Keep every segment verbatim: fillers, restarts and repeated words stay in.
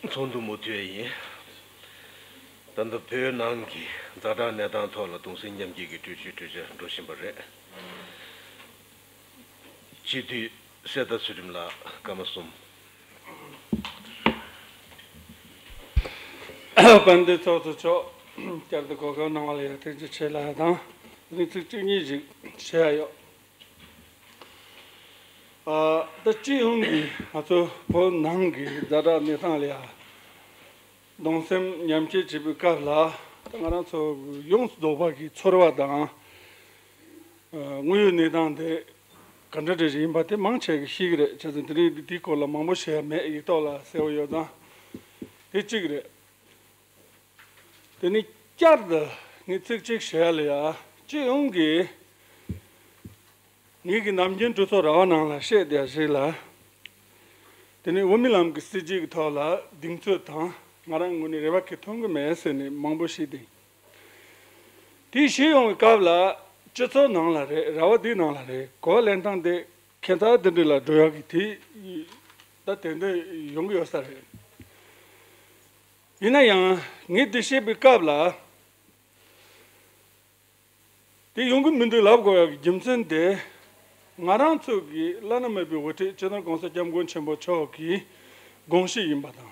ཚོགས་འདུ་མུ་མཐུད་ཡིན། ད་ལྟ་བོད་ནང་གི་ཛ་དྲག་གནས་སྟངས་ཐོག་ལ་གདུང་སེམས་མཉམ་སྐྱེད་ཀྱི་གྲོས་ཆོད་གྲོས་འཆར་འགྲོ་བཞིན་པ་རེད། སྤྱི་འཐུས་གསེར་རྟ་ཚུལ་ཁྲིམས་ལགས་སྐར་མ་གསུམ། དཔལ་ལྡན་ཚོགས་གཙོ་མཆོག་བསྐྱར་དུ་གོ་སྐབས་གནང་བ་ལ་ཡང་ཐུགས་རྗེ་ཆེ་ལབ་ཡ་དང་། དེ་ནས་ཚིག་གཅིག་གཉིས་ཤིག་བཤད་ཡ་ཡོད། ཨ། ད་སྤྱི་ཡོངས་ཀྱི་ང་ཚོ་བོད་ནང་གི་ཛ་དྲག་གནས་སྟངས་ལ་ཡ་གདུང་སེམས་མཉམ་སྐྱེད་བྱེད་པའི་སྐབས་ལ། ད་ང་རང་ཚོ་ཡོངས་སུ་རྫོགས་པ་གི་ཚོར་བ་དང་། ཨ། དངོས་ཡོད་གནས་སྟངས་དེ་ག་འདྲ་འདྲ་ཞིག་ཡིན་པ་དེ་མང་ཆེ་གིས་ཤེས་ཀྱི་རེད། བྱས་ཙང་དེ་རིང་འདི་དེའི་སྐོར་ལ་མང་པོ་བཤད་ཡ་མེད། ཡིག་ཐོག་ལ་གསལ་པོ་ཡོད་ཙང་། དེ་གཅིག་རེད། དེ་ནས་བསྐྱར་དུ་ངས་ཚིག་གཅིག་བཤད་ཡ་ལ་ཡ། སྤྱི་ཡོངས་ཀྱི་ངེད་ཀྱི་ནམ་རྒྱུན་གྲོས་ཚོགས་ར་བ་ནང་ལ་བཤད་བསྡད་ཡ་ཞིག་ལ། དེ་ནས་དབུ་མའི་ལམ་གྱི་སྲིད་བྱུས་ཀྱི་ཐོག་ལ་གདེང་ཚོད་དང་ང་རང་ངོས་ནས་རེ་བ་གང་ཡང་མཐོང་གི་མེད་ཟེར་ནས་མང་པོ་བཤད་དེ། དེ་བཤད་ཡོང་བའི་སྐབས་ལ་སྤྱི་ཚོགས་ནང་ལ་རེད། ར་བ་འདིའི་ནང་ལ་རེད། གོ་བ་ལེན་སྟངས་དེ་ཁྱད་མཚར་དེ་འདྲ་ལ་འགྲོ་ཡག་གི་དེ་ད་དེ་འདྲ་ཡོང་གི་ཡོད་ས་རེད། ཡིན་ན་ཡང་ངས་འདི་བཤད་པའི་སྐབས་ལ། དེ་ཡོང་གི་མི་འདུག་ལབ་དགོས་ཡག་གི་རྒྱུ་མཚན་དེ། ང་རང་ཚོ་གི་བླ་ན་མེད་པའི་དབུ་ཁྲིད་སྤྱི་ནོར་༸གོང་ས་༸སྐྱབས་མགོན་ཆེན་པོ་མཆོག་གི་དགོངས་གཞི་ཡིན་པ་དང་།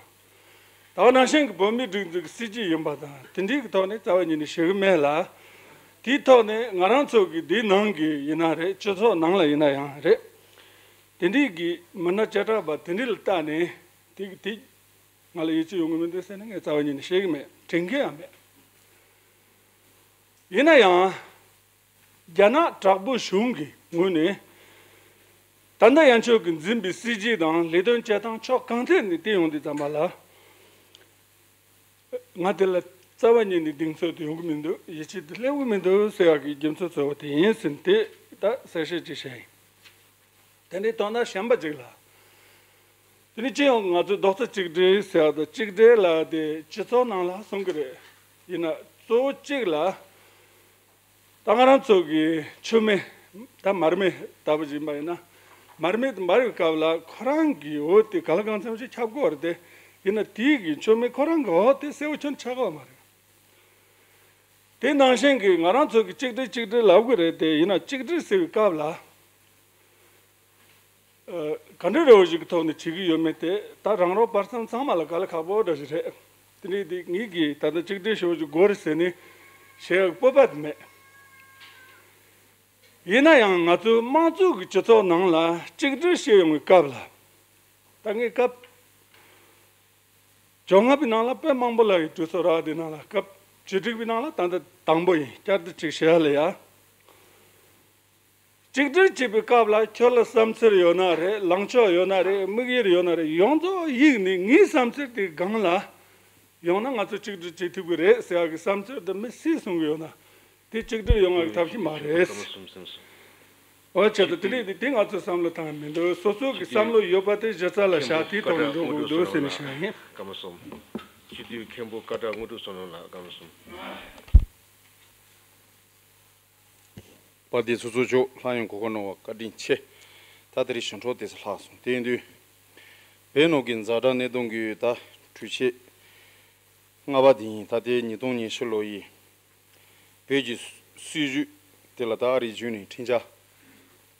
ད་ག་ནང་བཞིན་གྱི་བོད་མིའི་སྒྲིག་འཛུགས་ཀྱི་སྲིད་བྱུས་ཡིན་པ་དང་། དེ་འདྲའི་གི་ཐོག་ནས་རྩ་བ་ཉིད་ནས་ཞུ་གི་མེད་ལ། དེའི་ཐོག་ནས་ང་རང་ཚོ་གི་འདིའི་ནང་གི་ཡིན་ན་རེད། སྤྱི་ཚོགས་ནང་ལ་ཡིན་ན་ཡང་རེད། དེ་འདྲའི་གི་མི་སྣ་བྱེ་བྲག་པ་དེ་འདྲ་ལ་བལྟས་ནས་དེ་གི་དེ་ང་ལ་ཡིད་ཆེས་ཡོང་གི་མི་འདུག་ཟེར་ན་ངས་རྩ་བ་ཉིད་ནས་བཤད་གི་མེད། དྲན་གི་ཡང་མེད། ཡིན་ན་ཡང་། རྒྱ་ནག་དྲག་པོའི་གཞུང་གི་ངོས་ནས་ད་ལྟ་ཡང་ཁྱོད་ཀྱིས་འཛིན་པའི་སྲིད་བྱུས་དང་ལས་དོན་བྱེད་སྟངས་ཕྱོགས་གང་ཐད་ནས་བལྟས་ཡོང་དུས་ཙམ་པ་ལ། ང་དེ་ལ་རྩ་བ་ཉིད་ནས་གདེང་ཚོད་དུ་ཡོང་གི་མི་འདུག་ཡིད་ཆེས་དུ་སླེབས་ཀྱི་མི་འདུག་ཟེར་ཡག་གི་རྒྱུ་མཚན་གཙོ་བོ་དེ་ཡིན་ཟིན་ཏེ་ད་གསལ་བཤད་ཅིག་བྱས་ཡིན། དེ་འདྲའི་དོན་དག་གཞན་པ་ཅིག་ལ། དེ་ནི་སྤྱི་ཡོངས་ང་ཚོས་རྡོག་རྩ་གཅིག་སྒྲིལ་ཟེར་བ་དང་། གཅིག་སྒྲིལ་ལ་དེ་སྤྱི་ཚོགས་ནང་ལ་གསུང་གི་རེད། ཡིན་ན་གཙོ་བོ་གཅིག་ལ། ད་ང་རང་ཚོ་གི་མཆོད་མེ། ད་མར་མེ་ལྟ་བུ་ཞིག་ཡིན་པ་ཡིན་ན། མར་མེ་དེ་འབར་བའི་སྐབས་ལ་ཁོ་རང་གི་འོད་དེ་གང་ལ་གང་འཚམ་ཞིག་ཁྱབ་དགོས་རེད་དེ། ཡིན་ན་དེའི་གི་མཆོད་མེ་ཁོ་རང་གི་འོད་དེ་གསལ་པོ་ཁྱོན་ཆགས་ཀྱི་ཡོད་མ་རེད། དེ་ནང་བཞིན་གྱི་ང་རང་ཚོ་གི་གཅིག་སྒྲིལ་གཅིག་སྒྲིལ་ལབ་གི་རེད་དེ། ཡིན་ན་གཅིག་སྒྲིལ་ཟེར་བའི་སྐབས་ལ། ཨ། ག་འདྲ་རེ་བ་ཞིག་གི་ཐོག་ནས་བྱེད་ཀྱི་ཡོད་མེད་དེ་ད་རང་རོགས་བར་མཚམས་ཚང་མ་ལ་དཀའ་ལས་ཁག་པོ་འདྲ་ཞིག་རེད། དེ་འདྲའི་དེ་ངེད་ཀྱིས་ད་ལྟ་གཅིག་སྒྲིལ་ཞེ་པོ་ཞིག་དགོས་རེད་ཟེར་ནས་བཤད་ཡག་སྤོབས་པ་དེ་མེད། ཡིན་ན་ཡང་ང་ཚོའི་དམངས་གཙོ་གི་སྤྱི་ཚོགས་ནང་ལ་གཅིག་སྒྲིལ་བཤད་ཡོང་བའི་སྐབས་ལ། ད་ངས་སྐབས། བཅོ་ལྔ་པའི་ནང་ལ་དཔེ་མང་པོ་ལ་ཡི་གྲོས་ཚོགས་རག་དེ་ནང་ལ་སྐབས་བཅུ་དྲུག་པའི་ནང་ལ་ད་ལྟ་དང་པོ་ཡིན། བསྐྱར་དུ་ཅིག་བཤད་ཡ་ལ་ཡ། གཅིག་སྒྲིལ་བྱེད་པའི་སྐབས་ལ་ཁྱོད་ལ་བསམ་ཚུལ་ཡོད་ན་རེད། ལངས་ཕྱོགས་ཡོད་ན་རེད། དམིགས་ཡུལ་ཡོད་ན་རེད། ཡོངས་རྫོགས་གཡུགས་ནས་ངའི་བསམ་ཚུལ་དེ་སྒང་ལ་ཡོང་ན་ང་ཚོ་གཅིག་སྒྲིལ་བྱེད་ཐུབ་ཀྱི་རེད་ཟེར་ཡག་གི་བསམ་ཚུལ་དེ་མི་སུས་གསུང་གི་ཡོད་ན། དེ་གཅིག་སྒྲིལ་ཡོང་བའི་ཐབས་ཤེས་མ་རེད། འོ་བྱས་ཙང་དེ་རིགས་དེ་དེ་ང་ཚོས་བསམ་བློ་བཏང་ཡ་མི་འདུག་སོ་སོ་གི་བསམ་བློ་ཡོད་པ་དེ་གཞི་རྩ་ལ་བཞག་དེའི་ཐོག་ནས་འགྲོ་དགོས་འདུག་ཟེར་ནས་བཤད་ཡ་ཡིན། སྐར་མ་གསུམ། སྤྱི་འཐུས་མཁན་པོ་སྐད་གྲགས་དངོས་གྲུབ་བསོད་ནམས་ལགས། སྐར་མ་གསུམ། དཔལ་ལྡན་ཚོགས་གཙོ་མཆོག་ལྷན་ཡོང་གོ་སྐབས་གནང་བར་བཀའ་དྲིན་ཆེ། ད་དེ་རིང་ཞིང་འབྲོག་དེ་ཚོ་ལྷག་སོང་། དེ་ཡིན་དུས་བོད་ནང་གི་ཛ་དྲག་གནད་དོན་གྱི་ད་འཕྲུལ་ཆས་ལྔ་པ་དེ་ཡིན། ད་ལྟའི་ཉིས་སྟོང་ཉི་ཤུ་ལོ་ཡི་བོད་ཀྱི་སྲིད་བྱུས་དེ་ལ་ད་ཨ་རིའི་གཞུང་ནས་འཕྲིན་བཅར་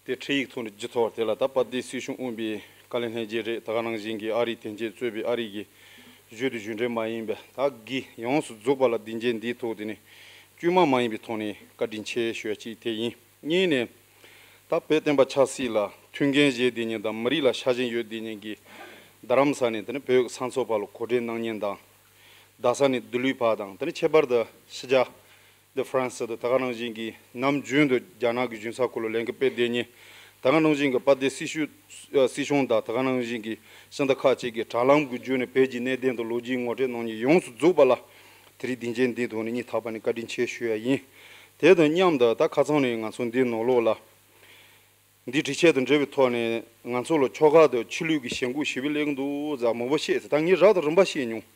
དེ་འཕྲིན་ཡིག་ཐོག་ནས་བརྒྱུད་ཐོག་དེ་ལ་ད་དཔལ་ལྡན་སྲིད་སྐྱོང་དབུས་པའི་བཀའ་བློན་ལྷན་རྒྱས་རེད། ད་ག་ནང་བཞིན་གྱི་ཨ་རིའི་དོན་གཅོད་གཙོས་པའི་ཨ་རི་གི་གཞུང་དང་གཞུང་འབྲེལ་མ་ཡིན་པའི་ད་གི་ཡོངས་སུ་རྫོགས་པ་ལ་སྡིངས་ཆ་འདིའི་ཐོག་དེ་ནས་དཀྱུས་མ་མ་ཡིན་པའི་ཐོག་ནས་བཀའ་དྲིན་ཆེ་ཞུ་ཡ་གཅིག་དེ་ཡིན། གཉིས་ནས་ད་བོད་བསྟན་པ་ཆབ་སྲིད་ལ་མཐུན་རྐྱེན་བྱེད་དེ་ཉིན་དང་མི་རིགས་ལ་ཤ་ཞེན་ཡོད་དེ་ཉིན་གྱི་རྡ་རམ་ས་ནས་དེ་ནས་བོད་ཀྱི་ས་མཚོ་བར་ལ་གོ་སྒྲིག་གནང་མཁན་དང་། རྡ་ས་ནས་ལྡི་ལིའི་བར་དང་། དེ་ནས་ཁྱད་པར་དུ་ཕྱི་རྒྱལ་འདི་ཧྥ་རན་སི་དང་། ད་ག་ནང་བཞིན་གྱི་ནམ་རྒྱུན་དུ་རྒྱ་ནག་གི་གཞུང་ཚབ་ཁུལ་ལ་ལས་འགུལ་སྤེལ་བསྡད་མཁན། ད་ག་ནང་བཞིན་གྱི་དཔལ་ལྡན་སྲིད་སྐྱོང་། སྲིད་སྐྱོང་དང་། ད་ག་ནང་བཞིན་གྱི་སྤྱི་ཟླ་ཁག་ཅིག་གི་དྲ་ལམ་གྱི་བརྒྱུད་ནས་བོད་ཀྱི་གནད་དོན་དང་ལོ་རྒྱུས་ངོ་སྤྲོད་གནང་མཁན་ཡོངས་སུ་རྫོགས་པ་ལ་དེ་རིང་སྡིངས་ཆ་འདིའི་ཐོག་ནས་སྙིང་ཐག་པ་ནས་བཀའ་དྲིན་ཆེ་ཞུ་ཡ་ཡིན། དེ་དང་མཉམ་དུ་ད་ཁ་སང་ནས་ང་ཚོ་འདིའི་ནང་ལོགས་ལ། འདི་འཕྲུལ་ཆས་དང་འབྲེལ་བའི་ཐོག་ནས་ང་ཚོ་ལ་ཕྱོགས་ཁག་ཏུ་ཆོས་ལུགས་ཀྱི་ཞེན་ཁོག་ཞེ་པོ་སླེབས་ཀྱི་འདུག་ཟེར་མང་པོ་བཤད་ཟེར། ད་ངས་རབ་དང་རིམ་པ་བཤད་མྱོང་།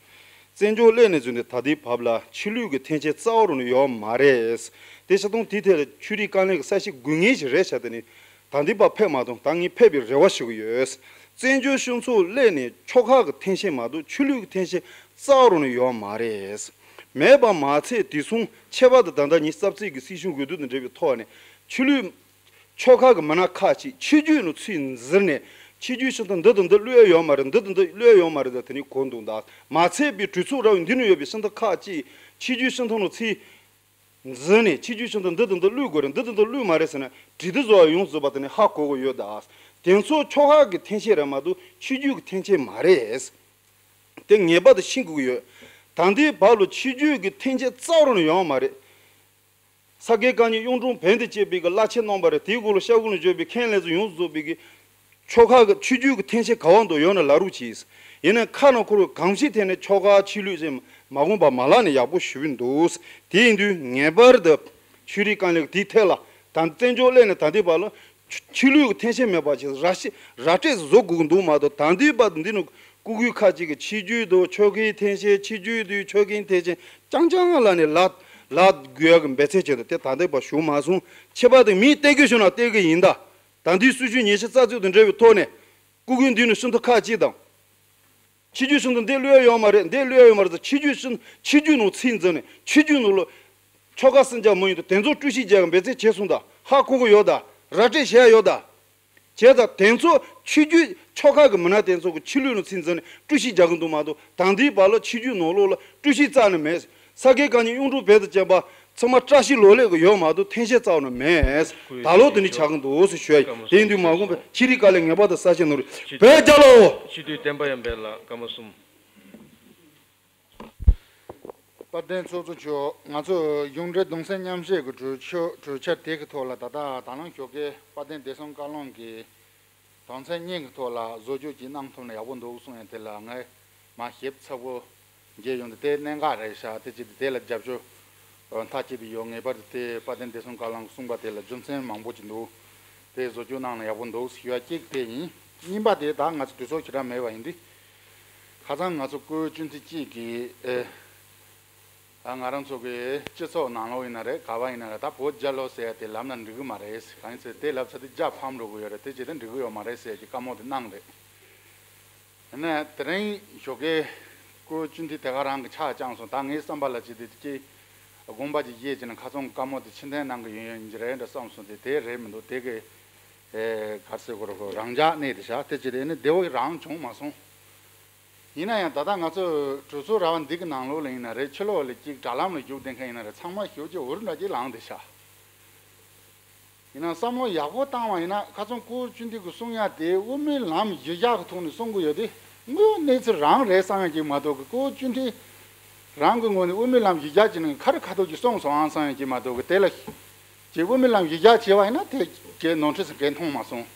བཙན་བྱོལ་སླེབས་ནས་བཟུང་སྟེ་ད་ལྟའི་བར་ལ་ཆོས་ལུགས་ཀྱི་འཐེན་འཁྱེར་རྩ་བ་རུ་ནས་ཡོད་མ་རེད། དེ་ཆ་ཚང་དེའི་ཐད་ལ་ཆོས་རིག་དཀའ་ལས་ཀྱི་ས་ཞིག་དགོས་ངེས་ཞིག་རེད་ཤག་དེ་ནི་ད་ལྟའི་བར་ཕེབས་མ་ཐུབ། ད་ངས་ཕེབས་པའི་རེ་བ་ཞུ་གི་ཡོད། བཙན་བྱོལ་སྤྱི་ཚོགས་སླེབས་ནས་ཆོལ་ཁ་གི་འཐེན་འཁྱེར་མ་གཏོགས་ཆོས་ལུགས་ཀྱི་འཐེན་འཁྱེར་རྩ་བ་རང་ནས་ཡོད་མ་རེད། མེད་པ་མ་ཚད་དེ་མཚུངས་ཁྱད་པར་དུ་ད་ལྟ་ཉིས་རྩ་གཅིག་གི་སྲིད་གཞུང་འོས་བསྡུ་དང་འབྲེལ་བའི་ཐོག་ནས་ཆོས་ལུགས་ཆོལ་ཁ་གི་མི་སྣ་ཁག་ཅིག་ཆོས་བརྒྱུད་ནང་ཚུར་འཛུལ་ནས་ཆོས་བརྒྱུད་ཕྱི་ཐོག་འདི་དང་འདི་བླུག་ཡ་ཡོད་མ་རེད། འདི་དང་འདི་བླུག་ཡ་ཡོད་མ་རེད་ཟེར་དེ་ནས་གོ་འདུག་ད་མ་ཚད་པའི་གྲོས་ཚོགས་ར་བའི་འདི་ནང་ཡོད་པའི་ཕྱི་ཐོག་ཁག་ཅིག་ཆོས་བརྒྱུད་ཕྱི་ཐོག་ནང་ཚུར་འཛུལ་ནས་ཆོས་བརྒྱུད་ཕྱི་ཐོག་འདི་དང་འདི་བླུག་དགོས་རེད། འདི་དང་འདི་བླུག་མ་རེད་ཟེར་ནས་གྲོས་བསྡུར་བཟོ་བ་ཡོངས་རྫོགས་པ་དེ་ནས་ཧ་གོ་གི་ཡོད་ད། དེ་ཚོ་ཆོལ་ཁ་གི་འཐེན་འཁྱེར་རེད་མ་གཏོགས་ཆོས་བརྒྱུད་ཀྱི་འཐེན་འཁྱེར་མ་རེད། དེ་ངེས་པར་དུ་ཤེས་དགོས་ཀྱི་ཡོད། ད་ལྟའི་བར་ལ་ཆོས་བརྒྱུད་ཀྱི་འཐེན་འཁྱེར་རྩ་བ་རང་ནས་ཡོང་བ་མ་རེད། ས་དགེ་བཀའ་རྙིང་གཡུང་དྲུང་བོན་དང་བཅས་པའི་གི་བླ་ཆེན་རྣམ་པ་རེད། དེའི་གོང་ལ་ཤར་ཁུག་ལ་བཞུགས་པའི་མཁན་སློབ་ཚོ་ཡོངས་སུ་རྫོགས་པའི་གི་ཆོལ་ཁ་གི་ཆོས་བརྒྱུད་ཀྱི་འཐེན་འཁྱེར་ག་བ་འདུག་ཡོད་ན་ལབ་རོགས་གྱིས། ཡིན་ན་ཁ་ནང་ཁོ་རང་གང་ཞིག་ཐད་ནས་ཆོལ་ཁ་ཆོས་ལུགས་ཟེར་མ་དགོངས་པ་མ་ལག་ནས་ཡག་པོ་ཞུ་གི་འདུག་དེ་ཡིན་དུས་ངེས་པར་དུ་ཆོས་རིག་དཀའ་ལས་དེའི་ཐད་ལ་ད་བཙན་བྱོལ་སླེབས་ནས་ད་ལྟའི་བར་ལ་ཆོས་ལུགས་ཀྱི་འཐེན་འཁྱེར་མེད་པ་ཞིག་ར་ཤི་ར་སྤྲོད་བཟོ་དགོས་ཀྱི་འདུག་མ་གཏོགས་ད་ལྟའི་བར་དུ་འདི་ནང་སྐུ་སྒེར་ཁག་ཅིག་གིས་ཆོས་བརྒྱུད་དུ་ཆོལ་ཁའི་འཐེན་འཁྱེར། ཆོས་བརྒྱུད་དུ་ཆོལ་ཁའི་འཐེན་འཁྱེར་རྐྱང་རྐྱང་ལ་ནས་ལབ་ལབ་དགོས་ཡག་གི་འབད་བརྩོན་བྱས་འདུག་དེ་ད་ལྟའི་བར་བྱུང་མ་སོང་། ཁྱད་པར་དུ་མིས་བལྟས་ཀྱི་བྱུང་ན་བལྟས་ཀྱི་ཡིན་ད། ད་འདིའི་སྲིད་བྱུས་ཉི་ཤུ་རྩ་གཅིག་དང་འབྲེལ་བའི་ཐོག་ནས་སྐུ་སྒེར་འདི་ནས་ཤིན་ཏུ་ཁག་ཅིག་དང་། ཆོས་བརྒྱུད་ཤིན་ཏུ་འདི་བླུག་ཡ་ཡོད་མ་རེད། འདི་བླུག་ཡ་ཡོད་མ་རེད་ཟེར། ཆོས་བརྒྱུད་ཤིན་ཆོས་བརྒྱུད་ནང་ཚུར་འཛུལ་ནས་ཆོས་བརྒྱུད་ནང་ལ་ཆོལ་ཁ་གསུམ་ཆ་མ་ཡིན་དུ་དེ་ཚོ་དཀྲུག་ཤིང་རྒྱག་གི་འབད་བརྩོན་བྱས་སོང་ད། ཧ་གོ་གི་ཡོད་ད། ར་སྤྲོད་བྱས་ཡ་ཡོད་ད། བྱས་ཙང་དེ་ཚོ་ཆོས་བརྒྱུད་ཆོལ་ཁ་གི་མི་སྣ་དེ་ཚོ་གི་ཆོས་ལུགས་ནང་ཚུར་འཛུལ་ནས་དཀྲུག་ཤིང་རྒྱག་གི་འདུག་མ་གཏོགས་ད་ལྟའི་བར་ལ་ཆོས་བརྒྱུད་ནང་ལོགས་ལ་དཀྲུག་ཤིང་རྩ་ནས་མེད། ས་དགེ་བཀའ་རྙིང་གཡུང་དྲུང་བོན་དང་བཅས་པ་ཚང་མ་བཀྲ་ཤིས་ལོ་ལེགས་ཀྱི་ཡོད་མ་གཏོགས་འཐེན་འཁྱེར་རྩ་བ་ནས་མེད། ད་ལོ་དེ་ནི་ཆགས་ཀྱི་འདུག་ཟེར་ཞུ་ཡ་ཡིན། དེ་ཡིན་དུས་མ་འོངས་པའི་ཆོས་རིག་དཀའ་ལས་ངེས་པར་དུ་གསལ་བཤད་གནང་རོགས། བོད་རྒྱལ་ལོ། སྤྱི་འཐུས་བསྟན་པ་ཡར་འཕེལ་ལགས་སྐར་མ་གསུམ། དཔལ་ལྡན་ཚོགས་གཙོ་མཆོག་ང་ཚོ་གཞུང་འབྲེལ་གདུང་སེམས་མཉམ་བསྐྱེད་ཀྱི་གྲོས་ཆོད་གྲོས་འཆར་དེ་གི་ཐོག་ལ་ད་ལྟ་དང་བླངས་ཞོགས་ཀས་དཔལ་ལྡན་བདེ་སྲུང་བཀའ་བློན་གྱིས་དོན་ཚན་གཉིས་ཀྱི་ཐོག་ལ་བཟོ་བཅོས་ཅིག་གནང་ཐུབ་ན་ཡག་པོ་འདུག་གསུངས་ཡང་དེ་ལ་ངས་མ་ཞིབ་ཚགས་པོ་མཇལ་ཡོང་དུས་དེ་གནད་འགག་རེད་ཤག་དེ་ཅི་སྟེ་དེ་ལ་རྒྱབ་སྐྱོར་མཐའ་གཅིག་ཏུ་ཡོད། ངེས་པར་དུ་དེ་དཔལ་ལྡན་བདེ་སྲུང་བཀའ་བློན་གྱིས་གསུངས་པ་དེ་ལ་རྒྱུ་མཚན་མང་པོ་ཅིག་འདུག་དེ་བཟོ་བཅོས་གནང་ན་ཡག་པོ་འདུག་ཞུ་བ་གཅིག་དེ་ཡིན། གཉིས་པ་དེ་ད་ང་ཚོ་དུས་ཚོད་ཞེ་དྲག་མེད་པ་ཡིན་དུས། ཁ་སང་ང་ཚོ་སྐུའི་སྤྱི་འཐུས་གཅིག་གིས་ཨེ། ཨ་ང་རང་ཚོ་གི་སྤྱི་ཚོགས་ནང་ལོགས་ཡིན་ན་རེད། ག་བ་ཡིན་ན་རེད། ད་བོད་རྒྱལ་ལོ་ཟེར་ཡ་དེ་ལབ་ན་འགྲིག་གི་མ་རེད། གང་ཡིན་ཟེར་དེ་ལབ་ཚར་དུས་རྒྱ་ཕམ་འགྲོ་གི་ཡོད་རེད། དེ་བྱས་ཏེ་འགྲིག་གི་ཡོད་མ་རེད་ཟེར་གྱི་བཀའ་མོལ་དེ་གནང་རེད། ཡིན་ནའི་དེ་རིང་ཞོགས་ཀས་སྐུའི་སྤྱི་འཐུས་དེ་ག་རང་གི་ཆ་བཅངས་སོང་། ད་ངའི་བསམ་པ་ལ་ཅི་སྟེ་ཅི་དགོངས་པ་ཅིག་བཞེས་བྱས་ནས་ཁ་སང་བཀའ་མོལ་དེ་ཕྱིར་འཐེན་གནང་གི་ཡོད་ཡིན་གྱི་རེད་འདྲ་བསམ་སོང་། དེ་དེ་རེད་མི་འདུག་དེ་གི་ཨེ་ག་རེ་ཟེར་དགོས་རེད། ཁོ་རང་འཇགས་གནས་དེ་བཞག་དེ་བྱས་ཏེ་ནི་བདེ་བོ་རང་བྱུང་མ་སོང་། ཡིན་ན་ཡང་ད་ལྟ་ང་ཚོ་གྲོས་ཚོགས་ར་བ་འདི་གི་ནང་ལོགས་ལ་ཡིན་ན་རེད། ཕྱི་ལོགས་ལ་གཅིག་དྲ་ལམ་ལ་བཞུགས་བསྡད་མཁན་ཡིན་ན་རེད། ཚང་མ་ཞེ་པོ་ཅིག་འུར་འདྲ་ཅིག་ལངས་བསྡད་ཤག་ཡིན་ན་བསམ་བློ་ཡག་པོ་བཏང་བ་ཡིན་ན་ཁ་སང་སྐུ་སྤྱི་འཐུས་ཀྱིས་གསུང་ཡ་དེ་དབུ་མའི་ལམ་གཞི་བཞག་གི་ཐོག་ནས་གསུང་གི་ཡོད་དེ་དངོས་ཡོད་གནས་ཚུལ་རང་རེད་བསམ་ཡ་ཅིག་མ་གཏོགས་གི་སྐུ་སྤྱི་འཐུས་རང་གི་ངོས་ནས་དབུ་མའི་ལམ་གཞི་བཞག་ཅིག་ནང་ག་རེ་ཁ་ཐུག་ཅིག་གསུངས་སོང་ཨང་བསམ་ཡ་ཅིག་མ་གཏོགས་གི་དེ་ལ། ཅེས་དབུ་མའི་ལམ་གཞི་བཞག་བྱས་པ་ཡིན་ན་དེ་ཅེས་ནོར་འཁྲུལ་ཟེར་གང་མཐོང་མ་སོང་།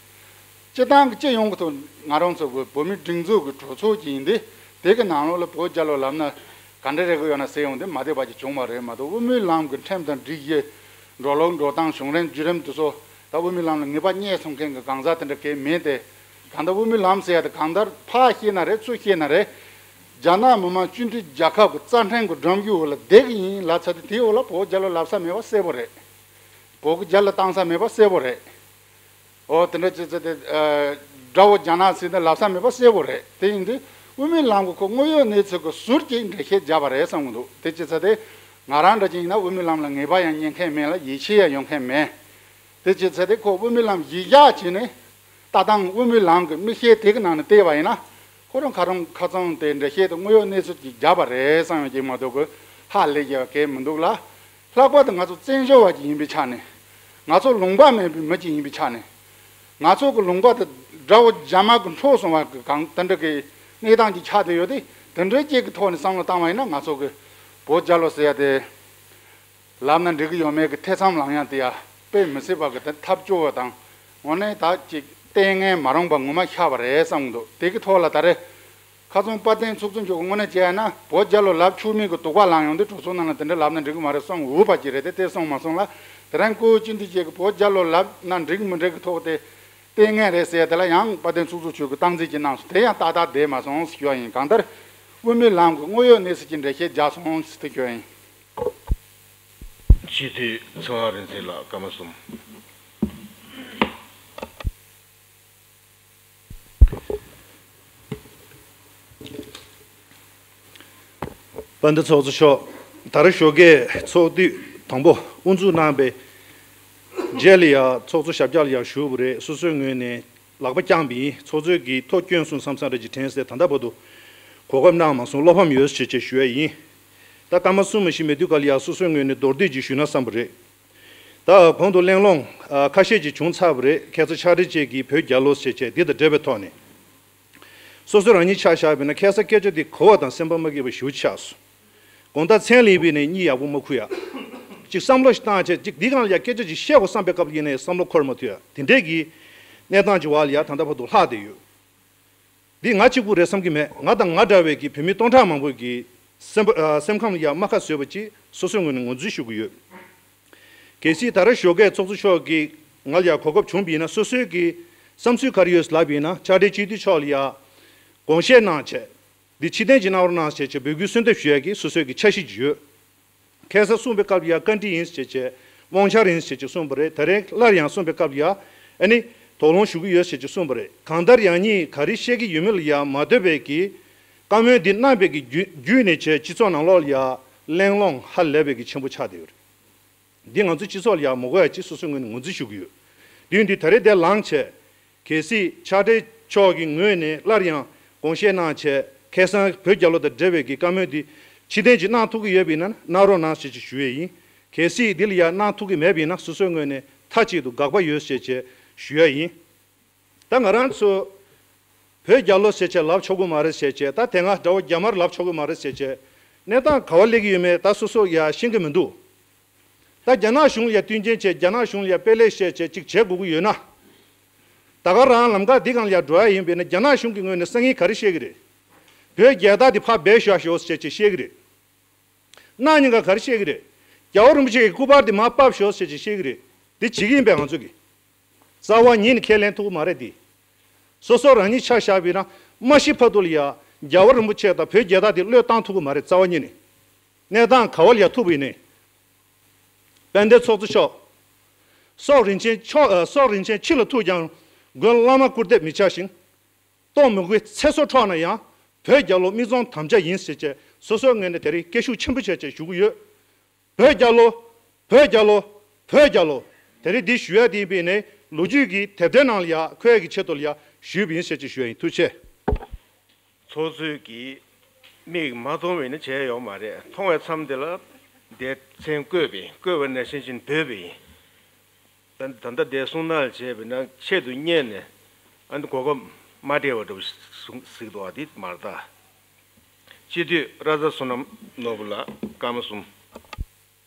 སྤྱི་བཏང་གི་སྤྱི་ཡོངས་ཀྱི་ཐོག་ང་རང་ཚོ་གི་བོད་མི་སྒྲིག་འཛུགས་ཀྱི་གྲོས་ཚོགས་ཀྱི་ཡིན་ཏེ་དེ་གི་ནང་ལོགས་ལ་བོད་རྒྱལ་ལོ་ལབ་ན་ག་འདྲ་རེད་གི་ཡོད་ན་ཟེར་ཡོང་དུས་མ་བདེ་བ་ཅིག་བྱུང་བ་རེད་མ་གཏོགས་དབུ་མའི་ལམ་གྱི་ཁྲིམས་དང་སྒྲིག་གཞི་འགྲོ་ལུགས་འགྲོ་སྟངས་བྱུང་རིམ་བརྒྱུད་རིམ་དེ་ཚོ་ད་དབུ་མའི་ལམ་ལ་ངེས་པ་རྙེད་སོང་མཁན་གྱི་གང་ཟག་དེ་འདྲ་གང་མེད་དེ། གང་ལྟར་དབུ་མའི་ལམ་ཟེར་ཡ་དེ་གང་ལྟར་ཕར་བཤད་ན་རེད་ཚུར་བཤད་ན་རེད། རྒྱ་ནག་མི་དམངས་སྤྱི་མཐུན་རྒྱལ་ཁབ་ཀྱི་རྩ་ཁྲིམས་ཀྱི་སྒྲོམ་གཞི་འོག་ལ་བསྡད་ཀྱི་ཡིན་ལབ་ཚར་དུས་དེའི་འོག་ལ་བོད་རྒྱལ་ལོ་ལབ་ས་མེད་པ་གསལ་པོ་རེད། བོད་ཀྱི་རྒྱལ་ལོ་བཏང་ས་མེད་པ་གསལ་པོ་རེད། འོ་དེ་འདྲ་ཅི་ཚེ་དེ་དགྲ་བོ་རྒྱ་ནག་ཟེར་ནས་ལབ་ས་མེད་པ་གསལ་པོ་རེད། དེ་ཡིན་དུས་དབུ་མའི་ལམ་གྱི་ཁོ་དངོས་ཡོད་གནས་ཚུལ་གྱི་ཟུར་གྱི་འགྲེལ་བཤད་བརྒྱབ་པ་རེད་བསམ་གྱི་འདུག་དེ་ཅི་ཚེ་དེ་ང་རང་འདྲ་ཅིག་ཡིན་ན་དབུ་མའི་ལམ་ལ་ངེས་པ་ཡང་རྙེད་མཁན་མེད་ལ་ཡིད་ཆེས་ཡང་ཡོད་མཁན་མེད། དེ་ཅི་ཚེ་དེ་ཁོ་དབུ་མའི་ལམ་གཞི་བཞག་བྱས་ནས་ལྟ་སྟངས་དབུ་མའི་ལམ་གྱི་མིག་ཤེལ་དེ་གི་ནང་ནས་བལྟས་པ་ཡིན་ན་ཁོ་རང་ཁ་རང་ཁ་ཚང་དེ་འགྲེལ་བཤད་དེ་དངོས་ཡོད་གནས་ཚུལ་གྱིས་བརྒྱབ་པ་རེད་བསམ་ཡོང་གི་མ་གཏོགས་གི་ཧ་ལས་ཀྱི་གལ་མི་འདུག་ལ། ལྷག་པར་དུ་ང་ཚོ་བཙན་བྱོལ་བ་ཅིག་ཡིན་པའི་ཆ་ནས་ང་ཚོ་ལུང་པ་མེད་པའི་མི་ཅིག་ཡིན་པའི་ཆ་ནས་ང་ཚོ་གི་ལུང་པ་དེ་དགྲ་བོ་རྒྱ་དམར་གྱིས་འཕྲོག་སོང་བ་གི་གང་དེ་འདྲ་གི་གནས་སྟངས་ཅིག་ཆགས་བསྡད་ཡོད་དེ་དེ་འདྲའི་ཅིག་གི་ཐོག་ནས་བསམ་བློ་བཏང་བ་ཡིན་ན་ང་ཚོ་གི་བོད་རྒྱལ་ལོ་ཟེར་ཡ་དེ། ལབ་ན་འགྲིག་གི་ཡོད་མེད་ཀྱི་ཐེ་ཚོམ་ལངས་ཡ་དེ་ཡ་དཔེ་མི་སྲིད་པ་གི་དེ་ཐབས་སྐྱོ་བ་དང་དངོས་གནས་ད་ཅིག་ལྟས་ངན་མ་རུངས་པ་ངོ་མ་ཤར་བ་རེད་བསམ་གི་འདུག་དེ་གི་ཐོག་ལ་ད་རེས་ཁ་སང་དཔལ་ལྡན་ཚོགས་གཙོ་མཆོག་གི་དངོས་གནས་བྱས་ན་བོད་རྒྱལ་ལོ་ལབ་ཆོག་མེད་ཀྱི་དོགས་པ་ལངས་ཡོང་དུས་གྲོས་ཚོགས་ནང་ལ་དེ་འདྲ་ལབ་ན་འགྲིག་གི་མ་རེད་བསམ་འོས་པ་ཅིག་རེད་དེ་དེ་སོང་མ་སོང་ལ་དེ་རིང་སྐུའི་སྤྱི་འཐུས་ཅིག་གིས་བོད་རྒྱལ་ལོ་ལབ་ན་འགྲིག་མི་འགྲིག་གི་ཐོག་དེ་ལྟས་ངན་རེད་ཟེར་ཡ་དེ་ལ་ཡང་དཔལ་ལྡན་ཚོགས་གཙོ་མཆོག་གིས་སྟངས་འཛིན་ཅིག་གནང་སོང་། དེ་ཡང་ཏག་ཏག་བསྡད་མ་སོང་ཞུ་བ་ཡིན། གང་ལྟར་དབུ་མའི་ལམ་གྱི་དངོས་ཡོད་གནས་ཚུལ་གྱི་འགྲེལ་བཤད་རྒྱག་སོང་ཞེས་དེ་ཞུ་བ་ཡིན། སྤྱི་འཐུས་ཚེ་དབང་རིག་འཛིན་ལགས་སྐར་མ་གསུམ། དཔལ་ལྡན་ཚོགས་གཙོ་མཆོག་ད་རེས་ཞོགས་ཀས་ཚོགས་དུས་དང་པོ་དབུ་འཛུགས་གནང་པའི་རྗེས་ལ་ཡང་ཚོགས་གཙོ་ཞབས་བཀྱག་ལ་ཡང་ཞུ་བ་རེད། སོ་སོའི་ངོས་ནས་ལག་པ་བརྐྱངས་པ་ཡིན། ཚོགས་གཙོས་ཀྱིས་ཐོ་སྐྱོན་སོང་བསམ་བསམ་འདྲ་ཅིག་དྲན་སོང་། ད་ལྟ་བར་དུ་གོ་སྐབས་གནང་མ་སོང་། བློ་ཕམ་ཡོད་ཞེས་བྱས་ཞུ་ཡ་ཡིན། ད་སྐར་མ་གསུམ་མ་ཞིག་མེད་དུས་ག་ལ་ཡང་སོ་སོའི་ངོས་ནས་མདོར་བསྡུས་ཅིག་ཞུས་ན་བསམ་པ་རེད། ད་གོང་དུ་གླེང་སློང་ཨ་ཁ་ཤས་ཅིག་བྱུང་ཚར་བ་རེད། ཁ་སང་ཕྱག་སྦྲེལ་བཅས་ཀྱིས་བོད་རྒྱལ་ལོ་ཞེས་བྱས་འདི་དང་འབྲེལ་བའི་ཐོག་ནས། སོ་སོ་རང་ཉིད་ཆ་བཞག་པ་ཡིན་ན་ཁ་སང་སྐད་ཆ་འདི་གོ་བ་དང་སེམས་པ་མ་སྐྱིད་པ་ཞེ་པོ་ཆགས་སོང་། དགོང་དག་མཚན་ལ་ཡིན་པ་ཡིན་ནའི་གཉིད་ཡག་པོ་མ་ཁུག་ཡ། ཅིག་བསམ་བློ་ཞིག་བཏང་བྱས་ཅིག་འདི་སྒང་ལ་ཡ་སྐད་ཆ་ཅིག་བཤད་དགོས་བསམ་པའི་སྐབས་ཡིན་ནའི་བསམ་བློ་འཁོར་མ་ཐུབ་ཡ། དེ་འདྲས་ཀྱི་གནས་སྟངས་ཅིག་བར་ལ་ཡ་ད་ལྟ་བར་དུ་ལྷག་བསྡད་ཡོད། འདི་ང་གཅིག་པུ་རེད་བསམ་གྱི་མེད། ང་དང་ང་འདྲ་བའི་གི་བོད་མི་སྟོང་ཕྲག་མང་པོ་གི་སེམས་པ་ཨ་སེམས་ཁམས་ལ་ཡ་རྨ་ཁ་བཟོས་པ་ཅིག་སོ་སོའི་ངོས་ནས་ངོས་འཛིན་ཞུ་གི་ཡོད། གལ་སྲིད་ད་རེས་ཞོགས་ཀས་ཚོགས་གཙོ་མཆོག་གིས་ང་ལ་ཡ་གོ་སྐབས་བྱུང་བ་ཡིན་ན་སོ་སོའི་གི་བསམ་ཚུལ་ག་རེ་ཡོད་ལབ་པ་ཡིན་ན་ཕྱག་སྦྲེལ་སྤྱི་འཐུས་མཆོག་ལ་ཡ་དགོངས་བཞེས་གནང་བྱས། འདི་ཕྱིར་འཐེན་ཅིག་གནང་རོགས་གནང་ཞེས་བྱས་འབོད་སྐུལ་གསོལ་འདེབས་ཞུ་ཡ་གི་སོ་སོའི་གི་འཆར་གཞི་ཅིག་ཡོད། ཁ་སང་གསུངས་པའི་སྐབས་ལ་ཡ་བཀའ་འདྲི་ཡིན་ཞེས་བྱས་དབང་ཆ་ཡིན་ཞེས་བྱས་གསུངས་པ་རེད། ད་རེས་སླར་ཡང་གསུངས་པའི་སྐབས་ལ་ཡ་ཨ་ནི་དོགས་སློང་ཞུ་གི་ཡོད་ཞེས་བྱས་གསུངས་པ་རེད། གང་ལྟར་ཡང་ཉིད་ག་རེ་བཤད་ཀྱི་ཡོད་མེད་ལ་ཡ་མ་ལྟོས་པའི་གི་བཀའ་མོལ་འདི་གནང་པའི་གི་བརྒྱུད་བརྒྱུད་ནས་བྱས་སྤྱི་ཚོགས་ནང་ལོགས་ལ་ཡ་གླེང་སློང་ཧ་ལས་པའི་གི་ཆེན་པོ་ཆགས་བསྡད་ཡོད་རེད། འདི་ང་ཚོ་སྤྱི་ཚོགས་ལ་ཡ་མི་དགོས་ཡ་ཅིག་སོ་སོའི་ངོས་ནས་ངོས་འཛིན་ཞུ་གི་ཡོད། དུས་འདི་ད་རེས་དེ་ལངས་བྱས། གལ་སྲིད་ཕྱག་སྦྲེལ་མཆོག་གི་ངོས་ནས་སླར་ཡང་དགོངས་བཞེས་གནང་བྱས་ཁ་སང་བོད་རྒྱལ་ལོ་དང་འབྲེལ་བའི་གི་བཀའ་མོལ་འདི་ཕྱིར་འཐེན་ཅིག་གནང་ཐུབ་ཀྱི་ཡོད་པ་ཡིན་ན་གནང་རོགས་གནང་ཞེས་ཅིག་ཞུ་ཡས་ཡིན། གལ་སྲིད་འདི་ལ་ཡ་གནང་ཐུབ་ཀྱི་མེད་པ་ཡིན་ན་སོ་སོའི་ངོས་ནས་མཐའ་གཅིག་ཏུ་དགག་པ་ཡོད་ཞེས་བྱས་ཞུ་ཡ་ཡིན། ད་ང་རང་ཚོ་བོད་རྒྱལ་ལོ་ཟེར་བྱས་ལབ་ཆོག་གི་མ་རེད་ཟེར་བྱས། ད་དེ་སྔ་དགྲ་བོ་རྒྱ་དམར་ལབ་ཆོག་གི་མ་རེད་ཟེར་བྱས། གནས་སྟངས་ག་བ་སླེབས་ཀྱི་ཡོད་མེད་ད་སོ་སོ་ཡ་ཤེས་ཀྱི་མི་འདུག་ད་རྒྱ་ནག་གཞུང་ལ་ཡ་མཐུན་རྐྱེན་བྱས་རྒྱ་ནག་གཞུང་ལ་ཡ་དཔེ་ལེགས་བཤད་བྱས་ཅིག་བྱེད་དགོས་ཀྱི་ཡོད་ན། ད་ག་རང་ལམ་ཁ་འདི་སྒང་ལ་ཡ་འགྲོ་ཡ་ཡིན་པས་ན་རྒྱ་ནག་གཞུང་གི་ངོས་ནས་སང་ཉིན་ག་རེ་བཤད་ཀྱི་རེད། བོད་རྒྱལ་དར་འདི་ཕར་སྦས་བཞག་ཤོག་ཟེར་བྱས་བཤད་ཀྱི་རེད། གནངས་ཉིན་ཀ་ག་རེ་བཤད་ཀྱི་རེད། རྒྱལ་བ་རིན་པོ་ཆེ་གི་སྐུ་པར་འདི་མར་ཕབ་ཤོག་ཟེར་བྱས་བཤད་ཀྱི་རེད། འདི་བྱེད་ཀྱི་ཡིན་པས་ང་ཚོ་གིས། རྩ་བ་ཉིད་ནས་ཁས་ལེན་ཐུབ་ཀྱི་མ་རེད་དེ། སོ་སོ་རང་ཉིད་ཆ་བཞག་པ་ཡིན་ན་མ་ཤི་བར་དུ་ལ་ཡ་རྒྱལ་བ་རིན་པོ་ཆེ་དང་བོད་རྒྱལ་དར་དེ་བློས་བཏང་ཐུབ་ཀྱི་མ་རེད། རྩ་བ་ཉིད་ནས། གནས་སྟངས་ག་བ་ལ་ཡ་ཐུག་པ་ཡིན་ནའི། དཔལ་ལྡན་ཚོགས་གཙོ་མཆོག་སྲོག་རིན་ཆེན་མཆོག་ཨ། སྲོག་རིན་ཆེན་ཕྱི་ལ་ཐུག་ཀྱང་མགོན་བླ་མ་སྐུར་འདེབས་མི་བྱ་ཞིང་། གཏོང་མི་དགོས་ཚེ་སྲོག་འཕྲོག་ན་ཡང་བོད་རྒྱལ་ལོ་མིག་རྫོང་དམ་བཅའ་ཡིན་ཟེར་བྱས་སོ་སོའི་ངོས་ནས་དེ་རིང་སྐད་ཤུགས་ཆེན་པོ་བྱས་བྱས་ཞུ་གི་ཡོད། བོད་རྒྱལ་ལོ། བོད་རྒྱལ་ལོ། བོད་རྒྱལ་ལོ། དེ་རིང་འདི་ཞུ་ཡ་དེ་ཡིན་པས་ནས་ལོ་རྒྱུས་ཀྱི་དེབ་ཐེར་ནང་ལ་ཡ་འཁོད་ཡ་གི་ཆེད་དུ་ལ་ཡ་ཞུས་པ་ཡིན་ཟེར་བྱས་ཞུ་ཡ་ཡིན། ཐུགས་རྗེ་ཆེ། ཚོགས་གཙོས་ཀྱིས་མིག་མ་མཐོང་བས་ནི་བྱས་ཡོད་མ་རེད། མཐོང་བའི་མཚམས་དེ་ལ་སྡེ་ཚན་བསྐོས་པས། བསྐོས་པ་ནས་ཤིན་ཤིན་བོས་པ་ཡིན། ད་ད་ལྟ་འདས་སོང་ན་བྱས་པས་ན་ཆེད་དུ་གཉེར་ནས་ཨ་ནི་གོ་སྐབས་མ་སྤྲད་པ་འདྲ་བོ་ཞིག་གཟིགས་འདུག་བ། འདི་མ་རེད་ད། སྤྱི་འཐུས་ར་ཛ་བསོད་ནམས་ནོར་བུ་ལགས། སྐར་མ་གསུམ།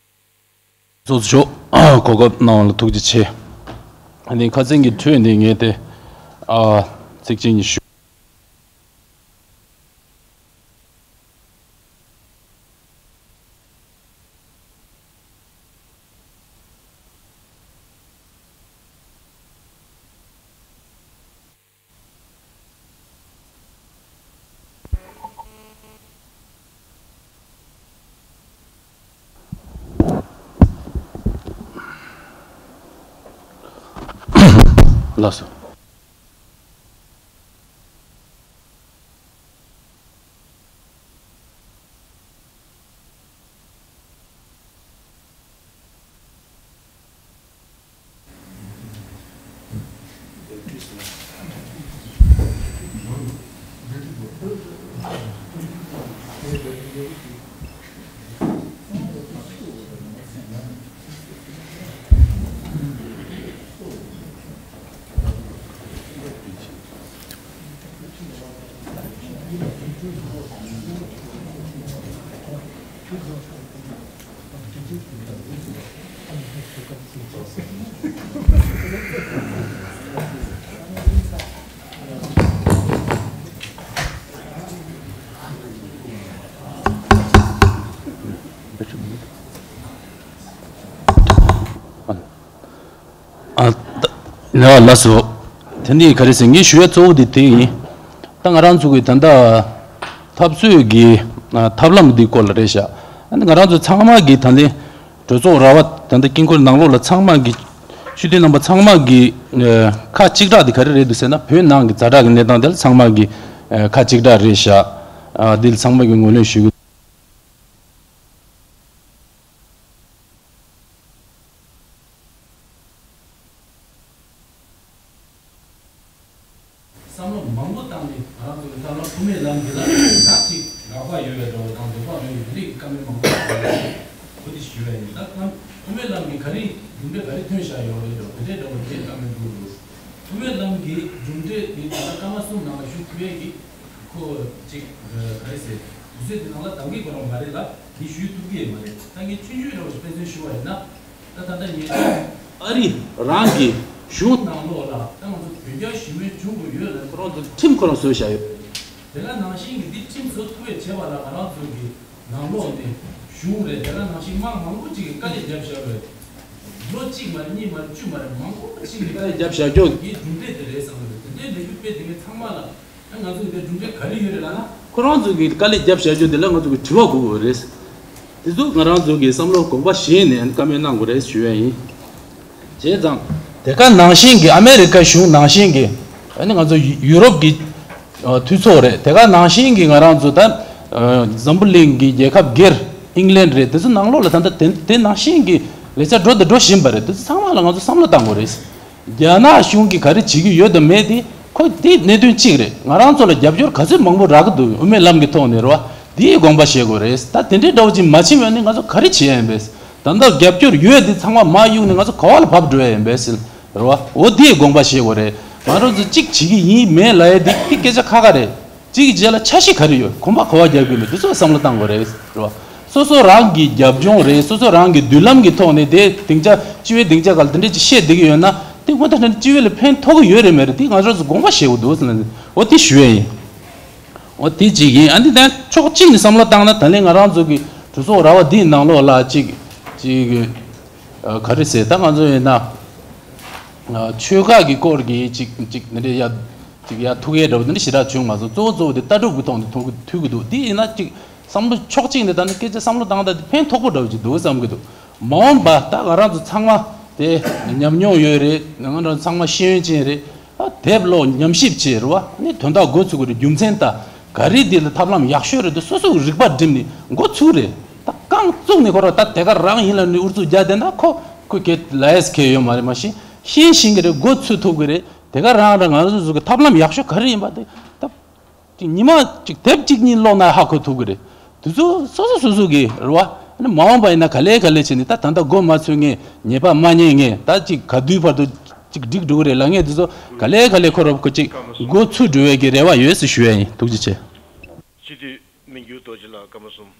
ཚོགས་གཙོ་མཆོག་གོ་སྐབས་གནང་བ་ལ་ཐུགས་རྗེ་ཆེ། ཨ་ནི་ཁ་སང་གི་གྲོས་འདི་ངས་དེ་ཨ་ཚིག་གཅིག་གཉིས་ཞུ། ལགས་སོ། ཨ། ད་ལགས་སོ། དེ་ནི་ག་རེ་ཟེར། ངས་ཞུ་ཡ་གཙོ་བོ་དེ་དེ་ཡིན། ད་ང་རང་ཚོ་གི་ད་ལྟ་འཐབ་རྩོད་ཀྱི་ཨ་ཐབས་ལམ་འདི་སྐོར་ལ་རེད་ཤག་ཨ་ནི་ང་རང་ཚོ་ཚང་མ་གི་ད་ལྟ་གྲོས་ཚོགས་ར་བ་ད་ལྟ་དཀྱིལ་འཁོར་ནང་ལོགས་ལ་ཚང་མ་གི་སྤྱི་འཐུས་རྣམ་པ་ཚང་མ་གི་ཨ་ཁ་གཅིག་གྲགས་དེ་ག་རེ་རེད་འདུག་ཟེར་ན། བོད་ནང་གི་ཛ་དྲག་གི་གནས་སྟངས་དེ་ལ་ཚང་མ་གི་ཨ་ཁ་གཅིག་གྲགས་རེད་ཤག་ཨ་འདི་ལ་ཚང་མ་གི་ངོས་ལེན་ཞུ་གི། དབུ་མའི་ལམ་འདི་ལ་ཡང་ཅིག་དགག་པ་ཡོད་པའི་འདྲ་བོ་དང་འདོད་པ་མེད་པའི་དེ་འདྲའི་བཀའ་མོལ་མང་པོ་ཞིག་ཡོད་པ་རེད། འོ་དེ་ཞུ་བ་ཡིན། ད་ཁོང་དབུ་མའི་ལམ་གྱིས་ག་རེ་གྲུབ་འབྲས་ག་རེ་ཐོན་བཞག་ཡོད་རེད་འདྲ་བོ་དེ་འདྲའི་འདྲ་བོ་དེ་བཀའ་མོལ་འདུག་འདུག་དབུ་མའི་ལམ་གྱི་གྲུབ་འབྲས་དེ་ད་ལྟ་སྐར་མ་གསུམ་ནང་ལ་ཞུ་ཐུབ་ཡས་ཀྱི་ཁོ་ཅིག་ག་རེ་ཟེར་དུས་ཚོད་དེ་ནང་ལ་འདང་གི་ཁོ་རང་མ་རེད་ལ་འདི་ཞུ་ཐུབ་ཀྱི་ཡོད་མ་རེད། ད་ངས་ཆུང་ཆུང་འདྲ་བོ་ཞིག་དཔེ་མཚོན་ཞུ་བ་ཡིན་ན། ད་ད་ལྟ་ཉེ་ཆར་ཨ་རི་རང་གི་གཞུང་ནང་ལོགས་ལ་ད་ང་ཚོ་བོད་རྒྱ་ཞི་མོལ་བྱུང་དགོས་ཡོད་ལ་ཁོ་རང་ཚོ་ཁྲིམས་ཁོ་རང་བཟོས་བཞག་ཡོད། དེ་ག་ནང་བཞིན་གྱི་འདི་ཁྲིམས་བཟོ་ཐུབ་པའི་བྱས་པ་ལ་ང་རང་ཚོ་གི་ནང་ལོགས་ནས་གཞུང་རེད། དེ་ག་ནང་བཞིན་དམངས་མང་པོ་ཅིག་གིས་དཀའ་ལས་བརྒྱབ་བཞག་པའི་ལོ་གཅིག་མ་རེད་གཉིས་མ་རེད་བཅུ་མ་རེད་མང་པོ་ཅིག་གིས་དཀའ་ལས་བརྒྱབ་བཞག་རྒྱུ་གི་གྲུབ་འབྲས་དེ་རེད་བསམ་གི་འདུག་དེ་འདྲའི་ལས་འགུལ་སྤེལ་དེ་གའི་ཚང་མ་ལ། ང་ཚོ་འདིར་གྲུབ་འབྲས་ག་རེ་ཡོད་རེད་ལབ་ན། ཁོ་རང་ཚོ་གིས་དཀའ་ལས་བརྒྱབ་བཞག་རྒྱུ་དེ་ལ་ང་ཚོ་གིས་དྲི་བ་དགོས་ཀྱི་རེད། དེ་ཚོ་ང་རང་ཚོ་གིས་བསམ་བློ་དགོངས་པ་བཞེས་ནས་བཀའ་མོལ་གནང་དགོས་རེད་ཞུ་ཡ་ཡིན། བྱས་ཙང་། དེ་ག་ནང་བཞིན་གྱི་ཨ་མེ་རི་ཀ་གཞུང་ནང་བཞིན་གྱི་ཨ་ནི་ང་ཚོ་ཡུ་ཡུ་རོབ་ཀྱི་འཐུས་ཚོགས་རེད། དེ་ག་ནང་བཞིན་གྱི་ང་རང་ཚོ་ད་འཛམ་བུ་གླིང་གི་རྒྱལ་ཁབ་སྒེར་ཨིང་ལན་རེད། དེ་ཚོ་ནང་ལོགས་ལ་ད་ལྟ་དེ་དེ་ནང་བཞིན་གྱི་ལས་ཀ་འགྲོ་དང་འགྲོ་བཞིན་པ་རེད། དེ་ཚོ་ཚང་མ་ལ་ང་ཚོ་བསམ་བློ་བཏང་དགོས་རེད། རྒྱ་ནག་གཞུང་གིས་ག་རེ་བྱེད་ཀྱི་ཡོད་དམ་མེད་དེ་ཁོ་དེ་གནད་དོན་གཅིག་རེད། ང་རང་ཚོ་ལ་རྒྱབ་སྐྱོར་ག་ཚོད་མང་པོ་རག་གི་འདུག་དབུ་མའི་ལམ་གྱི་ཐོག་ནས་རེད་བ། དེའི་དགོངས་པ་བཞེས་དགོས་རེད། ད་དེ་འདྲའི་འདྲ་བོ་ཅིག་མ་ཕྱིན་པ་ནི་ང་ཚོ་ག་རེ་བྱེད་ཡ་ཡིན་པས། ད་ལྟ་རྒྱབ་སྐྱོར་ཡོད་དེ་ཚང་མ་མར་གཡུགས་ནས་ང་ཚོ་ག་བ་ལ་བབས་འགྲོ་ཡ་ཡིན་པས་ཟེར་རེད་བ། འོ་དེའི་དགོངས་པ་བཞེས་དགོས་རེད། ང་རང་ཚོ་གཅིག་བྱེད་ཀྱི་ཡིན་མེད་ལབ་ཡ་དེ་དེ་སྐད་ཆ་ཁ་ཁ་རེད། གཅིག་གི་རྗེས་ལ་འཆར་གཞི་ག་རེ་ཡོད། གོམ་པ་ག་བ་རྒྱག་གི་མེད། དེ་ཚོ་བསམ་བློ་བཏང་དགོས་རེད། རེད་བ། སོ་སོ་རང་གི་རྒྱབ་ལྗོངས་རེད། སོ་སོ་རང་གི་མདུན་ལམ་གྱི་ཐོག་ནས་དེ་སྡིངས་ཆ་སྤྱི་བའི་སྡིངས་ཆ་སྒང་ལ་དེ་འདྲས་ཅིག་བཤད་བསྡད་ཀྱི་ཡོད་ན་དེ་དངོས་གནས་དྲང་གནས་སྤྱི་བའི་ལ་ཕན་ཐོགས་ཀྱི་ཡོད་རེད་མེད་རེད་དེ་ང་རང་ཚོ་དགོངས་པ་བཞེས་དགོས་འདུག་ཟེར་ན་འོ་དེ་ཞུ་ཡས་ཡིན། འོ་དེ་གཅིག་ཡིན། ཨ་འདི་ད་ཕྱོགས་གཅིག་ནས་བསམ་བློ་བཏང་ན་ད་ལན་ང་རང་ཚོ་གི་གྲོས་ཚོགས་ར་བ་འདིའི་ནང་ལོགས་ལ་གཅིག་གཅིག་ག་རེ་ཟེར་ད་ང་ཚོ་ཡིན་ན་ཆོལ་ཁ་གི་སྐོར་གྱི་གཅིག་གཅིག་འདི་འདྲས་ཡ། ཅིག་ཡར་ཐུག་ཡས་འདྲ་བོ་དེ་འདྲ་ཞེ་དྲག་བྱུང་མ་སོང་། གཙོ་བོ་གཙོ་བོ་དེ་ལྟ་གྲུབ་ཀྱི་ཐོག་ནས་ཐུག་གི་ཐུག་གི་འདུག་དེ་ཡིན་ན་ཅིག་བསམ་བློ་ཕྱོགས་གཅིག་ནས་ད་ནི་སྐད་ཆ་བསམ་བློ་བཏང་ད་དེ་ཕན་ཐོགས་པོ་འདྲ་བོ་ཅིག་འདུག་བསམ་གི་འདུག་མ་འོངས་པ་ད་ང་རང་ཚོ་ཚང་མ་དེ་ཉམས་མྱོང་ཡོད་རེད། ང་རང་ཚོ་ཚང་མ་ཤེས་ཡོན་ཅན་རེད། ཨ་དེབ་ཀློག་ཉམས་ཞིབ་བྱེད་རེད་བ། ནི་དོན་དག་འགོ་ཚུགས་གི་རེད། རྒྱུ་མཚན་ད་ག་རེ་འདི་ལ་ཐབས་ལམ་ཡག་ཤོས་རེད་འདུག་སོ་སོ་གི་རིག་པ་བསྒྲིམས་ནས་འགོ་ཚུགས་རེད། ད་རྐང་བཙུགས་ནས་ཁོ་ར་ད་དེ་ག་རང་ཡིན་ལ་ནི་ཨུ་ཚུགས་རྒྱག་བསྡད་ན་ཁོ་ཁོ་སྐད་ལ་ཡས་ཁེལ་ཡོད་མ་རེད། མ་གཞི་ཤེས་བཞིན་གི་རེད། འགོ་ཚུགས་ཐུབ་གི་རེད། དེ་ག་རང་རང་ང་རང་ཚོ་གི་ཐབས་ལམ་ཡག་ཤོས་ག་རེ་ཡིན་པ་དེ་ད་ཅིག་ཉི་མ་ཅིག་དེབ་གཅིག་གཉིས་ཀློག་ན་ཧ་གོ་ཐུབ་གི་རེད། དེ་ཚོ་སོ་སོ་སོ་སོ་གི་རེད་བ། ཨ་ནི་མ་འོངས་པ་ཡིན་ན་ག་ལེ་ག་ལེ་བྱས་ནས་ད་ད་ལྟ་མགོ་མ་ཚོས་ངས་ཉེས་པ་མ་རྙེད་ངས་ད་ཅིག་ག་དུས་བར་དུ་ཅིག་འགྲིག་འགྲོ་གི་རེད་ལབ་ངས་དེ་ཚོ་ག་ལེ་ག་ལེ་ཁོ་ར་ཁོ་ཅིག་འགོ་ཚུགས་འགྲོ་བའི་གི་རེ་བ་ཡོད་ཟེར་ཞུ་ཡ་ཡིན། ཐུགས་རྗེ་ཆེ། སྤྱི་འཐུས་མི་འགྱུར་རྡོ་རྗེ་ལགས་སྐར་མ་གསུམ།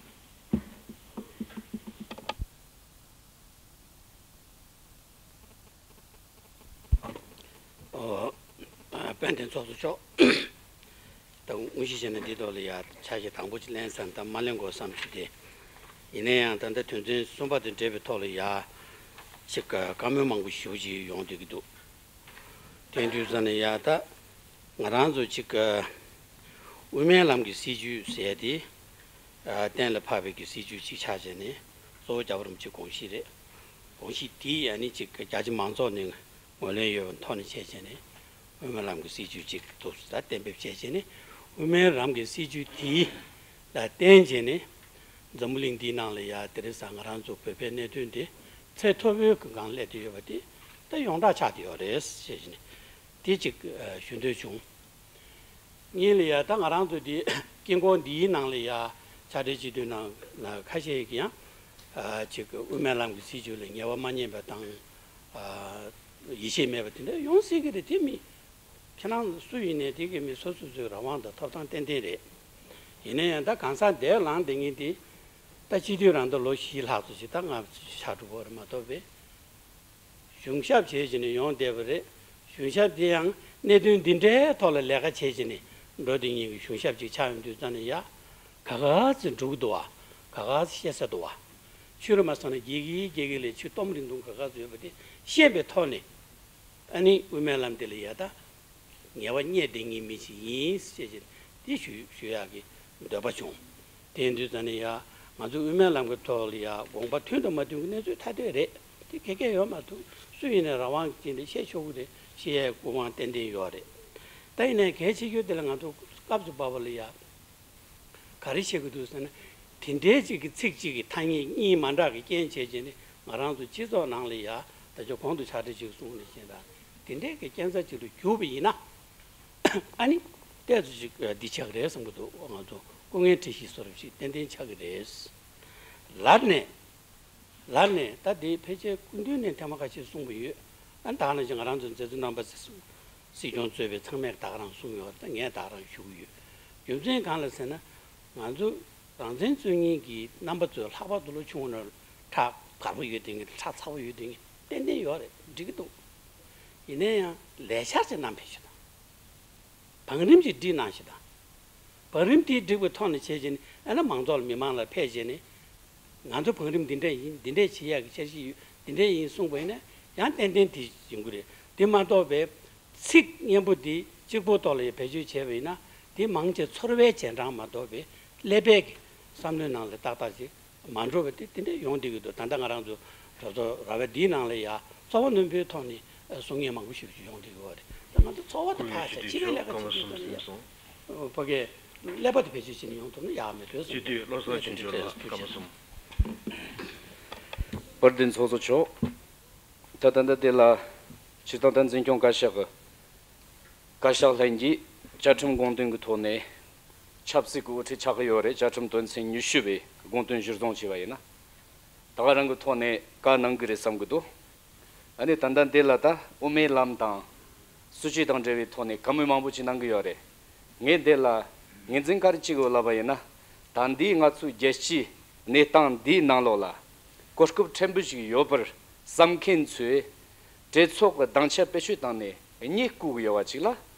ཨོ། དཔལ་ལྡན་ཚོགས་གཙོ་མཆོག་ད་དངོས་གཞི་བྱས་ན་འདི་ཐོག་ལ་ཡ་འཆར་གཞི་དང་པོ་ཅིག་ལེན་བསམ་ད་མ་ལེན་དགོས་བསམ་གྱི་དེ། ཡིན་ན་ཡང་ད་ལྟ་དོན་ཚན་གསུམ་པ་དང་འབྲེལ་བའི་ཐོག་ལ་ཡ་ཅིག་བཀའ་མོལ་མང་པོ་ཞེ་པོ་ཅིག་ཡོང་བསྡད་ཀྱི་འདུག་དེ་དུས་ཙམ་ནས་ཡ་ད་ང་རང་ཚོ་ཅིག་དབུ་མའི་ལམ་གྱི་སྲིད་བྱུས་ཟེར་ཏེ། གཏན་ལ་ཕབ་པའི་གི་སྲིད་བྱུས་གཅིག་ཆགས་བྱས་ནས་གཙོ་བོ་རྒྱལ་བ་རིན་པོ་ཆེའི་དགོངས་གཞི་རེད། དགོངས་གཞི་དེ་ཡང་ནི་གཅིག་རྒྱ་ཆེ་མང་ཚོགས་ནས་ངོས་ལེན་ཡོད་པའི་ཐོག་ནས་བྱས་བྱས་ནས་དབུ་མའི་ལམ་གྱི་སྲིད་བྱུས་གཅིག་ཐུགས་སུ་ད་གཏན་འབེབས་བྱས་བྱས་ནས་དབུ་མའི་ལམ་གྱི་སྲིད་བྱུས་དེ་ལ་བརྟེན་བྱས་ནས་འཛམ་བུ་གླིང་འདིའི་ནང་ལ་ཡ་དེ་རིང་སང་ང་རང་ཚོ་བོད་པའི་གནད་དོན་དེ་ཚད་མཐོ་པོའི་སྒང་སླེབས་བསྡད་ཡོད་པ་དེ་ད་ཡོངས་གྲགས་ཆགས་བསྡད་ཡོད་རེད་ཟེར་བྱས་ནས་དེ་གཅིག་ཞུ་འདོད་བྱུང་། གཉིས་ལ་ཡ་ད་ང་རང་ཚོ་འདི་དཀྱིལ་འཁོར་འདིའི་ནང་ལ་ཡ་ཕྱག་སྦྲེལ་སྤྱི་འཐུས་ནང་ལ་ཁ་ཤས་ཀྱིས་ཡང་ཅིག་དབུ་མའི་ལམ་གྱི་སྲིད་བྱུས་ལ་ངེས་པ་མ་རྙེད་པ་དང་ཡིད་ཆེས་མེད་པ་དེ་འདྲ་ཡོང་སྲིད་ཀྱི་རེད། དེ་མི་ཁྱེད་རང་སུ་ཡིན་ནའི་དེ་གི་མི་སོ་སོ་སོའི་རང་དབང་དང་ཐོབ་ཐང་ཏན་ཏན་རེད། ཡིན་ན་ཡང་ད་གང་ཟག་འདས་ལངས་བསྡད་མཁན་དེ་ད་སྤྱི་འཐུས་རང་ད་ལོ་བཞི་ལྷག་ཙམ་ཞིག་ད་ང་ཕྱག་གྲུབ་པ་རེད་མ་གཏོགས་པས། གཞུང་ཞབས་བྱས་བྱས་ནས་ཡོང་བསྡད་པ་རེད། གཞུང་ཞབས་དེ་ཡང་གནད་དོན་འདི་འདྲའི་ཐོག་ལ་ལས་ཀ་བྱས་བྱས་ནས་འགྲོ་བསྡད་མཁན་གྱི་གཞུང་ཞབས་ཅིག་ཆགས་ཡོང་དུས་ཙམ་ནས་ཡ། ག་ག་ཚོད་འགྲོ་གི་འདུག་བ། ག་ག་ཚོད་བཤད་ས་འདུག་བ། ཆོས་ར་མ་སོང་ན་དགེ་གི་དགེ་གི་ལས་ཆོས་གཏོང་མི་རིན་ཐུང་ག་ག་ཚོད་ཡོད་པ་དེ་ཤེས་པའི་ཐོག་ནས། ཨ་ནི་དབུ་མའི་ལམ་དེ་ལ་ཡ་ད། ངེས་པ་རྙེད་བསྡད་མཁན་མི་ཞིག་ཡིན་ཞེས་བྱས་འདི་ཞུ་ཞུ་ཡག་གི་འདོད་པ་བྱུང་། དེ་ཡིན་དུས་ཙམ་ནས་ཡ་ང་ཚོ་དབུ་མའི་ལམ་གྱི་ཐོག་ལ་ཡ་དགོངས་པ་མཐུན་དང་མ་མཐུན་གྱི་གནས་ཚུལ་ཐ་དད་རེད། དེ་ག་གེ་ཡོད་མ་ཐུབ། སུ་ཡིན་ནའི་རང་དབང་གི་ཅིག་འདི་བཤད་ཆོག་གི་རེད། བཤད་ཡའི་སྐུ་དབང་ཏན་ཏན་ཡོད་རེད། ད་ཡིན་ནའི་གལ་ཆེ་རྒྱུ་དེ་ལ་ང་ཚོ་སྐབས་སུ་བབས་པ་ལ་ཡ། ག་རེ་བྱེད་དགོས་འདུག་ཟེར་ན། དེ་འདྲའི་ཅིག་གི་ཚིག་གཅིག་གི་ཐ་སྙད་གཉིས་མ་འདྲ་གི་རྐྱེན་བྱས་བྱས་ནས་ང་རང་ཚོ་སྤྱི་ཚོགས་ནང་ལ་ཡ་ད་ཆ་གོང་དུ་ཕྱག་སྦྲེལ་ཅིག་གསུངས་ནས་བཞིན་ད་དེ་འདྲའི་གི་རྐྱེན་རྩ་ཅིག་ཏུ་གྱུར་པ་ཡིན་ན། ཨ་ནི། ཏོག་ཙམ་ཅིག་འདི་ཆགས་ཀྱི་རེད་བསམ་གྱི་འདུག་ང་ཚོ་སྐུ་ངལ་འཕྲད་གཞི་བཟོ་འདྲ་ཞིག་ཏན་ཏན་ཆགས་ཀྱི་རེད། ལར་ནས་ལར་ནས་ད་འདི་ཕལ་ཆེར་སྐུ་མདུན་ནས་ཐེངས་མ་ཁ་ཤས་གསུངས་པ་ཡོད། ཨ་ད་ག་ནང་བཞིན་ང་རང་ཚོ་མཛད་གཙོ་རྣམ་པ་སྲིད་སྐྱོང་གཙོས་པའི་ཚང་མས་ད་ག་རང་གསུངས་ཡོད་རེད། ད་ངས་ད་ག་རང་ཞུ་གི་ཡོད། རྒྱུ་མཚན་གང་ལ་ཟེར་ན། ང་ཚོ་རང་བཙན་རྩོད་མཁན་གྱི་རྣམ་པ་ཚོས་ལྷག་པར་དུ་ལོ་ཆུང་བ་ནས་ཁྲག་དཀར་པོ་ཡོད་དེ་ངས་ཁྲག་ཚ་པོ་ཡོད་དེ་ངས་ཏན་ཏན་ཡོད་རེད། འགྲིག་གི་འདུག་ཡིན་ན་ཡང་ལས་འཆར་ཅིག་བསྣམས་ཕེབས་ཤོག་དང་། བང་རིམ་ཅིག་སྒྲིག་གནང་ཞིག་དང་། བང་རིམ་དེ་སྒྲིག་པའི་ཐོག་ནས་བྱས་རྗེས་ནས་ཨ་ན་མང་ཚོགས་ལ་མི་མང་ལ་ཕེབས་རྗེས་ནས། ང་ཚོ་བང་རིམ་འདི་འདྲ་ཡིན། འདི་འདྲ་བྱེད་ཡག་གི་འཆར་གཞི་ཡོད། འདི་འདྲ་ཡིན་གསུངས་པ་ཡིན་ན་ཡང་ཏན་ཏན་དེ་ཡིན་གྱི་རེད། དེ་མ་གཏོགས་པའི་ཚིག་སྙན་པོ་འདི་གཅིག་པོ་ཐོག་ལ་ཡང་བེད་སྤྱོད་བྱས་པ་ཡིན་ན་དེ་མང་ཆེ་ཚོར་བའི་རྗེས་འབྲང་མ་གཏོགས་པའི་ཀླད་པའི་གི་བསམ་བློའི་ནང་ལ་ཏག་ཏག་ཅིག་མ་འགྲོ་བ་དེ་དེ་འདྲ་ཡོང་བསྡད་ཀྱི་འདུག་ད་ལྟ་ང་རང་ཚོ་གྲོས་ཚོགས་ར་བ་འདིའི་ནང་ལ་ཡ་ཚོགས་པ་རྣོན་པོའི་ཐོག་ནས་གསུང་མཁན་མང་པོ་ཞིག་ཡོང་བསྡད་ཀྱི་ཡོད་རེད། ད་ང་ཚོ་ཚོགས་པ་དེ་ཕར་བཞག་སྤྱི་པའི་ལས་ཀ་བྱེད་དུས་ཙམ་ལ་ཡ། ཕ་གིའི་ཀླད་པ་དེ་བེད་སྤྱོད་བྱས་ནས་ཡོང་ཐུབ་ན་ཡག་མེད་འདུག་བསམ། སྤྱི་འཐུས་བློ་བཟང་ཆོས་འབྱོར་ལགས། སྐར་མ་གསུམ། དཔལ་ལྡན་ཚོགས་གཙོ་མཆོག་ད་ད་ལྟ་དེ་ལ་སྤྱིར་བཏང་ད་འཛིན་སྐྱོང་བཀའ་ཤག་གི་བཀའ་ཤག་ལྷན་གྱིས་བཅའ་ཁྲིམས་དགོངས་དོན་གྱི་ཐོག་ནས་ཆབ་སྲིད་ཀྱི་དབུ་ཁྲིད་ཆགས་ཀྱི་ཡོད་རེད། བཅའ་ཁྲིམས་དོན་ཚན་ཉི་ཤུ་པའི་དགོངས་དོན་གཞིར་བཟུང་བྱས་པ་ཡིན་ན། ད་ག་རང་གི་ཐོག་ནས་བཀའ་གནང་གི་རེད་བསམ་གི་འདུག་ཨ་ནི་ད་ལྟ་འདི་ལ་ད་དབུ་མའི་ལམ་དང་སྲིད་བྱུས་དང་འབྲེལ་བའི་ཐོག་ནས་བཀའ་མོལ་མང་པོ་ཅིག་གནང་གི་ཡོད་རེད། ངས་འདི་ལ་ངོས་འཛིན་ག་རེ་བྱེད་དགོས་ལབ་པ་ཡིན་ན། ད་འདིའི་ང་ཚོའི་རྒྱལ་སྤྱིའི་གནས་སྟངས་འདིའི་ནང་ལོགས་ལ་གོ་སྐབས་ཕྲན་བུ་ཞིག་ཡོད་པར་བསམ་མཁན་ཚོས་གྲོས་ཚོགས་ཀྱི་དམ་བཅའ་བེད་སྤྱོད་བཏང་ནས་གཉིད་བསྐུལ་གི་ཡོད་པ་ཅིག་ལ་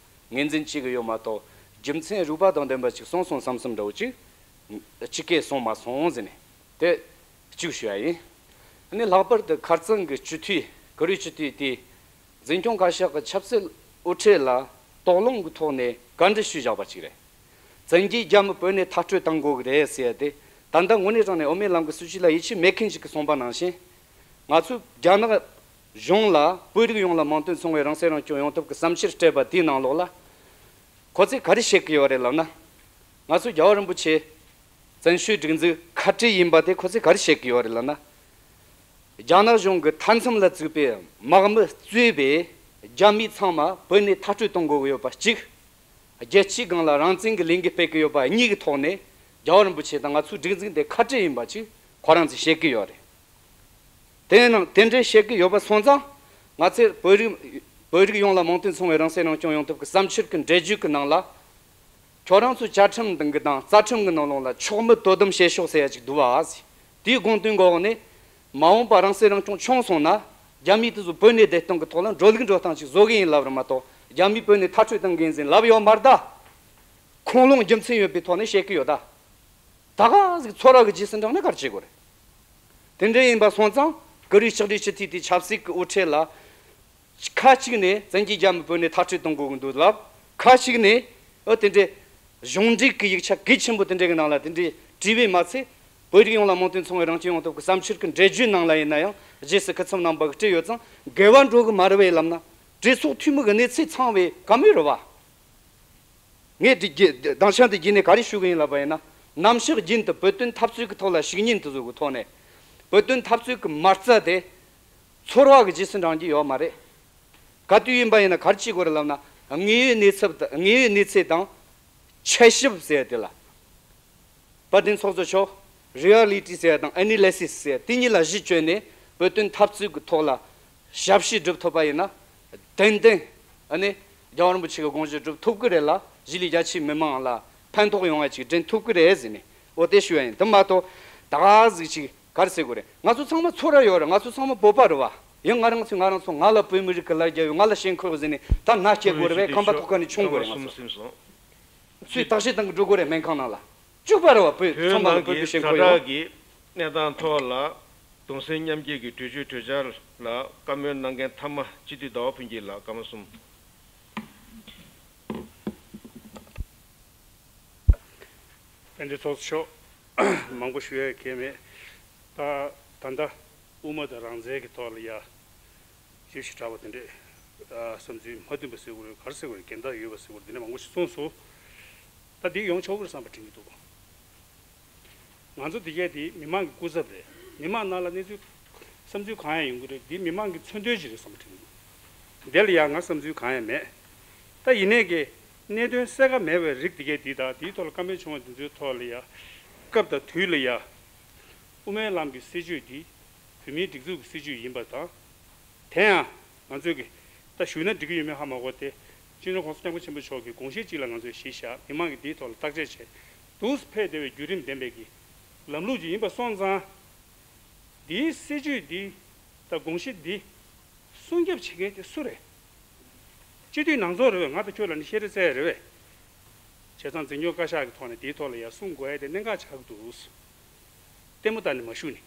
ངོས་འཛིན་བྱེད་གི་ཡོད་མ་གཏོགས། རྒྱུ་མཚན་རིག་པ་དང་ལྡན་པ་ཅིག་གསུངས་སོང་བསམ་བསམ་འདྲ་བོ་ཅིག་ཅི་སྐད་གསུངས་མ་སོང་ཟེར་ནས་དེ་གཅིག་ཞུ་ཡ་ཡིན། ཨ་ནི་ལྷག་པར་དུ་ཁ་རྩང་གི་སྤྱི་འཐུས་གུ་རུའི་སྤྱི་འཐུས་དེས་འཛིན་སྐྱོང་བཀའ་ཤག་གི་ཆབ་སྲིད་དབུ་ཁྲིད་ལ་དོགས་སློང་གི་ཐོག་ནས་བཀའ་འདྲི་ཞུས་བཞག་པ་ཅིག་རེད། བཙན་གྱིས་རྒྱ་མི་བོད་ནས་མཐར་སྐྲོད་གཏང་དགོས་ཀྱི་རེད་ཟེར་ཡ་དེ་ད་ལྟ་དངོས་གནས་དྲང་ནས་དབུ་མའི་ལམ་གྱི་སྲིད་བྱུས་ལ་ཡིད་ཆེས་མེད་མཁན་ཞིག་གིས་གསུངས་པ་ནང་བཞིན། ང་ཚོས་རྒྱ་ནག་གཞུང་ལ་བོད་རིགས་ཡོངས་ལ་མིང་དོན་མཚུངས་པའི་རང་སྲིད་རང་སྐྱོང་ཡོང་ཐབས་ཀྱི་བསམ་འཆར་སྤྲད་པ་དེའི་ནང་ལོགས་ལ། ཁོ་ཚོས་ག་རེ་བཤད་ཀྱི་ཡོད་རེད་ལབ་ན། ང་ཚོ་རྒྱལ་བ་རིན་པོ་ཆེ་བཙན་བྱོལ་སྒྲིག་འཛུགས་ཁ་བྲལ་ཡིན་པ་དེ་ཁོ་ཚོས་ག་རེ་བཤད་ཀྱི་ཡོད་རེད་ལབ་ན། རྒྱ་ནག་གཞུང་གི་མཐའ་མཚམས་ལ་བཙུགས་པའི་དམག་མི་གཙོས་པའི་རྒྱ་མི་ཚང་མ་བོད་ནས་མཐར་སྐྲོད་གཏོང་དགོས་ཀྱི་ཡོད་པ་གཅིག་རྒྱལ་སྤྱིའི་སྒང་ལ་རང་བཙན་གྱི་ལས་འགུལ་སྤེལ་གྱི་ཡོད་པ་གཉིས་ཀྱི་ཐོག་ནས་རྒྱལ་བ་རིན་པོ་ཆེ་དང་ང་ཚོའི་སྒྲིག་འཛུགས་དེ་ཁ་བྲལ་ཡིན་པ་གཅིག་ཁོ་རང་ཚོས་བཤད་ཀྱི་ཡོད་རེད། དེ་ནང་དེ་འདྲའི་བཤད་ཀྱི་ཡོད་པ་སོང་ཙང་། ང་ཚོས་བོད་རིགས་བོད་རིགས་ཡོངས་ལ་མིང་དོན་མཚུངས་པའི་རང་སྲིད་རང་སྐྱོང་ཡོང་ཐབས་ཀྱི་བསམ་འཆར་གྱི་འགྲེལ་བརྗོད་ཀྱི་ནང་ལ། ཁྱོད་རང་ཚོའི་བཅའ་ཁྲིམས་སྟེང་གི་དང་རྩ་ཁྲིམས་ཀྱི་ནང་ལོགས་ལ་ཆོག་མི་དོ་དམ་བྱེད་ཤོག་ཟེར་ཡ་ཅིག་འདུག་བ། དེའི་དགོངས་དོན་གྱི་འོག་ནས། མ་འོངས་པ་རང་སྲིད་རང་སྐྱོང་བྱུང་སོང་ན། རྒྱ་མིས་དེ་ཚོ་བོད་ནས་བདེ་སྟོང་གི་ཐོག་ལ་འགྲོ་ལུགས་འགྲོ་སྟངས་ཅིག་བཟོ་གི་ཡིན་ལབ་རེད་མ་གཏོགས། རྒྱ་མིས་བོད་ནས་མཐར་སྐྲོད་གཏང་གི་ཡིན་ཟེར་ལབ་ཡོད་མ་རེད་ད། ཁུངས་ལུང་རྒྱུ་མཚན་ཡོད་པའི་ཐོག་ནས་བཤད་ཀྱི་ཡོད་ད། ད་ག་ཟིག་ཚོར་བ་གི་རྗེས་སུ་འབྲངས་ནས་ག་རེ་བྱེད་དགོས་རེད། དེ་འདྲ་ཡིན་པ་སོང་ཙང་གུ་རུའི་ལྕགས་རིའི་སྤྱི་འཐུས་དེ་ཆབ་སྲིད་ཀྱི་དབུ་ཁྲིད་ལ། ཁ་ཅིག་ནས་བཙན་གྱིས་རྒྱ་མི་བོད་ནས་མཐར་སྐྲོད་གཏོང་དགོས་ཀྱི་འདུག་ལབ། ཁ་ཅིག་ནས་ཨོ་དེ་འདྲའི་གཞུང་འབྲེལ་གྱི་ཡིག་ཆ་གལ་ཆེན་པོ་དེ་འདྲའི་གི་ནང་ལ་དེ་འདྲའི་བྲིས་པས་མ་ཚད། བོད་རིགས་ཡོངས་ལ་མིང་དོན་མཚུངས་པའི་རང་སྐྱོང་ཡོང་ཐབས་ཀྱི་བསམ་འཆར་གྱི་འགྲེལ་བརྗོད་ནང་ལ་ཡིན་ན་ཡང་རྗེས་སུ་སྐུ་ཚབ་རྣམ་པ་གིས་བྲིས་ཡོད་ཙང་འགལ་བ་འགྲོ་གི་མ་རེད་པས་ལབ་ན། གྲོས་ཚོགས་འཐུས་མི་གི་གནས་ཚད་ཚང་བའི་བཀའ་མོལ་རེད་པ། ངས་འདི་རྒྱུ་སྡིངས་ཆ་འདི་བརྒྱུད་ནས་ག་རེ་ཞུ་གི་ཡིན་ལབ་པ་ཡིན་ན། ནམ་ཞིག་རྒྱུན་དུ་བོད་དོན་འཐབ་རྩོད་ཀྱི་ཐོག་ལ་ཤུགས་སྣོན་དེ་ཚོ་གི་ཐོག་ནས། བོད་དོན་འཐབ་རྩོད་ཀྱི་མ་རྩ་དེ་ཚོར་བ་གི་རྗེས་སུ་འབྲང་རྒྱུ་ཡོད་མ་རེད། ག་དུས་ཡིན་པ་ཡིན་ན་ག་རེ་བྱེད་དགོས་རེད་ལབ་ན། དངོས་ཡོད་གནས་ཚུལ་དང་དངོས་ཡོད་གནས་ཚུལ་དང་། དཔྱད་ཞིབ་ཟེར་དེ་ལ། དཔལ་ལྡན་ཚོགས་གཙོ་མཆོག་རི་ཨ་ལི་ཊི་ཟེར་དང་ཨ་ནེ་ལི་སི་སི་ཟེར་དེ་གཉིས་ལ་གཞི་བཅོལ་ནས་བོད་དོན་འཐབ་རྩོད་ཀྱི་ཐོག་ལ་ཞབས་ཕྱི་སྒྲུབ་ཐུབ་པ་ཡིན་ན། ཏན་ཏན་ཨ་ནི་རྒྱལ་བ་རིན་པོ་ཆེ་གི་དགོངས་གཞི་སྒྲུབ་ཐུབ་ཀྱི་རེད་ལ། གཞིས་ལུས་རྒྱ་ཆེའི་མི་མང་ལ་ཕན་ཐོགས་ཡོང་བ་ཅིག་འདྲེན་ཐུབ་ཀྱི་རེད་ཟེར་ནས་འོ་དེ་ཞུ་བ་ཡིན། དེ་མ་གཏོགས་ད་ག་ཟིག་ཅིག་ག་རེ་ཟེར་དགོས་རེད། ང་ཚོ་ཚང་མ་ཚོར་བ་ཡོད་རེད། ང་ཚོ་ཚང་མ་བོད་པ་རེད་བ། ཡང་ང་རང་ཚོས་ང་རང་ཚོ་ང་ལ་བོད་མི་རིགས་ཀྱི་ལ་རྒྱ་ཡོད། ང་ལ་ཞེན་ཁོག་ཡོད་ཟེར་ནས་ད་མནའ་སྐྱེལ་དགོས་རེད་པས། ཁང་པ་ཐོག་ཁ་ནས་མཆོང་དགོས་རེད། ང་ཚོ་ཚོས་བརྟག་དཔྱད་གཏང་གི་འགྲོ་དགོས་རེད། སྨན་ཁང་ནང་ལ་བཅུག་པ་རེད་བ། བོད་ཚང་མ་ལ་བོད་པའི་ཞེན་ཁོག་ཡོད། བོད་ནང་གི་ཁྲ་ཁྲག་གི་གནས་སྟངས་ཐོག་ལ་གདུང་སེམས་མཉམ་སྐྱེད་ཀྱི་གྲོས་ཆོད་གྲོས་འཆར་ལ་བཀའ་མོལ་གནང་མཁན་མཐའ་མ་སྤྱི་འཐུས་ཟླ་བ་ཕུན་སྐྱིད་ལགས། སྐར་མ་གསུམ། དཔལ་ལྡན་ཚོགས་གཙོ་མཆོག་མང་པོ་ཞུ་ཡ་གང་ཡང་མེད། ད་ད་ལྟ་དབུ་མ་དང་རང་བཙན་གྱི་ཐོག་ལ་ཡ་ཞིབ་ཞིབ་དྲག་པ་དེ་འདྲས། ཨ་བསམ་ཚུལ་མ་མཐུན་པ་ཟེར་དགོས་རེད། ག་རེ་ཟེར་དགོས་རེད། འགལ་ཟླ་ཡོད་པ་ཟེར་དགོས་རེད། དེ་འདྲས་མང་པོ་ཞིག་གསུངས་སོང་། ད་འདི་ཡོང་ཆོག་གི་རེད་བསམ་པ་དྲན་གྱི་འདུག་ང་ཚོ་འདི་གས་དེ་མི་མང་གི་སྐུ་ཚབ་རེད། མི་མང་ནང་ལ་གནས་ཚུལ་བསམ་ཚུལ་གང་ཡང་ཡོང་གི་རེད། འདི་མི་མང་གི་མཚོན་དོན་ཅིག་རེད་བསམ་པ་དྲན་གྱི་འདུག་འདི་ལ་ཡང་ང་བསམ་ཚུལ་གང་ཡང་མེད། ད་ཡིན་ནའི་གི་ གནད་དོན་གསལ་ཁ་མེད་པའི་རིགས་དེ་གས་འདི་དང་དེའི་ཐོག་ལ་བཀའ་མོལ་བྱུང་བ་འདི་ཚོའི་ཐོག་ལ་ཡ། སྐབས་དང་དུས་ལ་ཡ། དབུ་མའི་ལམ་གྱི་སྲིད་བྱུས་འདི་བོད་མིའི་སྒྲིག་འཛུགས་ཀྱི་སྲིད་བྱུས་ཡིན་པ་དང་། དེ་ཡང་ང་ཚོས་ཀྱི་ད་ཞུས་ན་འགྲིག་གི་ཡོད་མེད་ཧ་མ་གོ་སྟེ། སྤྱི་ནོར་༸གོང་ས་༸སྐྱབས་མགོན་ཆེན་པོ་མཆོག་གི་དགོངས་གཞི་གཅིག་ལ་ང་ཚོས་གཞི་བཞག་མི་མང་གིས་འདིའི་ཐོག་ལ་བརྟག་དཔྱད་བྱས། འདུག་སེ་འཕེལ་བདེ་བའི་བརྒྱུད་རིམ་ལྡན་པའི་གི་ལམ་ལུགས་ཅིག་ཡིན་པ་སོང་ཙང་། འདིའི་སྲིད་བྱུས་འདི་དང་དགོངས་གཞི་འདི་སྲུང་སྐྱོབ་བྱེད་མཁན་དེ་སུ་རེད། སྤྱི་འཐུས་ནང་ཚོགས་རེད་བས། ང་དང་ཁྱོད་ལ་ནི་ཤེས་རེ་བཙལ་རེད་བས། བྱས་ཙང་འཛིན་སྐྱོང་བཀའ་ཤག་གི་ཐོག་ནས་དེའི་ཐོག་ལ་ཡ་གསུང་དགོས་ཡ་དེ་གནད་འགག་ཆགས་ཀྱི་འདུག། ལྟད་མོ་ལྟ་ནས་མ་བཞུགས་ནས།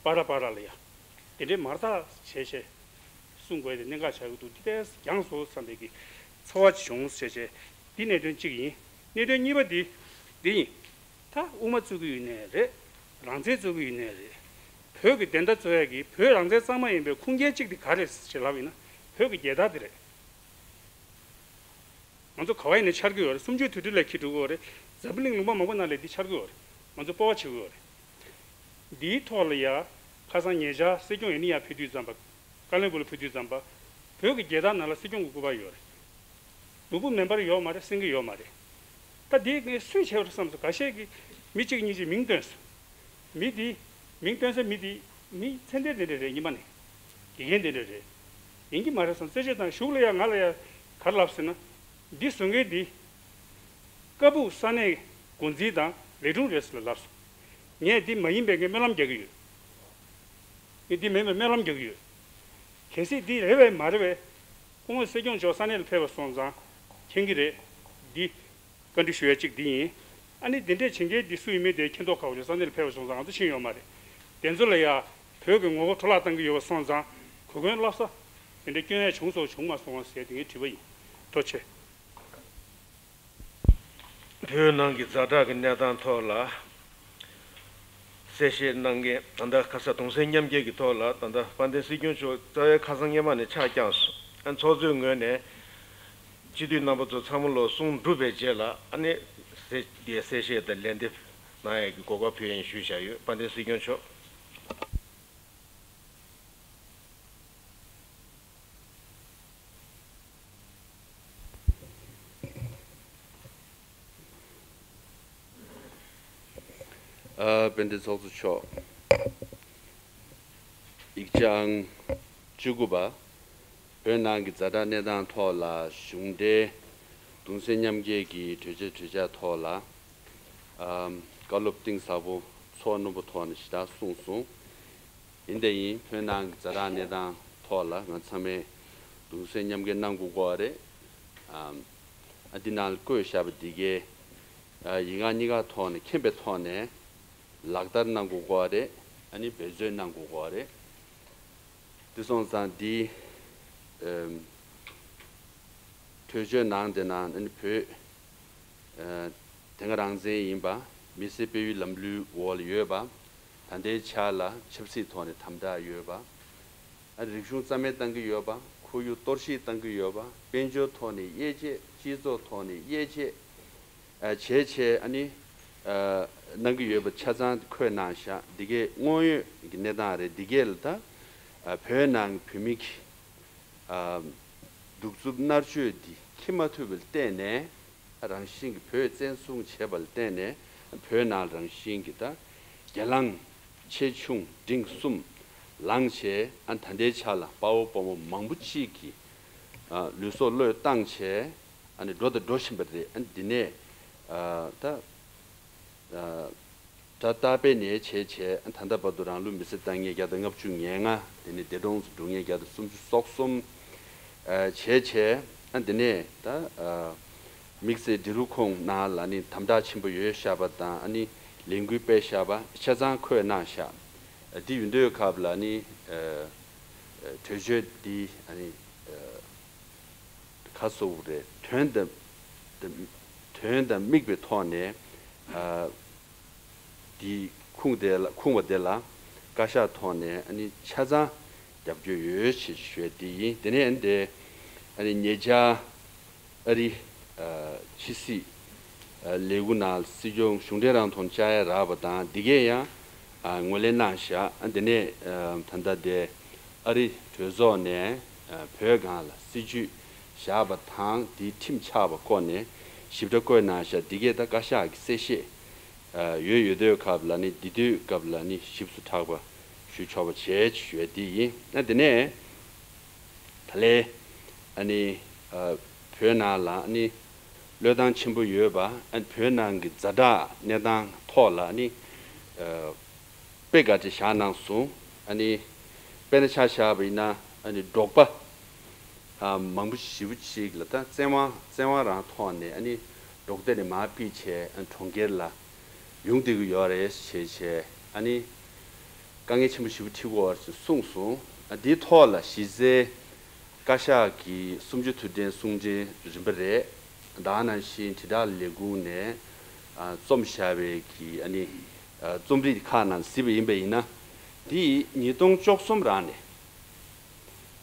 པ་ར་པ་ར་ལ་ཡ། དེ་འདྲའི་མར་ཐག་བྱས་བྱས་གསུང་དགོས་ཡ་དེ་གནད་འགག་ཆགས་ཀྱི་འདུག། འདི་ལྟས་རྒྱང་སོང་བསམ་པའི་གི་ཚོར་བ་ཅིག་བྱུང་བྱས་བྱས། འདི་གནད་དོན་གཅིག་ཡིན། གནད་དོན་གཉིས་པ་འདི་འདི་ཡིན། ད་དབུ་མ་རྩོད་ཀྱི་ཡོད་ནའི་རེད། རང་བཙན་རྩོད་ཀྱི་ཡོད་ནའི་རེད། བོད་ཀྱི་བདེན་མཐའ་རྩོད་ཡ་གི་བོད་རང་བཙན་གཙང་མ་ཡིན་པའི་ཁུངས་སྐྱེལ་གཅིག་དེ་ག་རེད་ཅེས་ལབ་ཡིན་ན། བོད་ཀྱི་རྒྱལ་དར་དེ་རེད། ང་ཚོ་ག་བ་ཡིན་ནའི་འཕྱར་གྱི་ཡོད་རེད། གསུམ་བཅུའི་དུས་དྲན་ལ་འཁྱེར་འགྲོ་གི་ཡོད་རེད། འཛམ་བུ་གླིང་ལུང་པ་མང་པོ་ནང་ལ་འདི་འཕྱར་གྱི་ཡོད་རེད། ང་ཚོ་སྤོབས་པ་བྱེད་ཀྱི་ཡོད་རེད། འདིའི་ཐོག་ལ་ཡ་ཁ་སང་ཉེ་ཆར་སྲིད་སྐྱོང་ཡ་ནི་ཡ་ཕེབས་དུས་ཙམ་པ། ཀ་བློན་སྦུག་ལ་ཕེབས་དུས་ཙམ་པ། བོད་ཀྱི་རྒྱལ་དར་ནང་ལ་སྲིད་སྐྱོང་གི་སྐུ་པར་ཡོད་རེད། ནོར་བུ་མེ་འབར་ཡོད་མ་རེད། སེང་གེ་ཡོད་མ་རེད། ད་འདི་ངས་སུས་བྱས་པ་རེད་བསམ་སོང་། འགའ་ཤས་ཀྱིས་མི་གཅིག་གཉིས་ཀྱིས་མིང་བཏོན་སོང་། མི་འདི་མིང་བཏོན་ས་མི་འདི་མི་ཚད་ལྡན་དེ་འདྲ་རེད། ཉི་མ་ནས་དགེ་རྒན་དེ་འདྲ་རེད། ཡིན་གྱི་མ་རེད་བསམ། རྩད་གཅོད་དང་གཞུག་ལ་ཡ་ང་ལ་ཡ་ག་རེ་ལབ་ཟེར་ན། འདི་བཟོ་མཁན་འདི་ཀ་སྦུག་ས་གནས་འགོ་འཛིན་དང་ལས་དྲུང་རེད་ཟེར་ལབ་སོང་། ངས་འདི་མ་ཡིན་པའི་ངས་སྨོན་ལམ་རྒྱག་གི་ཡོད། ངས་འདི་མིན་པའི་སྨོན་ལམ་རྒྱག་གི་ཡོད། གལ་སྲིད་འདི་རེད་བས་མ་རེད་བས། སྐུ་ངོ་སྲིད་སྐྱོང་མཆོག་ས་གནས་ལ་ཕེབས་པ་སོང་ཙང་མཁྱེན་གྱི་རེད། འདི་བཀའ་འདྲི་ཞུ་ཡ་གཅིག་འདི་ཡིན། ཨ་ནི་འདི་འདྲས་བྱེད་མཁན་འདི་སུ་ཡིན་མིན་དེ་མཁྱེན་མདོག་ཁ་པོ་རེད། ས་གནས་ལ་ཕེབས་པ་སོང་ཙང་ང་ཚོ་ཤེས་ཡོད་མ་རེད། དེ་ཚོ་ལ་ཡ་བོད་ཀྱི་ངོ་རྒོལ་འཕྲོ་བརླག་བཏང་གི་ཡོད་པ་སོང་ཙང་གོ་སྐོན་བསླབ་ས་དེ་འདྲས་སྐྱོན་ཡ་བྱུང་སོང་བྱུང་མ་སོང་ཟེར་དེ་ངའི་དྲི་བ་ཡིན། ཐུགས་རྗེ་ཆེ། བོད་ནང་གི་ཛ་དྲག་གི་གནས་སྟངས་ཐོག་ལ་གསལ་བཤད་གནང་མཁན། ད་ལྟ་ཁ་ས་གདུང་སེམས་མཉམ་སྐྱེད་ཀྱི་ཐོག་ལ་ད་ལྟ་དཔལ་ལྡན་སྲིད་སྐྱོང་མཆོག་རྩ་བའི་ཁ་སང་སྔོན་མ་ནས་ཕྱག་བརྐྱངས་སོང་། ཨ་ཚོགས་གཙོའི་ངོས་ནས་སྤྱི་འཐུས་རྣམ་པ་ཚོ་ཚང་མ་ལོ་གསུང་གྲུབ་པའི་རྗེས་ལ་ཨ་ནི་གསལ་འདི་གསལ་བཤད་དང་ལན་འདེབས་གནང་ཡས་ཀྱི་གོ་སྐབས་ཕུལ་ཡས་ཞུས་བཞག་ཡོད། དཔལ་ལྡན་སྲིད་སྐྱོང་མཆོག། ཨ། དཔལ་ལྡན་ཚོགས་གཙོ་མཆོག། ཡིག་ཆ་ཨང་བཅུ་དགུ་པ། བོད་ནང་གི་ཛ་དྲག་གནས་སྟངས་ཐོག་ལ་གཞུང་འབྲེལ་གདུང་སེམས་མཉམ་སྐྱེད་ཀྱི་གྲོས་ཆོད་གྲོས་འཆར་ཐོག་ལ། ཨ། བཀའ་སློབ་གཏིང་ཟབ་པོ་ཚོར་རྣོན་པོ་ཐོག་ནས་ཞེ་དྲག་གསུངས་སོང་། ཡིན་དེ་ཡིན་བོད་ནང་གི་ཛ་དྲག་གནས་སྟངས་ཐོག་ལ་ང་ཚང་མས་གདུང་སེམས་མཉམ་སྐྱེད་གནང་དགོས་ཀྱི་ཡོད་རེད། ཨ། འདི་ནང་ལ་བཀོད་བཞག་པ་འདི་གའི་ཡིག་ངག་གཉིས་ཀ་ཐོག་ནས་མཁྱེན་པའི་ཐོག་ནས་ལག་བསྟར་གནང་དགོས་ཀྱི་ཡོད་རེད། ཨ་ནི་འབད་བརྩོན་གནང་དགོས་ཀྱི་ཡོད་རེད། དེ་སོང་ཙང་འདི་གྲོས་ཆོད་ནང་དེ་ནང་ཨ་ནི་བོད་དེ་སྔ་རང་བཙན་ཡིན་པ། མི་སེར་སྤེལ་ཡུལ་ལམ་ལུགས་འོག་ལ་ཡོད་པ། ད་ལྟའི་ཆ་ལ་ཆབ་སྲིད་ཐོག་ནས་དམ་དྲག་ཡོད་པ། ཨ། རིག་གཞུང་རྩ་མེད་བཏང་གི་ཡོད་པ། ཁོར་ཡུག་གཏོར་བཤིག་བཏང་གི་ཡོད་པ། དཔལ་འབྱོར་ཐོག་ནས་དབྱེ་འབྱེད། སྤྱི་ཚོགས་ཐོག་ནས་དབྱེ་འབྱེད། ཨ། བྱས་བྱས་ཨ་ནི་ཨ། གནང་གི་ཡོད་པ་ཆ་ཚང་འཁོད་གནང་བཞག། འདི་གའི་དངོས་ཡོད་ཀྱི་གནས་སྟངས་རེད། འདི་གའི་ལ་ད་ཨ། བོད་ནང་གི་བོད་མི་གི་ཨ། གདུག་རྩུབ་མནར་གཅོད་འདི་འཁྱེར་མ་ཐུབ་པ་ལ་བརྟེན་ནས། རང་བཞིན་གྱིས་བོད་བཙན་བཟུང་བྱས་པ་ལ་བརྟེན་ནས་བོད་ནང་རང་བཞིན་གྱིས་ད་གྱེན་ལངས་ཆེ་ཆུང་འབྲིང་གསུམ་ལངས་བྱས། ཨ། ད་ལྟའི་ཆ་ལ་དཔའ་བོ་དཔའ་མོ་མང་པོ་གཅིག་གིས་ཨ། ལུས་སྲོག་བློས་བཏང་བྱས། ཨ་ནི་འགྲོ་དང་འགྲོ་བཞིན་པ་རེད། ཨ། འདི་ནས་ཨ། ད་ཨ། ད་ལྟ་བས་ནས་བྱས་བྱས་ད་ལྟ་བར་དུ་རང་ལུས་མེར་སྲེག་བཏང་མཁན་བརྒྱ་དང་ལྔ་བཅུ་ང་ལྔ། དེ་ནས་འདས་གྲོངས་སུ་འགྲོ་མཁན་བརྒྱ་དང་སུམ་ཅུ་སོ་གསུམ། ཨ། བྱས་བྱས། ཨ། འདི་ནས་ད་ཨ། དམིགས་བསལ་འབྲི་རུ་ཁོངས་ནང་ལ་ནི་དམ་དྲག་ཆེན་པོ་ཡོད་བཞག་པ་དང་། ཨ་ནི་ལས་འགུལ་སྤེལ་བཞག་པ་ཆ་ཚང་འཁོད་གནང་བཞག། འདི་ཡོད་དུས་སྐབས་ལ་ནི་ཨ། གྲོས་ཆོད་འདི་ཨ་ནི་ཨ། ཁ་གསོ་བོ་རེད། དོན་དང་དོན་དང་དམིགས་པའི་ཐོག་ནས་ཨ། འདི་ཁུངས་དེ་ལ་ཁུངས་པ་དེ་ལ་བཀའ་ཤག་ཐོག་ནས་ཨ་ནི་ཆ་ཚང་རྒྱབ་སྐྱོར་ཡོད་ཞེས་ཞུ་ཡ་དེ་ཡིན། དེ་ནས་ཨ་ནི་དེ་ཨ་ནི་ཉེ་ཆར་ཨ་རི་ཨ། ཕྱི་སྲིད་ཨ། ལས་ཁུངས་ནང་སྲིད་སྐྱོང་གཞུང་འབྲེལ་རང་མཐོང་བཅར་ཡ་རག་པ་དང་། འདི་གས་ཡང་ཨ། ངོས་ལེན་གནང་བཞག། ཨ། དེ་ནས་ཨ། ད་ལྟ་དེ་ཨ་རི་གྲོས་ཚོགས་ནས་ཨ། བོད་སྒང་ལ་སྲིད་ཇུས་ བཞག་པ་དང་དེའི་ཁྲིམས་ཆགས་པ་སྐོར་ནས་ཞིབ་ཕྲ་བཀོད་གནང་བཞག་འདི་གས་ད་བཀའ་ཤག་གི་གསལ་བཤད་ཡོད་ཡོད་དུས་སྐབས་ལ་ནི་འདི་དུས་སྐབས་ལ་ནི་ཞིབ་ཏུ་ཕྲག་པ་ཞུ་ཆོག་པ་བྱས་ཞུ་ཡ་འདི་ཡིན། ཨ་དེ་ནས་ད་ལས་ཨ་ནི་བོད་ནང་ལ་ཨ་ནི་བློས་བཏང་ཆེན་པོ་ཡོད་པ། ཨ་བོད་ནང་གི་ཛ་དྲག་གནས་སྟངས་ཐོག་ལ་ཨ་ནི་དཔེ་ག་ཅིག་བཞག་གནང་སོང་། ཨ་ནི་དཔེར་ན་ཆ་བཞག་པ་ཡིན་ན་ཨ་ནི་འབྲོག་པ་མང་པོ་ཞེ་པོ་ཅིག་ལ་ད་བཙན་དབང་བཙན་དབང་རང་ཐོག་ནས་ཨ་ནི་འབྲོག་སྡེ་ནས་མར་ཕུད་བྱས་ཨ་ནི་གྲོང་ཁྱེར་ལ་ཡོང་བསྡད་ཀྱི་ཡོད་རེད་བྱས་བྱས་ཨ་ནི་དཀའ་ངལ་ཆེན་པོ་ཞེ་པོ་འཕྲད་ཀྱི་ཡོད་རེད་ཅེས་གསུངས་སོང་། ཨ་འདིའི་ཐོག་ལ་གཞི་རྩའི་བཀའ་ཤག་གི་གསུམ་བཅུ་དུས་དྲན་གསུང་འཕྲིན་རིམ་པ་རེད། ད་ག་ནང་བཞིན་དྲིལ་བསྒྲགས་ལས་ཁུངས་ནས་ཨ་རྩོམ་བཞག་པའི་གི་ཨ་ནི་ཨ་རྩོམ་རིག་ཁག་ནང་གཟིགས་པ་ཡིན་པ་ཡིན་ན། འདི་ཉིས་སྟོང་བཅུ་གསུམ་རང་ནས་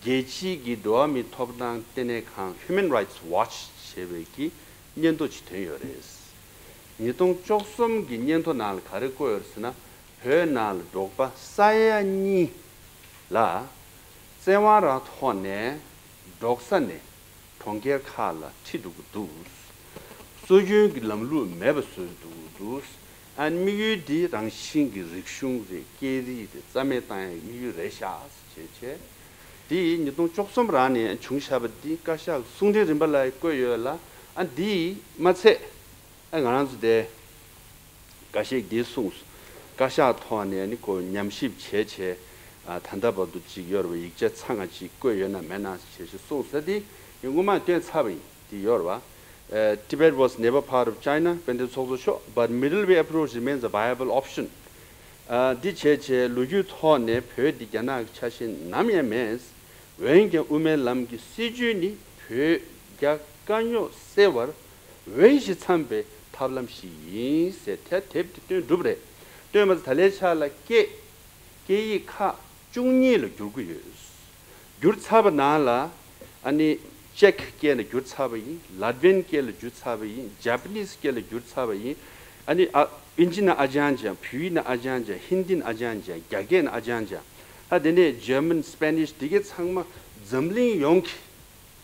རྒྱལ་སྤྱིའི་གི་འགྲོ་བ་མིའི་ཐོབ་ཐང་ལྟེ་གནས་ཁང་Human Rights Watch ཞེས་པའི་གི་སྙན་ཐོ་ཅིག་ཐོན་ཡོད་རེད། ཉིས་སྟོང་བཅུ་གསུམ་གི་སྙན་ཐོ་ནང་ལ་ག་རེ་བཀོད་ཡོད་རེད་ཟེར་ན། བོད་ནང་ལ་འབྲོག་པ་ས་ཡ་གཉིས་ལ་བཙན་དབང་རང་ཐོག་ནས་འབྲོག་ས་ནས་གྲོང་ཁྱེར་ཁག་ལ་ཁྲིད་འགྲོ་གི་འདུག་སྲོལ་རྒྱུན་གྱི་ལམ་ལུགས་མེད་པ་བཟོས་འདུག་འདུག་ཨ་ནི་དམིགས་ཡུལ་འདི་རང་བཞིན་གྱི་རིག་གཞུང་རེད། སྐད་རིགས་རེད། རྩ་མེད་བཏང་ཡའི་དམིགས་ཡུལ་རེད་ཤག་ཟེར་བྱས་བྱས། འདི་ཉིས་སྟོང་བཅུ་གསུམ་རང་ནས་བྱུང་བཞག་པ་འདི་བཀའ་ཤག་གསུང་འཕྲིན་རིམ་པ་ལ་བཀོད་ཡོད་ལ། ཨ་འདི་མ་ཚད་ཨ་ང་རང་ཚོ་དེ། འགའ་ཞིག་འདི་གསུངས། བཀའ་ཤག་ཐོག་ནས་ནི་ཁོ་ཉམས་ཞིབ་བྱས་བྱས། ཨ་ད་ལྟ་བར་དུ་ཅིག་ཡོད་རེད་པ། ཡིག་ཆ་ཚང་ང་ཅིག་བཀོད་ཡོད་ན་མེད་ན་ཞེས་ཞུ་གསུངས་ས་འདི་ངས་སྔོན་མ་བཏོན་ཚར་བ་ཡིན། འདི་ཡོད་རེད་པ། ཨ་Tibet was never part of China དཔལ་ལྡན་ཚོགས་གཙོ་མཆོག but middle way approach remains a viable option. ཨ་འདི་བྱས་བྱས་ལོ་རྒྱུས་ཐོག་ནས་བོད་འདི་རྒྱ་ནག་གི་ཆ་ཤས་ནམ་ཡང་མེད། འོན་ཀྱང་དབུ་མའི་ལམ་གྱི་སྲིད་བྱུས་ནི་བོད་རྒྱ་དཀའ་རྙོག་སེལ་བར་འོས་ཤིང་འཚམས་པའི་ཐབས་ལམ་ཞིག་ཡིན་ཟེར་དེ་དེབ་དེ་བཏོན་གྲུབ་རེད། བཏོན་པ་ད་ལྟའི་ཆ་ལ་སྐད་སྐད་ཡིག་ཁག་བཅུ་གཉིས་ལ་བསྒྱུར་གྱི་ཡོད། བསྒྱུར་ཚར་བ་ནང་ལ་ཨ་ནི་ཅེག་སྐད་ལ་བསྒྱུར་ཚར་བ་ཡིན། ལ་ཏི་ཝན་སྐད་ལ་བསྒྱུར་ཚར་བ་ཡིན། ཇ་པ་ནིས་སྐད་ལ་བསྒྱུར་ཚར་བ་ཡིན། ཨ་ནི་ཨ་ཨིན་ཇི་ན་ཨ་ཅང་ཅང་། བོད་ཡིག་ན་ཨ་ཅང་ཅང་། ཧིན་དི་ན་ཨ་ཅང་ཅང་། རྒྱ་སྐད་ན་ཨ་ཅང་ཅང་། ཨ་དེ་ནས་ཇར་མན་སི་པེ་ནིཤ་དེ་གའི་ཚང་མ་འཛམ་གླིང་ཡོངས་ཀྱི་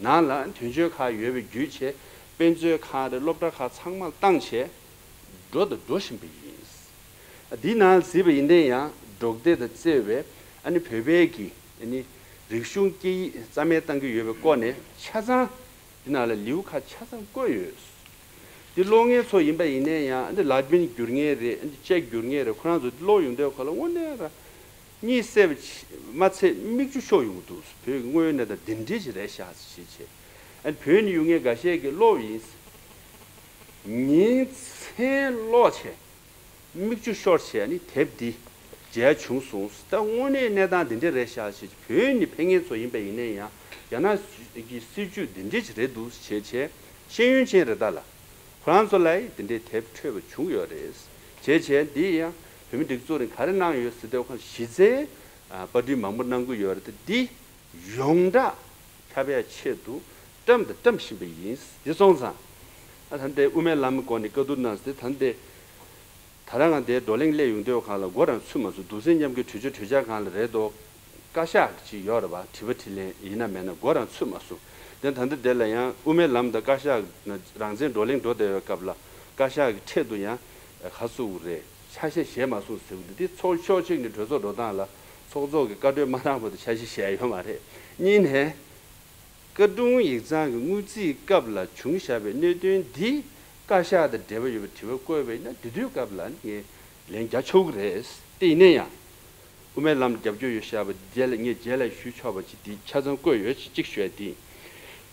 ནང་ལ་དོན་གཅོད་ཁག་ཡོད་པའི་བརྒྱུད་བྱས། དཔེ་མཛོད་ཁང་རེད། སློབ་གྲྭ་ཁག་ཚང་མར་བཏང་བྱས་འགྲོ་དང་འགྲོ་བཞིན་པ་ཡིན། འདི་ནང་གཟིགས་པ་ཡིན་ན་ཡང་འབྲོག་སྡེ་དང་བརྩེ་བའི་ཨ་ནི་བོད་པའི་གི་ཨ་ནི་རིག་གཞུང་སྐད་ཡིག་རྩ་མེད་བཏང་གི་ཡོད་པའི་སྐོར་ནས་ཆ་ཚང་འདི་ནང་ལ་ལེའུ་ཁག་ཆ་ཚང་བཀོད་ཡོད། འདི་ཀློག་མཁན་ཚོ་ཡིན་པ་ཡིན་ན་ཡང་འདི་ལ་ཏི་ཝན་བསྒྱུར་མཁན་རེད། འདི་ཅེག་བསྒྱུར་མཁན་རེད། ཁོ་རང་ཚོ་འདི་ཀློག་ཡོང་དུས་ཁོ་ལ་དངོས་གནས་ར་གཉིད་སད་པ་མ་ཚད་མིག་ཆུ་ཤོར་ཡོང་གི་འདུག་བོད་ཀྱི་དངོས་ཡོད་གནས་སྟངས་འདི་འདྲས་ཅིག་རེད་ཤག་ཟེར་བྱས། ཨ་ནི་བོད་ནས་ཡོང་མཁན་འགའ་ཤས་ཀྱིས་ཀློག་ཡིན། ཉིན་མཚན་ཀློག་བྱས། མིག་ཆུ་ཤོར་བྱས་ནི་དེབ་འདི་མཇལ་བྱུང་སོང་། ད་དངོས་གནས་གནས་སྟངས་འདི་འདྲ་རེད་ཤག་ཞེས། བོད་ནས་ཕེབས་མཁན་ཚོ་ཡིན་པ་ཡིན་ན་ཡང་རྒྱ་ནག་གི་སྲིད་བྱུས་འདི་འདྲ་ཞིག་རེད་འདུག་བྱས་བྱས་ཤེས་ཡོན་ཅན་རེད་ད་ལ། ཁོ་རང་ཚོ་ལ་འདི་འདྲའི་དེབ་འཕྲོད་པ་བྱུང་ཡོད་རེད། བྱས་བྱས་འདི་ཡང་བོད་མི་སྒྲིག་འཛུགས་རིང་ག་རེ་གནང་ཡོད་ཟེར་དུས་ཁོང་གཞི་རྩའི་ཨ་བཀའ་འདྲི་མང་པོ་གནང་གི་ཡོད་རེད། ད་འདི་ཡོངས་གྲགས་ཁྱབ་ཡ་ཆེད་དུ་བཀྲམ་དང་བཀྲམ་བཞིན་པ་ཡིན། འདི་སོང་ཙང་ཨ་ད་ལྟའི་དབུ་མའི་ལམ་སྐོར་ནས་བཀའ་བསྡུར་གནང་སྟེ་ད་ལྟའི་ད་རང་ང་འདིའི་བགྲོ་གླེང་སླེབས་ཡོང་དུས་སྒང་ལ་མགོ་རང་ཚོད་མ་སོང་། རྡོ་སེ་མཉམ་གི་གྲོས་ཆོད་གྲོས་འཆར་སྒང་ལ་རེད་དོ། བཀའ་ཤག་ཅིག་ཡོད་རེད་པ། དྲི་བ་དྲིས་ལན་ཡིན་ན་མེད་ན་མགོ་རང་ཚོད་མ་སོང་། དེ་ད་ལྟ་དེ་ལ་ཡང་དབུ་མའི་ལམ་དང་བཀའ་ཤག་རང་བཙན་བགྲོ་གླེང་འགྲོ་བསྡད་པའི་སྐབས་ལ་བཀའ་ཤག་གི་འཕྲལ་དུ་ཡང་ཁ་གསོ་རེད། ཆ་ཤས་བཞེས་མ་སོང་ཟེར་གི་འདུག་དེ་ཚོགས་ཕྱོགས་གཅིག་ནས་གྲོས་ཚོགས་འགྲོ་སྟངས་ལ་ཚོགས་གཙོ་གི་བཀའ་འཁྲོལ་མ་གནང་བར་དུ་ཆ་ཤས་བཞེས་ཡོད་མ་རེད། གཉིས་ནས། བཀའ་དྲུང་ཡིག་ཚང་གི་དངུལ་རྩིས་སྐབས་ལ་བྱུང་བཞག་པའི་གནད་དོན་འདི་བཀའ་ཤག་དང་འབྲེལ་བ་ཡོད་པའི་དྲི་བ་བཀོད་པ་ཡིན་ན་དེ་དུས་སྐབས་ལ་ངས་ལན་རྒྱག་ཆོག་གི་རེད། དེ་ཡིན་ན་ཡང་དབུ་མའི་ལམ་རྒྱབ་སྐྱོར་ཡོད་བཞག་པ་རྗེས་ལ་ངས་རྗེས་ལ་ཞུ་ཆོག་པ་ཅིག་འདི་ཆ་ཚང་བཀོད་ཡོད་ཅེས་གཅིག་ཞུ་ཡ་དེ་ཡིན།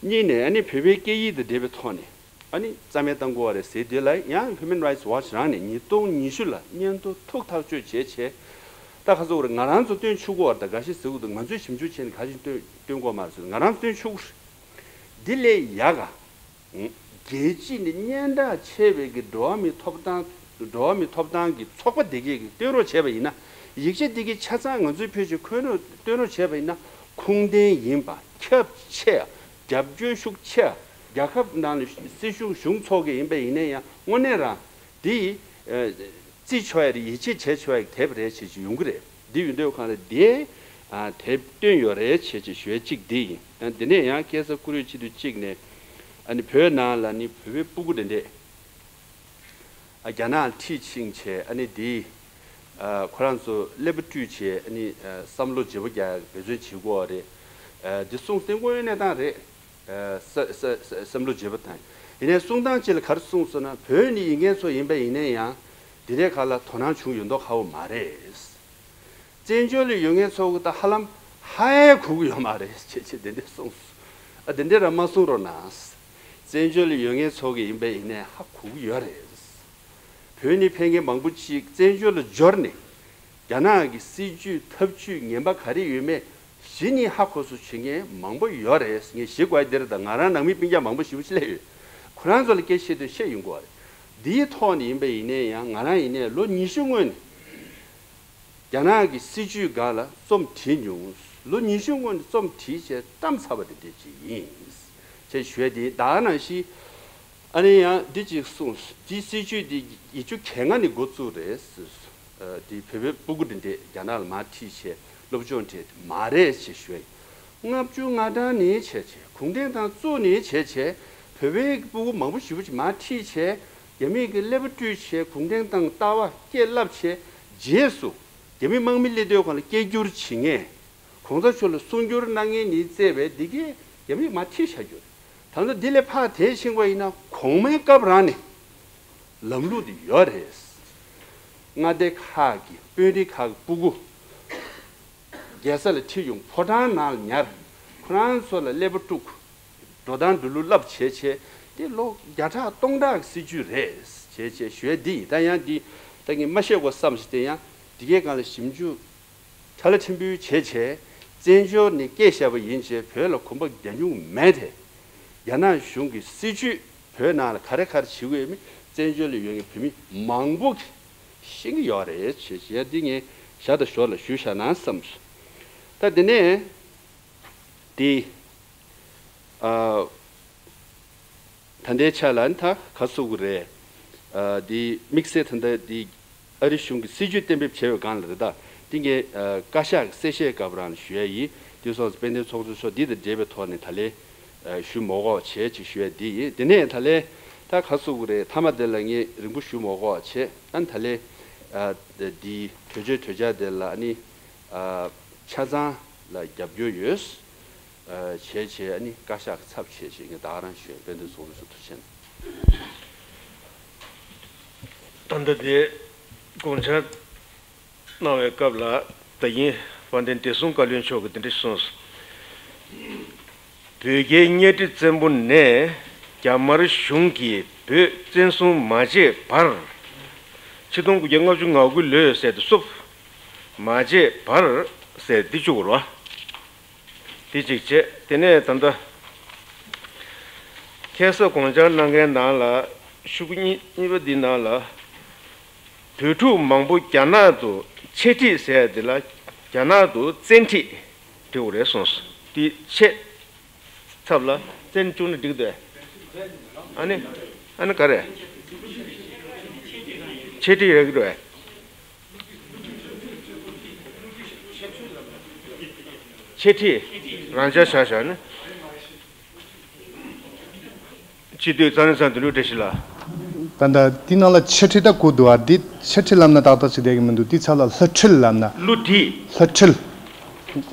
གཉིས་ནས་ཨ་ནི་བོད་པའི་སྐད་ཡིག་དང་འབྲེལ་བའི་ཐོག་ནས། ཨ་ནི་རྩ་མེད་བཏང་དགོས་པ་རེད་ཟེར་དུས་ལ་ཡང་Human Rights Watch རང་ནས་ཉིས་སྟོང་ཉི་ཤུ་ལ་སྙན་ཐོ་ཐུགས་ཐག་གཅོད་བྱས་བྱས། ད་ཁ་སོ་རེད། ང་རང་ཚོ་བཏོན་ཆོག་གི་རེད། ད་འགའ་ཤས་ཟེར་གི་འདུག་ང་ཚོས་ཞིབ་འཇུག་བྱས་ནས་ག་ཞིག་བཏོན་བཏོན་དགོས་མ་རེད་ཟེར། ང་རང་ཚོ་བཏོན་ཆོག་གི་རེད། འདི་ལས་ཡག་ག་རྒྱལ་སྤྱི་ནས་སྙན་གྲགས་ཆེ་བའི་གི་འགྲོ་བ་མིའི་ཐོབ་ཐང་འགྲོ་བ་མིའི་ཐོབ་ཐང་གི་ཚོགས་པ་དེ་གས་ཀྱིས་བཏོན་རོགས་བྱས་པ་ཡིན་ན། ཡིག་ཆ་དེ་གས་ཆ་ཚང་ང་ཚོའི་ཕྱོགས་ཀྱི་འཁོད་རོགས་བཏོན་རོགས་བྱས་པ་ཡིན་ན་ཁུངས་ལྡན་ཡིན་པ། ཁྱབ་ཆེ། རྒྱབ་སྐྱོར་ཤུགས་ཆེ། རྒྱལ་ཁབ་ནང་ལ་སྲིད་གཞུང་གཞུང་ཚོགས་ཀྱི་ཡིན་པ་ཡིན་ན་ཡང་དངོས་གནས་རང་འདི་ཨ་བརྩི་ཆོག་ཡ་རེད། ཡིད་ཆེས་བྱེད་ཆོག་ཡ་གི་དེབ་རེད་ཅེས་ཅིག་ཡོང་གི་རེད། འདི་ཡོང་དུས་སྒང་ལ་དེ་ ཨ་དེབ་བཏོན་ཡོད་རེད་བྱས་ཅེས་ཞུ་ཡ་གཅིག་འདི་ཡིན། ཨ་འདི་ནས་ཡང་ཁ་སང་ཀུ་རེ་སྤྱི་འཐུས་གཅིག་ནས་ཨ་ནི་བོད་ནང་ལ་ནི་བོད་པའི་སྤུ་གུ་འདི་འདྲས་ཨ་རྒྱ་ནག་ལ་ཁྲིད་ཕྱིན་བྱས་ཨ་ནི་འདི་ཨ་ཁོ་རང་ཚོ་ཀླད་པ་བཀྲུས་བྱས་ཨ་ནི་ཨ་བསམ་བློ་བརྗེ་པོ་རྒྱག་འབད་བརྩོན་བྱེད་དགོས་རེད། ཨ་འདི་གསུངས་ཏེ་དངོས་ཡོད་གནས་སྟངས་རེད། ཨ་ས་ས་ས་བསམ་བློ་བརྗེ་པོ་དང་། ཡིན་ནའི་གསུང་སྟངས་གཅིག་ལ་ག་རེ་གསུངས་སོང་ན་བོད་ནས་ཡིན་མཁན་ཚོ་ཡིན་པ་ཡིན་ནའི་ཡང་འདི་འདྲའི་ཁ་ལ་དོ་སྣང་བྱུང་ཡོད་མདོག་ཁ་པོ་མ་རེད། བཙན་བྱོལ་ལ་ཡོད་མཁན་ཚོ་གི་ད་ཧ་ལམ་ཧ་ཡང་གོ་གི་ཡོད་མ་རེད་ཅེས་ཅེས་དེ་འདྲས་གསུངས་སོང་། ཨ་དེ་འདྲས་ར་མ་གསུང་རོགས་གནང་། བཙན་བྱོལ་ལ་ཡོད་མཁན་ཚོ་གི་ཡིན་པ་ཡིན་ནའི་ཧ་གོ་གི་ཡོད་རེད། བོད་ནས་ཕེབས་མཁན་མང་པོ་ཅིག་བཙན་བྱོལ་ལ་འབྱོར་ནས་རྒྱ་ནག་གི་སྲིད་ཇུས་ཐབས་ཇུས་ངན་པ་ག་རེ་ཡོད་མེད་གཞི་ནས་ཧ་གོ་སོང་བྱེད་མཁན་མང་པོ་ཡོད་རེད། ངས་ཞིག་གོ་ཡ་འདིར་དང་ང་རང་ནང་མི་སྤུན་ཀྱག་མང་པོ་ཞེ་པོ་ཅིག་སླེབས་ཡོད། ཁོ་རང་ཚོ་ལ་སྐད་ཆ་བཤད་དུས་བཤད་ཡོང་གི་ཡོད་རེད། འདིའི་ཐོག་ནས་ཡིན་པ་ཡིན་ནའི་ཡང་ང་རང་ཡིན་ནའི་ལོ་ཉི་ཤུ་སྔོན་ནས་རྒྱ་ནག་གི་སྲིད་ཇུས་སྒང་ལ་རྩོམ་བྲིས་མྱོང་། ལོ་ཉི་ཤུ་སྔོན་ནས་རྩོམ་བྲིས་བྱས་གཏམ་ཚར་བ་དེ་འདྲས་ཅིག་ཡིན། ཅེས་ཞུ་ཡ་དེ་ད་ག་ནང་བཞིན། ཨ་ནི་ཡང་འདི་གཅིག་གསུངས། འདི་སྲིད་ཇུས་འདི་ཉིས་སྟོང་བཅོ་ལྔ་ནས་འགོ་བཙུགས་རེད་ཟེར། ཨ་འདི་བོད་པའི་སྤུ་གུ་འདི་འདྲས་རྒྱ་ནག་ལ་མར་ཁྲིད་བྱས་སློབ་སྦྱོང་སྤྲད་དེ་མ་རེད་ཅེས་ཞུ་ཡ་ཡིན། ལྔ་བཅུ་ང་གྲངས་ནས་བྱས་བྱས་གུང་ཁྲན་ཏང་བཙུགས་ནས་བྱས་བྱས་བོད་པའི་སྤུ་གུ་མང་པོ་ཞེ་པོ་ཅིག་མར་ཁྲིད་བྱས་རྒྱ་མིས་ཀྱི་ཀླད་པ་བཀྲུས་བྱས་གུང་ཁྲན་ཏང་ལྟ་བ་སྐྱེས་བསླབས་བྱས་རྗེས་སུ་རྒྱ་མི་དམག་མི་སླེབས་དུས་སྒང་ལ་སྐད་སྒྱུར་བྱེད་མཁན། གོང་ས་མཆོག་ལ་གསུང་སྒྱུར་གནང་མཁན་ནས་བཙལ་བས་འདི་གས་རྒྱ་མིས་མར་ཁྲིད་བཞག་རྒྱུ་རེད། ད་ལྟ་འདི་ལས་ཕར་དེ་ཕྱིན་པ་ཡིན་ན་གོང་མའི་སྐབས་རང་ནས་ལམ་ལུགས་འདི་ཡོད་རེད། མངའ་སྡེ་ཁག་གི་དཔོན་རིགས་ཁག་གི་སྤུ་གུ་རྒྱལ་ས་ལ་ཁྲིད་ཡོང་ཕོ་བྲང་ནང་ལ་ཉར། ཁོ་རང་ཚོ་ལ་ཀླད་པ་དཀྲུགས། འགྲོ་སྟངས་འགྲོ་ལུགས་བསླབ་བྱས་བྱས་དེ་ལོ་བརྒྱ་ཕྲག་སྟོང་ཕྲག་གི་སྲིད་ཇུས་རེད་བྱས་བྱས་ཞུ་ཡ་འདི་ཡིན། ད་ཡང་འདི་ད་ངས་མ་བཤད་དགོས་བསམ་ཞིག་དེ་ཡང་འདི་གའི་སྒང་ལ་ཞིབ་འཇུག་ཁྲ་ལ་ཕྲན་བུ་བྱས་བྱས་བཙན་བྱོལ་ནས་སྐད་བཤད་པ་ཡིན་བྱས་བོད་ལ་གོམ་པ་རྒྱག་མྱོང་མེད་དེ། རྒྱ་ནག་གཞུང་གི་སྲིད་ཇུས་བོད་ནང་ལ་ག་རེ་ག་རེ་བྱེད་ཀྱི་ཡོད་མེད་བཙན་བྱོལ་ལ་ཡོད་མཁན་བོད་མི་མང་པོ་གིས་ཤེས་ཀྱི་ཡོད་རེད་བྱས་བྱས་འདི་ངས་ཞར་དང་ཞོར་ལ་ཞུས་བཞག་ན་བསམ་སོང་། ད་འདི་ནས་འདི་ཨ། ད་ལྟའི་ཆ་ལ་ནི་ད་ག་ཚོད་ཀྱི་རེད། ཨ་འདི་དམིགས་བསལ་ད་ལྟ་འདི་ཨ་རི་གཞུང་གིས་སྲིད་ཇུས་གཏན་འབེབས་བྱས་པའི་སྒང་ལ་རེད། ད་འདི་ངས་ཨ་བཀའ་ཤག་གི་གསལ་བཤད་སྐབས་རང་ལ་ཞུ་ཡ་ཡིན། དེ་སོང་ཙང་དཔལ་ལྡན་ཚོགས་གཙོ་མཆོག་འདི་དང་འབྲེལ་བའི་ཐོག་ནས་ད་ལན་ཨ་ཞུ་མ་དགོས་བྱས་ཅིག་ཞུ་ཡ་འདི་ཡིན། དེ་ནས་ད་ལན་ད་ག་ཚོད་ཀྱི་རེད། མཐའ་མ་དེ་ལ་ངས་རིང་པོ་ཞུ་མ་དགོས་བྱས་ཨ་ནི་ད་ལན་ཨ་འདི་གྲོས་ཆོད་གྲོས་འཆར་དེ་ལ་ཨ་ནི་ཨ་ཆ་ཚང་ལ་རྒྱབ་སྐྱོར་ཡོད། བྱས་བྱས་ཨ་ནི་བཀའ་ཤག་གི་ཚབ་བྱས་བྱས་ངས་ད་ག་རང་ཞུ་ཡིན། དཔལ་ལྡན་ཚོགས་གཙོ་མཆོག་ཐུགས་རྗེ་ཆེ་གནང་། ད་ལྟ་དེ་དགོངས་འཆར་གནང་བའི་སྐབས་ལ་ད་ཡིན་དཔལ་ལྡན་བདེ་སྲུང་བཀའ་བློན་མཆོག་གིས་འདི་འདྲ་གསུངས་སོང་། བོད་རྒྱའི་གཉའ་ཁྲི་བཙན་པོ་ནས་རྒྱ་དམར་གཞུང་གིས་བོད་བཙན་བཟུང་མ་བྱས་བར་ཆིག་སྟོང་དགུ་བརྒྱ་ལྔ་བཅུ་ང་དགུ་ལོའི་ཟེར་དུ་བསུབ་མ་བྱས་བར་ཟེར་འདི་བཅུག་རོགས། དེ་གཅིག་བྱས། དེ་ནས་ད་ལྟ་ཁ་སང་དགོངས་འཆར་གནང་མཁན་ནང་ལ་ཤོག་གུ་གཉིས་གཉིས་པ་འདི་ནང་ལ་བོད་ཕྲུག་མང་པོ་རྒྱ་ནག་ཏུ་འཆད་ཁྲིད་ཟེར་ཡ་འདི་ལ་རྒྱ་ནག་ཏུ་བཙན་ཁྲིད་བྲིས་དགོས་རེད་གསུངས་སོང་། དེ་འཆད་ཚབ་ལ་བཙན་བཅུག་ན་འགྲིག་འདུག་ཨ་ནི་ཨ་ནི་ག་རེ། འཆད་ཁྲིད་རེད་འགྲོ། འཆད་ཁྲིད་རང་འཇགས་བཞག་བཞག་ནི། སྤྱི་འཐུས་རྩ་ནས་ཚང་དོན་གྲུབ་བཀྲ་ཤིས་ལགས། ད་ལྟ་དེ་ནང་ལ་འཆད་ཁྲིད་ད་གོ་འདུག་ཨ། འདི་འཆད་ཁྲིད་ལབ་ན་ཏག་ཏག་ཅིག་བསྡད་ཀྱི་མི་འདུག་དེ་ཚབ་ལ་ལྷ་ཁྲིད་ལབ་ན། གླུ་ཁྲིད། ལྷ་ཁྲིད།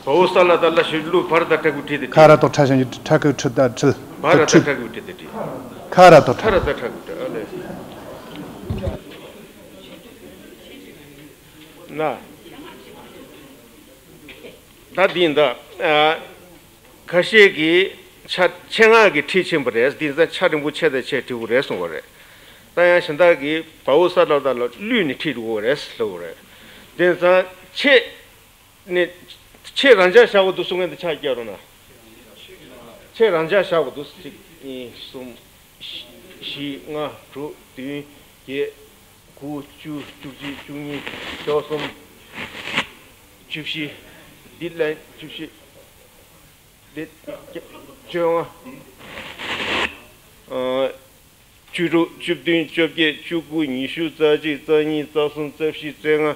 བའོ་ས་ལ་ད་ལ་ཞིག་གླུ་བར་ད་ཁྲ་ཁུ་ཁྲིད་དེ་ཁ་ར་ཏོ་ཁྲ་ཞང་གི་ཁྲ་ཁུ་ཁྲིད་ད་ཁྲིད། བར་ད་ཁྲ་ཁུ་ཁྲིད་དེ་ཁྲིད། ཁ་ར་ཏོ་ཁྲ། ཁ་ར་ད་ཁྲ་ཁུ་ཁྲིད། ཨ་ལེ། ན། ད་འདི་ཡིན་ད། ཨ། ཁ་ཤས་ཀྱིས་ཆ་ཆེད་མངགས་ཀྱིས་ཁྲིད་ཕྱིན་པ་རེད། འདི་ཚོ་ཆ་རིང་པོ་ཆེ་དང་ཆེ་བྲིས་དགོས་རེད་གསུང་བ་རེད། ད་ཡང་གཞན་དག་གིས་བའོ་ས་ལ་ད་ལ་གླུད་ནས་ཁྲིད་དགོས་རེད་ལབ་པ་རེད། དེ་ཙང་ཆེད་ནས་ཆེད་རང་འཇགས་བཞག་དགོས་འདུག་གསུང་མཁན་དེ་ཕྱག་བརྐྱངས་རོགས་གནང་། ཆེད་རང་འཇགས་བཞག་དགོས་འདུག་གཅིག་གཉིས་གསུམ། བཞི་ལྔ་དྲུག་བདུན་བརྒྱད་དགུ་བཅུ་བཅུ་གཅིག་བཅུ་གཉིས་བཅུ་གསུམ་བཅུ་བཞི། འདི་ལན་བཅུ་བཞི། འདི་བཅོ་ལྔ། ཨ། བཅུ་དྲུག་བཅུ་བདུན་བཅོ་བརྒྱད་བཅུ་དགུ་ཉི་ཤུ་རྩ་གཅིག་རྩ་གཉིས་རྩ་གསུམ་རྩ་བཞི་རྩ་ལྔ།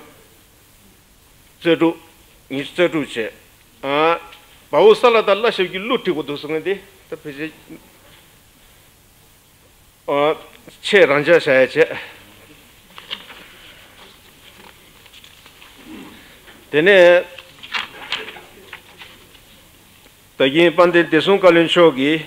རྩ་དྲུག་ཉི་ཤུ་རྩ་དྲུག་བྱས། ཨ། བའོ་ས་ལ་ད་བླ་ཞབས་ཀྱི་གླུ་བྲིས་པ་འདུག་གསུང་གི་འདི་ད་ཕལ་ཆེར། ཨ། ཆེད་རང་འཇགས་བྱ་ཡ་བྱས། དེ་ནས་ད་གིན་དཔལ་ལྡན་བདེ་སྲུང་བཀའ་བློན་མཆོག་གིས།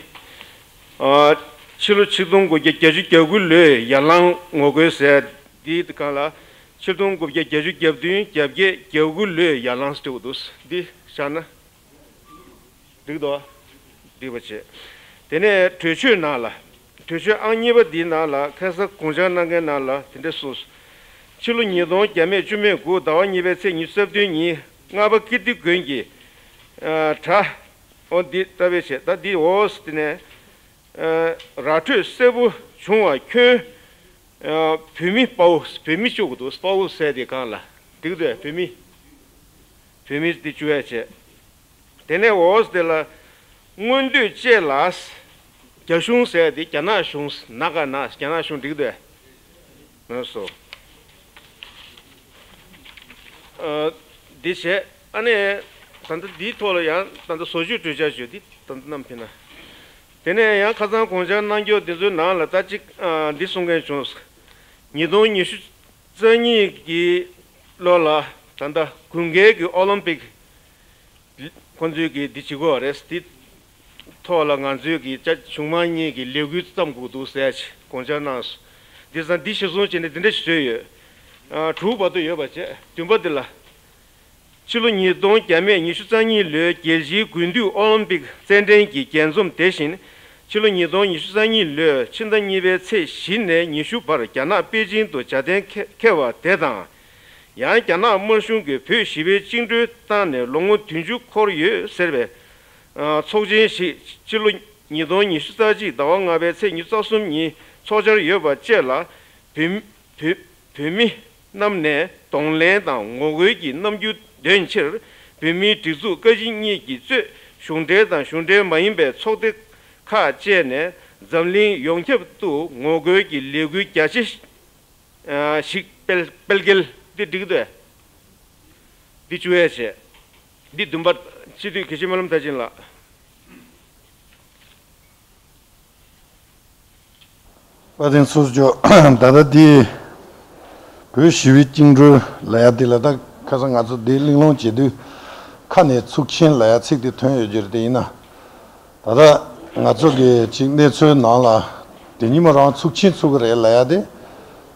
ཨ། ཕྱི་ལོ་ཆིག་སྟོང་དགུ་བརྒྱ་བརྒྱད་ཅུ་གྱ་དགུ་ལོའི་ཡར་ལངས་ངོ་རྒོལ་ཟེར་འདིའི་སྒང་ལ། ཆིག་སྟོང་དགུ་བརྒྱ་བརྒྱད་ཅུ་གྱ་བདུན་གྱ་བརྒྱད་གྱ་དགུ་ལོའི་ཡར་ལངས་སུ་འགྲོ་གི་འདུག་འདི་བཞག་ན་འགྲིག་འདུག་འགྲིག་པ་བྱེད། དེ་ནས་གྲོས་ཆོད་ནང་ལ། གྲོས་ཆོད་ཨང་གཉིས་པ་འདིའི་ནང་ལ་ཁ་སང་དགོངས་འཆར་གནང་མཁན་ནང་ལ་དེ་འདྲ་གསུངས། ཕྱི་ལོ་ཉིས་སྟོང་བརྒྱ་མེད་བཅུ་མེད་དགུ་ཟླ་བ་གཉིས་པའི་ཚེས་ཉི་ཤུ་རྩ་བདུན་ཉིན་རྔ་པ་ཀིརྟི་དགོན་གྱི། ཨ། གྲྭ། འོ་འདི་ལྟ་བུའི་བྱས། ད་འདི་འོ་དེ་ནས། ཨ། ར་འཕྲོད་གསལ་པོ་བྱུང་བ་ཁྱོན། ཨ། བོད་མི་དཔའ་བོ། བོད་མི་བཅུག་གི་འདུག་དཔའ་བོ་ཟེར་དེ་སྒང་ལ་འགྲིག་འདུག་བོད་མི། བོད་མི་དེ་བཅུག་ཡ་བྱས། དེ་ནས་འོ་དེ་ལ་མངོན་འདོད་བཅས་ལ། རྒྱ་གཞུང་ཟེར་དེ་རྒྱ་ནག་གཞུང་ན་ག་ན་རྒྱ་ནག་གཞུང་འགྲིག་འདུག་ལགས་སོ། ཨ། འདི་བྱས། ཨ་ནི་ད་ལྟ་འདིའི་ཐོག་ལ་ཡང་ད་ལྟ་བཟོ་བཅོས་གྲོས་འཆར་ཞུ་འདི་ད་ལྟ་བསྣམས་ཕེབས་ན། དེ་ནས་ཡང་ཁ་སང་དགོངས་འཆར་གནང་རྒྱུ་འདི་ཚོའི་ནང་ལ་ད་ཅིག་ཨ། འདི་གསུང་མཁན་བྱུང་། ཉིས་སྟོང་ཉི་ཤུ་རྩ་གཉིས་ཀྱི་ལོ་ལ་ད་ལྟ་དགུན་ཁའི་གི་ཨོ་ལིམ་པིག་ཁོང་ཚོས་ཀྱིས་འདི་བྱེད་དགོས་པ་རེད། འདི་ཐོག་ལ་ང་ཚོས་ཀྱིས་ཅ་གཞུང་མང་གཉིས་ཀྱི་ལས་འགུལ་བརྩམས་དགོས་འདུག་ཟེར་དགོངས་འཆར་གནང་སོང་། འདི་ཙང་འདི་གཞིར་བཟུང་བྱས་ནས་འདི་འདྲ་ཞིག་བཟོས་ཡོད། ཨ། དྲུག་བར་དུ་ཡོད་པ་བྱས། བདུན་པ་འདི་ལ། ཕྱི་ལོ་ཉིས་སྟོང་བརྒྱ་མེད་ཉི་ཤུ་རྩ་གཉིས་ལོའི་རྒྱལ་སྤྱིའི་དགུན་དུས་ཨོ་ལིམ་པིག་རྩེད་འགྲན་གྱི་རྒྱས་འཛོམས་དེ་བཞིན། ཕྱི་ལོ་ཉིས་སྟོང་ཉི་ཤུ་རྩ་གཉིས་ལོའི་ཕྱི་ཟླ་གཉིས་པའི་ཚེས་བཞི་ནས་ཉི་ཤུ་བར་རྒྱ་ནག་པེ་ཅིང་དུ་མཇལ་གཏན་འཁེལ་བ་དེ་དང་། ཡང་རྒྱ་ནག་དམར་གཞུང་གིས་བོད་ཞི་བའི་བཅིངས་འགྲོལ་བཏང་ནས་ལོ་ངོ་བདུན་ཅུ་འཁོར་ཡོད་ཟེར་བའི་ཚོགས་ཆེན་ཞིག་ཕྱི་ལོ་ཉིས་སྟོང་ཉི་ཤུ་རྩ་གཅིག་ཟླ་བ་ལྔ་པའི་ཚེས་ཉི་ཤུ་རྩ་གསུམ་ཉིན་འཚོགས་འཆར་ཡོད་པ་བཅས་ལ། བོད་བོད་བོད་མི་རྣམས་ནས་གདོང་ལེན་དང་ངོ་རྒོལ་གྱི་རྣམ་འགྱུར་འདོན་ཕྱིར། བོད་མིའི་སྒྲིག་འཛུགས་བཀའ་སྤྱི་གཉིས་ཀྱིས་གཙོས་གཞུང་འབྲེལ་དང་གཞུང་འབྲེལ་མ་ཡིན་པའི་ཚོགས་སྡེ་ཁག་བཅས་ནས་འཛམ་གླིང་ཡོངས་ཁྱབ་ཏུ་ངོ་རྒོལ་གྱི་ལས་འགུལ་རྒྱ་ཆེ་ཞིག་སྤེལ་སྤེལ་གལ། འདི་འགྲིག་འདུག་འདི་བཅུག་ཡས་བྱས། འདི་བདུན་པ། སྤྱི་འཐུས་དགེ་བཤེས་སྨོན་ལམ་མཐར་ཕྱིན་ལགས། དཔལ་ལྡན་ཚོགས་གཙོ། ད་ལྟ་འདི་བོད་ཞི་བའི་བཅིངས་འགྲོལ་ལབ་ཡ་འདི་ལ། ད་ཁ་སང་ང་ཚོ་འདི་གླེང་སློང་བྱེད་དུས་ཁ་ནས་ཚོགས་ཆེན་ལབ་ཡ་ཚིག་དེ་ཐོན་ཡོད་ཀྱི་རེད། དེ་ཡིན་ན། ད་ལྟ་ང་ཚོ་གི་ཅིག་གནས་ཚུལ་ནང་ལ་དེ་ཉིན་མོ་རང་ཚོགས་ཆེན་ཚུགས་ཀྱི་རེད་ལབ་ཡ་དེ་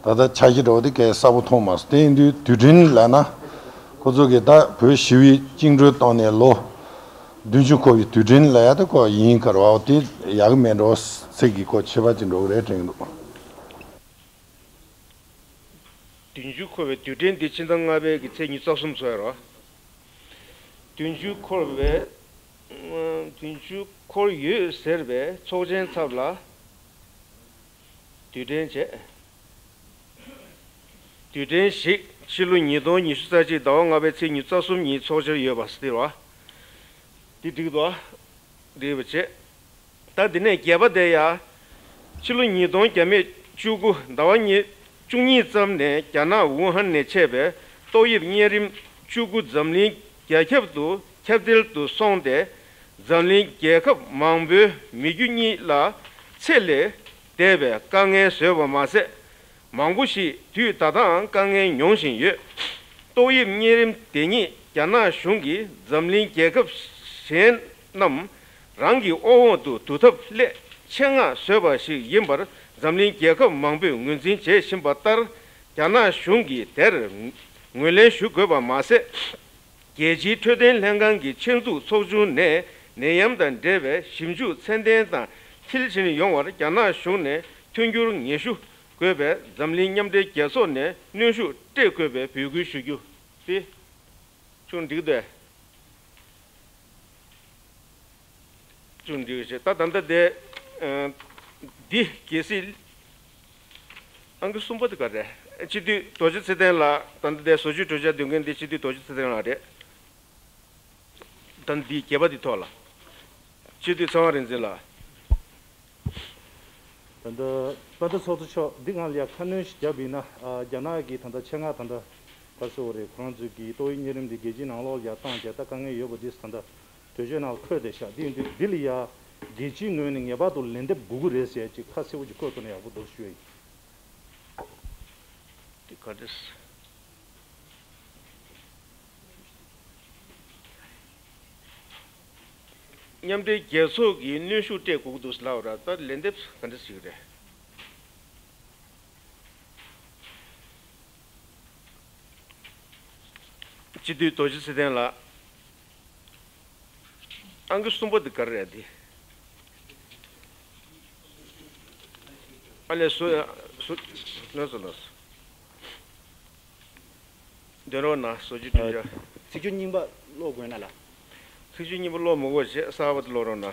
ད་ལྟ་ཆ་ཤས་འདྲ་བོ་དེ་གས་གསལ་པོ་མཐོང་མ་སོང་། དེ་ཡིན་དུས་དུས་དྲན་ལབ་ན་ཁོ་ཚོ་གི་ད་བོད་ཞི་བའི་བཅིངས་འགྲོལ་བཏང་ནས་ལོ་བདུན་ཅུ་འཁོར་བའི་དུས་དྲན་ལབ་ཡ་དེ་ཁོ་ཡིན་ག་རེ་བ་དེ་ཡག་གི་མེད་འགྲོ། ཚིག་གི་ཁོ་ཁྱད་པར་ཅིག་འགྲོ་གི་རེད་དྲན་གི་འདུག་བདུན་ཅུ་འཁོར་བའི་དུས་དྲན་འདི་ཕྱི་ཟླ་ལྔ་པའི་གི་ཚེས་ཉི་ཤུ་རྩ་གསུམ་ཚོགས་ཡ་རོ། བདུན་ཅུ་འཁོར་བའི། བདུན་ཅུ་འཁོར་ཡོད་ཟེར་བའི་ཚོགས་ཆེན་ཚབ་ལ། དུས་དྲན་བྱས། དུས་དྲན་ཞིག་ཕྱི་ལོ་ཉིས་སྟོང་ཉི་ཤུ་རྩ་གཅིག་ཟླ་བ་ལྔ་པའི་ཚེས་ཉི་ཤུ་རྩ་གསུམ་ཉིན་ཚོགས་འཆར་ཡོད་པ་ཟེར་བ། འདི་འགྲིག་འདུག་ཨ། འགྲིག་པ་བྱས། ད་འདི་ནས་བརྒྱད་པ་དེ་ཡ། ཕྱི་ལོ་ཉིས་སྟོང་བརྒྱ་མེད་བཅུ་དགུ་ཟླ་བ་ཉི་བཅུ་གཉིས་ཙམ་ནས་རྒྱ་ནག་ཝུ་ཧན་ནས་མཆེད་པའི་ཏོག་དབྱིབས་གཉན་རིམས་བཅུ་དགུ་འཛམ་གླིང་རྒྱ་ཁྱབ་ཏུ་ཁྱབ་གདལ་དུ་སོང་སྟེ། འཛམ་གླིང་རྒྱལ་ཁབ་མང་པོའི་མི་རྒྱུ་གཉིས་ལ་ཚེ་ལས་འདས་པའི་དཀའ་ངལ་བཟོས་པ་མ་ཟད། མང་པོ་ཞིག་དུས་ད་ལྟའང་དཀའ་ངལ་མྱོང་བཞིན་ཡོད། ཏོག་དབྱིབས་གཉན་རིམས་དེ་ཉིད་རྒྱ་ནག་གཞུང་གིས་འཛམ་གླིང་རྒྱལ་ཁབ་གཞན་རྣམས་རང་གི་དབང་འོག་ཏུ་བསྡུ་ཐབས་སླད་ཆེད་མངགས་བཟོས་པ་ཞིག་ཡིན་པར་འཛམ་གླིང་རྒྱལ་ཁབ་མང་པོས་ངོས་འཛིན་བྱེད་བཞིན་པ་ལྟར། རྒྱ་ནག་གཞུང་གིས་དེར་ངོས་ལེན་ཞུ་དགོས་པ་མ་ཟད། རྒྱལ་སྤྱིའི་འཕྲོད་བསྟེན་ལྷན་ཁང་གི་ཆེད་འཛུགས་ཚོགས་ཆུང་ནས་ནད་ཡམས་དང་འབྲེལ་བའི་ཞིབ་འཇུག་ཚད་ལྡན་དང་མཐིལ་ཕྱིན་ཡོང་བར་རྒྱ་ནག་གཞུང་ནས་མཐུན་འགྱུར་ངེས་ཞུ་དགོས་པའི་འཛམ་གླིང་མཉམ་འབྲེལ་རྒྱལ་ཚོགས་ནས་གནོན་ཤུགས་སྤྲད་དགོས་པའི་འབོད་སྐུལ་ཞུ་རྒྱུ་དེ་ཅུང་འགྲིག་འདུག་ཅུང་འགྲིག་ཞེས། ད་ད་ལྟ་དེ་འདི་གལ་སྲིད། ཨང་ཀི་གསུམ་པ་དེ་ག་རེད། སྤྱི་འཐུས་རྡོ་རྗེ་ཚེ་བརྟན་ལགས། ད་ལྟ་དེ་བཟོ་བཅོས་གྲོས་འཆར་འདོན་མཁན་དེ་སྤྱི་འཐུས་རྡོ་རྗེ་ཚེ་བརྟན་ལགས་རེད། ད་འདི་བརྒྱད་པ་དེ་ཐོག་ལ། སྤྱི་འཐུས་ཚེ་དབང་རིག་འཛིན་ལགས། ད་ལྟ་དཔལ་ལྡན་ཚོགས་གཙོ་མཆོག་འདི་སྒང་ལ་ཡ་ཁ་སྣོན་ཞིག་བརྒྱབ་པ་ཡིན་ན། ཨ། རྒྱ་ནག་གི་ད་ལྟ་ཆེད་མངགས་ད་ལྟ་ ཁ་གསལ་བོ་རེད། ཁོ་རང་ཚོས་ཀྱིས་ཏོག་དབྱིབས་གཉན་རིམས་འདི་རྒྱལ་སྤྱིའི་ནང་ལོགས་ལ་ཡར་བཏང་བྱས་ད་དཀའ་ངལ་ཡོད་པ་འདི་ད་ལྟ་གྲོས་ཆོད་ནང་ལ་འཁོད་བསྡད་ཤག་འདི་ཡིན་དུས་འདི་ལ་ཡ་རྒྱལ་སྤྱིའི་ངོས་ནས་ངེས་པར་དུ་ལན་འདེབས་དགོས་ཀྱི་རེད་ཟེར་ཅིག་ཁ་གསལ་བོ་ཅིག་འཁོད་ཐུབ་ན་ཡག་པོ་འདུག་ཞུ་ཡ་ཡིན། འདི་ག་འདྲས། མཉམ་འབྲེལ་རྒྱལ་ཚོགས་ཀྱིས་གནོན་ཤུགས་སྤྲད་དགོས་ཀྱི་འདུག་ལབ་ར། ད་ལན་འདེབས་ག་འདྲས་ཞིག་རེད། སྤྱི་འཐུས་རྡོ་རྗེ་ཚེ་བརྟན་ལགས། ཨང་ཀི་གསུམ་པ་འདི་ག་རེ་རེད་འདི། ཨ་ལས་སུ་ཡ་སུ་ལོས་སོ་ལོས། འདོན་རོགས་གནང་། བཟོ་བཅོས་བསྒྲུབ་བྱ། ཚིག་བརྗོད་རྙིང་པ་ཀློག་དགོས་ན་ལ། ཚིག་བརྗོད་རྙིང་པ་ཀློག་མི་དགོས་བྱས་གསར་པ་དེ་ཀློག་རོགས་གནང་།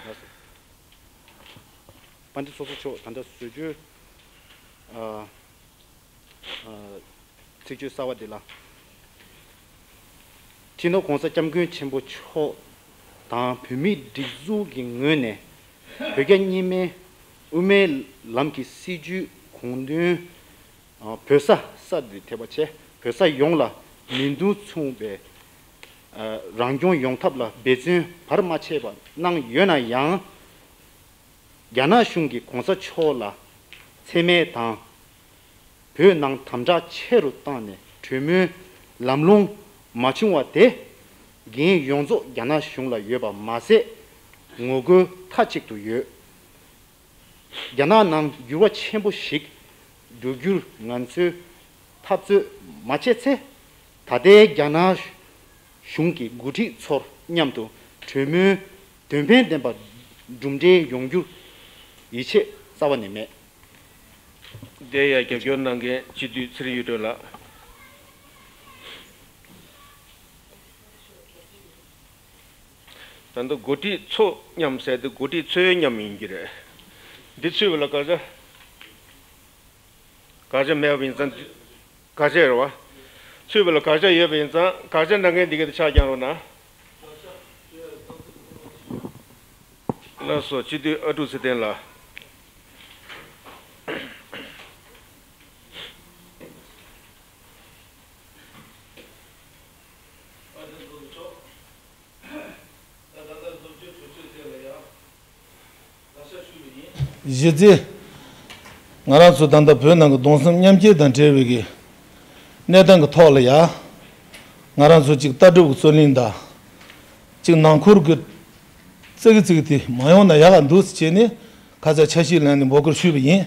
དཔལ་ལྡན་ཚོགས་གཙོ་མཆོག་ད་ལྟ་བཟོ་བཅོས། ཨ། ཨ། ཚིག་བརྗོད་གསར་བ་འདི་ལ། སྤྱི་ནོར་༸གོང་ས་༸སྐྱབས་མགོན་ཆེན་པོ་མཆོག་དང་བོད་མིའི་སྒྲིག་འཛུགས་ཀྱི་ངོས་ནས་བོད་རྒྱ་གཉིས་སྨན་དབུ་མའི་ལམ་གྱི་སྲིད་བྱུས་དགོངས་དོན། ཨ། བོད་ས་གསར་དུ་ཐེ་བ་ཆེ་བོད་ས་ཡོངས་ལ་མིང་དོན་མཚུངས་པའི། ཨ། རང་སྐྱོང་ཡོང་ཐབས་ལ་འབད་བརྩོན་བར་མ་ཆད་པ་གནང་ཡོད་ན་ཡང་། རྒྱ་ནག་གཞུང་གིས་༸གོང་ས་མཆོག་ལ་མཚན་སྨད་དང་། བོད་ནང་དམ་དྲག་ཆེ་རུ་བཏང་ནས་གྲོས་མོལ་ལམ་ལྷོང་མ་བྱུང་བ་དེ། འགན་ཡོངས་རྫོགས་རྒྱ་ནག་གཞུང་ལ་ཡོད་པ་མ་ཟད། ངོ་རྒོལ་མཐའ་གཅིག་ཏུ་ཡོད། རྒྱ་ནག་ནང་འགྱུར་བ་ཆེན་པོ་ཞིག་འགྲོ་རྒྱུར་ང་ཚོས་འཐབ་རྩོད་མ་བྱས་ཚེ། ད་ལྟའི་རྒྱ་ནག་གཞུང་གི་འགོ་ཁྲིད་ཚོར་མཉམ་དུ་གྲོས་མོལ་དོན་ཕན་ལྡན་པ་གྲུབ་འབྲས་ཡོང་རྒྱུར་ཡིད་ཆེས་རྩ་བ་ནས་མེད། དེ་ཡང་རྒྱབ་སྐྱོར་གནང་མཁན་སྤྱི་འཐུས་ཚེ་རིང་གཡུ་སྒྲོན་ལགས། ད་ལྟ་འགོ་ཁྲིད་ཚོ་མཉམ་ཟེར་དུས་འགོ་ཁྲིད་ཚོའི་མཉམ་ཡིན་གྱི་རེད། འདི་ཚུད་པ་ལ་དགག་བྱ། དགག་བྱ་མེད་པ་ཡིན་ཙང་འདི། དགག་བྱ་རེད་བ། ཚུད་པ་ལ་དགག་བྱ་ཡོད་པ་ཡིན་ཙང་དགག་བྱ་གནང་མཁན་འདི་ག་དེ་ཕྱག་བརྐྱང་རོགས་གནང་། ལགས་སོ། སྤྱི་འཐུས་ཨ་ཀྲུག་ཚེ་བརྟན་ལགས། གཞི་རྩའི་ང་རང་ཚོ་ད་ལྟ་བོད་ནང་གི་གདུང་སེམས་མཉམ་སྐྱེད་དང་འབྲེལ་བའི་གི་གནས་སྟངས་ཀྱི་ཐོག་ལ་ཡ། ང་རང་ཚོ་གཅིག་ལྟ་གྲུབ་ཀྱི་རྩོད་གླེང་དང་། གཅིག་ནང་ཁུལ་གྱི་ཙི་གི་ཙི་གི་དེ་མ་ཡོང་ན་ཡག་ག་འདུག་ཟེར་བྱས་ནས་ཁ་ཚ་འཆར་གཞི་ལེན་ནས་འབོད་སྐུལ་ཞུས་པ་ཡིན།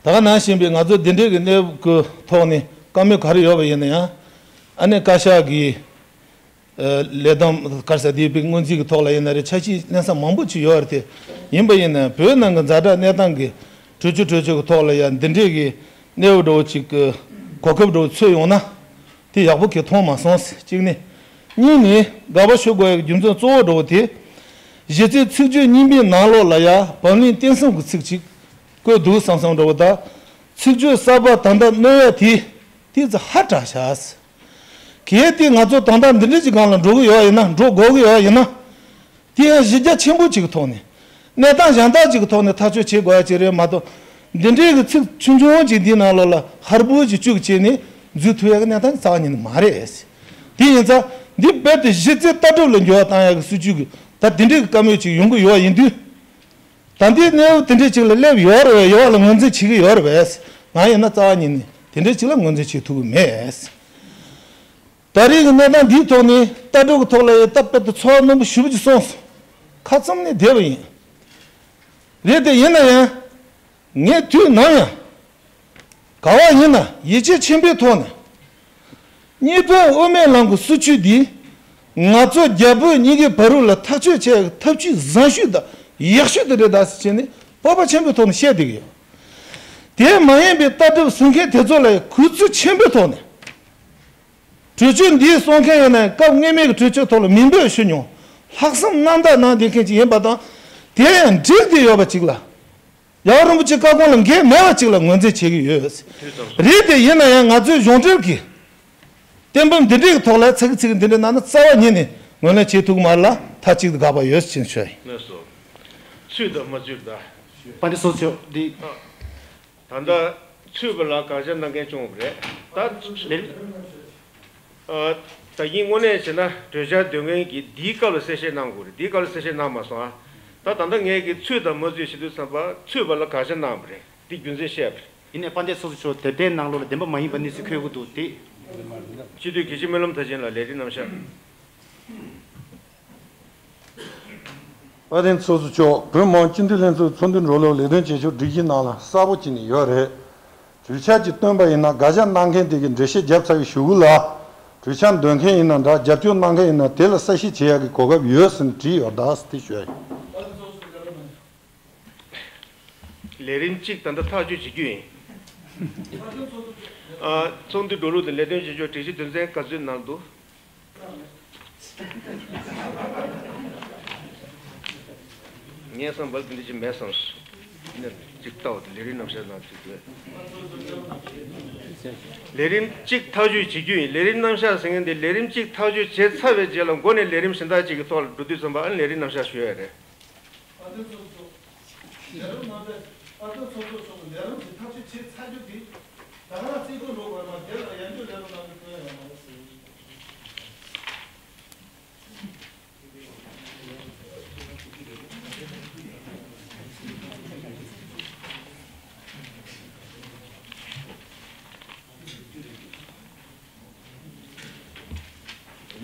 ད་ག་ནང་བཞིན་པའི་ང་ཚོ་འདི་འདྲའི་གི་གནས་བབ་ཀྱི་ཐོག་ནས་བཀའ་མོལ་ག་རེ་ཡོད་པ་ཡིན་ན་ཡང་། ཨ་ནེ་བཀའ་ཤག་གིས། ལས་དོན་ག་རེ་ཟེར་དེ་བའི་སྔོན་རྩིས་ཀྱི་ཐོག་ལ་ཡིན་ན་རེད། འཆར་གཞི་ལེན་ས་མང་པོ་ཅིག་ཡོད་རེད་དེ། ཡིན་པ་ཡིན་ན་བོད་ནང་གི་ཛ་དྲག་གནས་སྟངས་ཀྱི་གྲོས་ཆོད་གྲོས་ཆོད་ཀྱི་ཐོག་ལ་ཡང་འདི་འདྲས་ཀྱི་གནས་བབ་འདྲ་བོ་ཅིག་གི་གོ་སྐབས་འདྲ་བོ་ཚུད་ཡོང་ན་དེ་ཡག་པོ་གི་མཐོང་མ་སོང་ཟེར་གཅིག་ནས། གཉིས་ནས་དགག་པ་ཞུ་དགོས་ཡག་རྒྱུ་མཚན་གཙོ་བོ་འདྲ་བོ་དེ། གཞི་རྩའི་ཚིག་བརྗོད་རྙིང་པའི་ནང་ལོགས་ལ་ཡང་བབ་བརླིང་བརྟན་གསུམ་གྱི་ཚིག་ཅིག་བཀོད་འདུག་བསམ་བསམ་འདྲ་བོ་དང་། ཚིག་བརྗོད་གསར་པ་ད་ལྟ་སྣོན་ཡ་དེ་དེ་ཚོ་ཧ་དྲག་ཤག་གལ་ཏེ་ང་ཚོ་དོན་དག་འདི་འདྲ་ཅིག་སྒང་ལ་འགྲོ་གི་ཡོད་ཡིན་ན། འགྲོ་དགོས་ཀྱི་ཡོད་ཡིན་ན། དེ་ཡང་གཞི་རྒྱ་ཆེན་པོ་ཅིག་གི་ཐོག་ནས། གནས་སྟངས་གཞན་དག་ཅིག་གི་ཐོག་ནས་ཐག་གཅོད་བྱེད་དགོས་ཡ་ཅིག་རེད་མ་གཏོགས། འདི་འདྲའི་གི་ཚིག་ཆུང་ཆུང་ཅིག་འདིའི་ནང་ལོགས་ལ་ཧར་པོ་ཅིག་བཅུག་བྱས་ནས་འཛུལ་ཐུབ་ཡ་གི་གནས་སྟངས་རྩ་བ་ཉིད་ནས་མ་རེད། དེ་ཡིན་ཙང་འདི་རྦད་དེ་གཞི་རྩའི་ལྟ་གྲུབ་ལ་འགྱུར་བ་བཏང་ཡ་གི་སྲིད་བྱུས་གི་ད་འདི་འདྲའི་གི་བཀའ་མོལ་ཅིག་ཡོང་གི་ཡོད་ཡིན་དུས། ད་ལྟའི་གནས་བབ་དེ་འདྲའི་ཅིག་ལ་སླེབས་ཡོད་རེད་པས། ཡོད་ལ་ངོས་འཛིན་བྱེད་ཀྱི་ཡོད་རེད་པས། ང་ཡིན་ན་རྩ་བ་ཉིད་ནས་དེ་འདྲའི་ཅིག་ལ་ངོས་འཛིན་བྱེད་ཐུབ་ཀྱི་མེད། ད་རེས་ཀྱི་གནས་སྟངས་འདིའི་ཐོག་ནས་ལྟ་གྲུབ་ཀྱི་ཐོག་ལ་ཡང་སྟབས་སྤེལ་དུ་ཚོར་བ་རྣོན་པོ་ཞེ་པོ་ཅིག་སོང་སོང་། ཁ་བཙུམ་ནས་བསྡད་པ་ཡིན། རེད་དེ་ཡིན་ན་ཡང་། ངས་དུས་ནམ་ཡང་། ག་བ་ཡིན་ན་ཡིད་ཆེས་ཆེན་པོའི་ཐོག་ནས། གཉིས་ཕན་དབུ་མའི་ལམ་གྱི་སྲིད་བྱུས་འདི། ང་ཚོ་རྒྱ་བོད་གཉིས་ཀའི་བར་དུ་ལ་ཐག་གཅོད་བྱེད་ཡག་གི་ཐབས་ཇུས་བཟང་ཤོས་དང་ཡག་ཤོས་དེ་རེད་ད་ཟེར་བྱས་ནས་སྤོབས་པ་ཆེན་པོའི་ཐོག་ནས་བཤད་བསྡད་ཀྱི་ཡོད། དེ་མ་ཡིན་པའི་ལྟ་གྲུབ་བཟུང་མཁན་དེ་ཚོ་ལ་ཡང་གུས་བརྩི་ཆེན་པོའི་ཐོག་ནས། གྲོས་ཆོད་འདི་གསུང་མཁན་ཡོད་ན་ཡང་སྐབས་སྔོན་མའི་གྲོས་ཆོད་ཐོག་ལ་མིང་འབོད་ཞུས་མྱོང་། ལྷག་བསམ་རྣམ་དག་གནང་བསྡད་མཁན་ཅིག་ཡིན་པ་དང་། དེ་ཡང་འགྲིག་བསྡད་ཡོད་པ་ཅིག་ལ། རྒྱལ་བ་རིན་པོ་ཆེའི་བཀའ་དགོངས་ལ་འགལ་མེད་པ་ཅིག་ལ་ངོས་འཛིན་བྱེད་ཀྱི་ཡོད། རེད་དེ་ཡིན་ན་ཡང་ང་ཚོའི་གཞུང་འབྲེལ་གྱི་གཏན་འབེབས་འདི་འདྲའི་ཐོག་ལ་ཚིག་ཚིག་འདི་འདྲ་གནང་ན་རྩ་བ་ཉིད་ནས་ངོས་ལེན་བྱེད་ཐུབ་ཀྱི་མ་རེད་ལ། མཐའ་གཅིག་ཏུ་དགག་པ་ཡོད་ཅེས་ཞུ་ཡ་ཡིན། ལགས་སོ། ཚུད་དང་མ་ཚུད་ད། དཔལ་ལྡན་ཚོགས་གཙོ་འདི། ད་ལྟ་ཚུད་པ་ལ་དགག་བྱ་གནང་མཁན་བྱུང་བ་རེད་ད། ལེ། ཨ། ད་གིན་དངོས་གནས་བྱས་ན་གྲོས་འཆར་འདོན་མཁན་གྱིས་འདིའི་སྐབས་ལ་གསལ་བཤད་གནང་དགོས་རེད། འདིའི་སྐབས་ལ་གསལ་བཤད་གནང་མ་སོང་ཨ། ད་ད་ལྟ་ངས་ཀྱི་ཚུད་དང་མ་ཚུད་བྱེད་དུས་ཙམ་པ་ཚུད་པ་ལ་དགག་བྱ་གནང་བ་རེད། འདི་རྒྱུ་མཚན་བཤད་པ་རེད། ཡིན་ནའི་དཔལ་ལྡན་ཚོགས་གཙོ་མཆོག་དེབ་ཐེར་ནང་ལོགས་ལ་བདེན་པ་མ་ཡིན་པ་གནས་ཚུལ་འཁོད་ཀྱི་འདུག་དེ། སྤྱི་འཐུས་དགེ་བཤེས་སྨོན་ལམ་མཐར་ཕྱིན་ལགས་ལས་རིམ་རྣམ་གཞག་དཔལ་ལྡན་ཚོགས་གཙོ་མཆོག་བོད་མི་མང་སྤྱི་འཐུས་ལྷན་ཚོགས་ཚོགས་འདུ་འགྲོ་ལུགས་ལས་དོན་བྱེད་ཕྱོགས་སྒྲིག་གཞི་ནང་ལ་གསལ་པོ་བྱས་ནས་ཡོད་རེད། གྲོས་འཆར་གྱི་བཏོན་པ་ཡིན་ན་དགག་བྱ་གནང་མཁན་དེ་གིས་འགྲེལ་བཤད་བརྒྱབ་ཚར་བའི་གཞུག་གུ་ལ། གྲོས་འཆར་འདོན་མཁན་ཡིན་ན་འདྲ་རྒྱབ་སྐྱོར་གནང་མཁན་ཡིན་ན་དེ་ལ་གསལ་བཤད་བྱེད་ཡག་གི་གོ་སྐབས་ཡོད་ཟེར་ནས་བྲིས་ཡོད་ད་ཟེར་དེ་ཞུ་ཡ་ཡིན། ལས་རིམ་གཅིག་ད་ལྟ་ཐག་གཅོད་བྱེད་རྒྱུ་ཡིན། ཨ། ཚོགས་འདུ་འགྲོ་ལུགས་དང་ལས་དོན་བྱེད་ཕྱོགས་སྒྲིག་གཞི་དོན་ཚན་ག་ཚོད་ནང་འདུག་ངས་བསམ་པར་འདི་འདྲ་ཅིག་མེད་བསམ་སོང་། ཡིན་ན་ཅིག་ལྟ་བ་དང་ལས་རིམ་རྣམ་གཞག་ནང་ཅིག་ཡོད། ལས་རིམ་གཅིག་ཐག་གཅོད་བྱེད་རྒྱུ་ཡིན། ལས་རིམ་རྣམ་གཞག་ཟེར་མཁན་དེ་ལས་རིམ་གཅིག་ཐག་གཅོད་བྱས་ཚར་བའི་རྗེས་ལ་མགོ་ནས་ལས་རིམ་གཞན་དག་ཅིག་གི་ཐོག་ལ་འགྲོ་དུས་ཙམ་པ་ཨ་ནི་ལས་རིམ་རྣམ་གཞག་ཞུ་ཡ་རེད། ཨ་ཏི་ཚོགས་གཙོ། ལས་རིམ་ནང་པའི་ཨ་ཏི་ཚོགས་གཙོ་མཆོག་གིས་ལས་རིམ་དེ་ཐག་གཅོད་བྱས་ཚར་རྒྱུ་དེ་ད་ག་རང་རྩིས་ཐོ་འགྲོ་དགོས་མ་དེ་ལ་ཡང་བསྐྱར་ལས་རིམ་ནང་དུ་བཏོན་ཡོད་མ་རེད་ཟེར།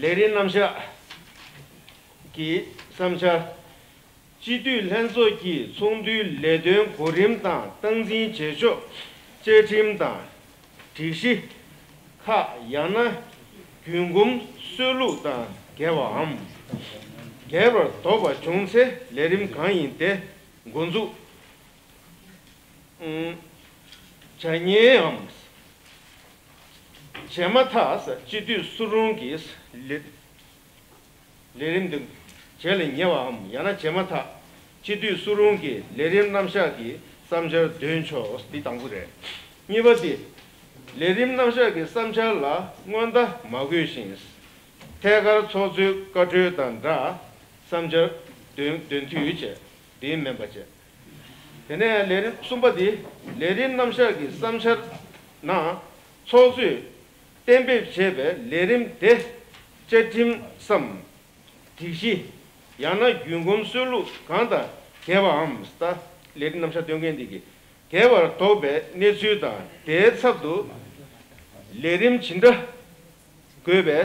ལས་རིམ་རྣམ་གཞག་གི་བསམ་འཆར། སྤྱི་འཐུས་ལྷན་ཚོགས་ཀྱི་ཚོགས་འདུའི་ལས་དོན་གོ་རིམ་དང་སྟངས་འཛིན་བྱེད་ཕྱོགས་བཅའ་ཁྲིམས་དང་སྒྲིག་གཞི་ཁག་ཡང་ན་རྒྱུན་གོམས་སྲོལ་ལུགས་དང་འགལ་བའམ། འགལ་བར་དོགས་པ་བྱུང་ཚེ་ལས་རིམ་གང་ཡིན་དེ་འགོ་འཛུགས་བྱ་ཉེའམ། བྱས་མ་ཐག་སྤྱི་འཐུས་སུ་རུང་གིས་ལས་ལས་རིམ་འདི་བྱས་ལ་ཉེ་བའམ་ཡང་ན་བྱས་མ་ཐག་སྤྱི་འཐུས་སུ་རུང་གིས་ལས་རིམ་རྣམ་གཞག་གི་བསམ་འཆར་འདོན་ཆོག་འདི་དང་པོ་རེད། གཉིས་པ་འདི། ལས་རིམ་རྣམ་གཞག་གི་བསམ་འཆར་ལ་སྔོན་བརྡ་མ་དགོས་ཤིང་། ཐད་ཀར་ཚོགས་གཙོའི་བཀའ་འཁྲོལ་དང་སྦྲགས་བསམ་འཆར་འདོན་འདོན་འཐུས་བཅས་འདི་མིན་པ་བཅས། དེ་ནས་ལས་རིམ་གསུམ་པ་འདི། ལས་རིམ་རྣམ་གཞག་གི་བསམ་འཆར་ནང་ཚོགས་གཙོས་གཏན་འབེབས་བྱས་པའི་ལས་རིམ་དེ་བཅའ་ཁྲིམས་སམ། སྒྲིག་གཞི། ཡང་ན་རྒྱུན་གོམས་སྲོལ་ལུགས་གང་དང་འགལ་བའམ། ད་ལས་རིམ་རྣམ་གཞག་འདོན་མཁན་འདི་གིས་འགལ་བར་དོགས་པའི་གནས་ཚུལ་དང་དེའི་ཚབ་ཏུ་ལས་རིམ་ཇི་འདྲ་དགོས་པའི་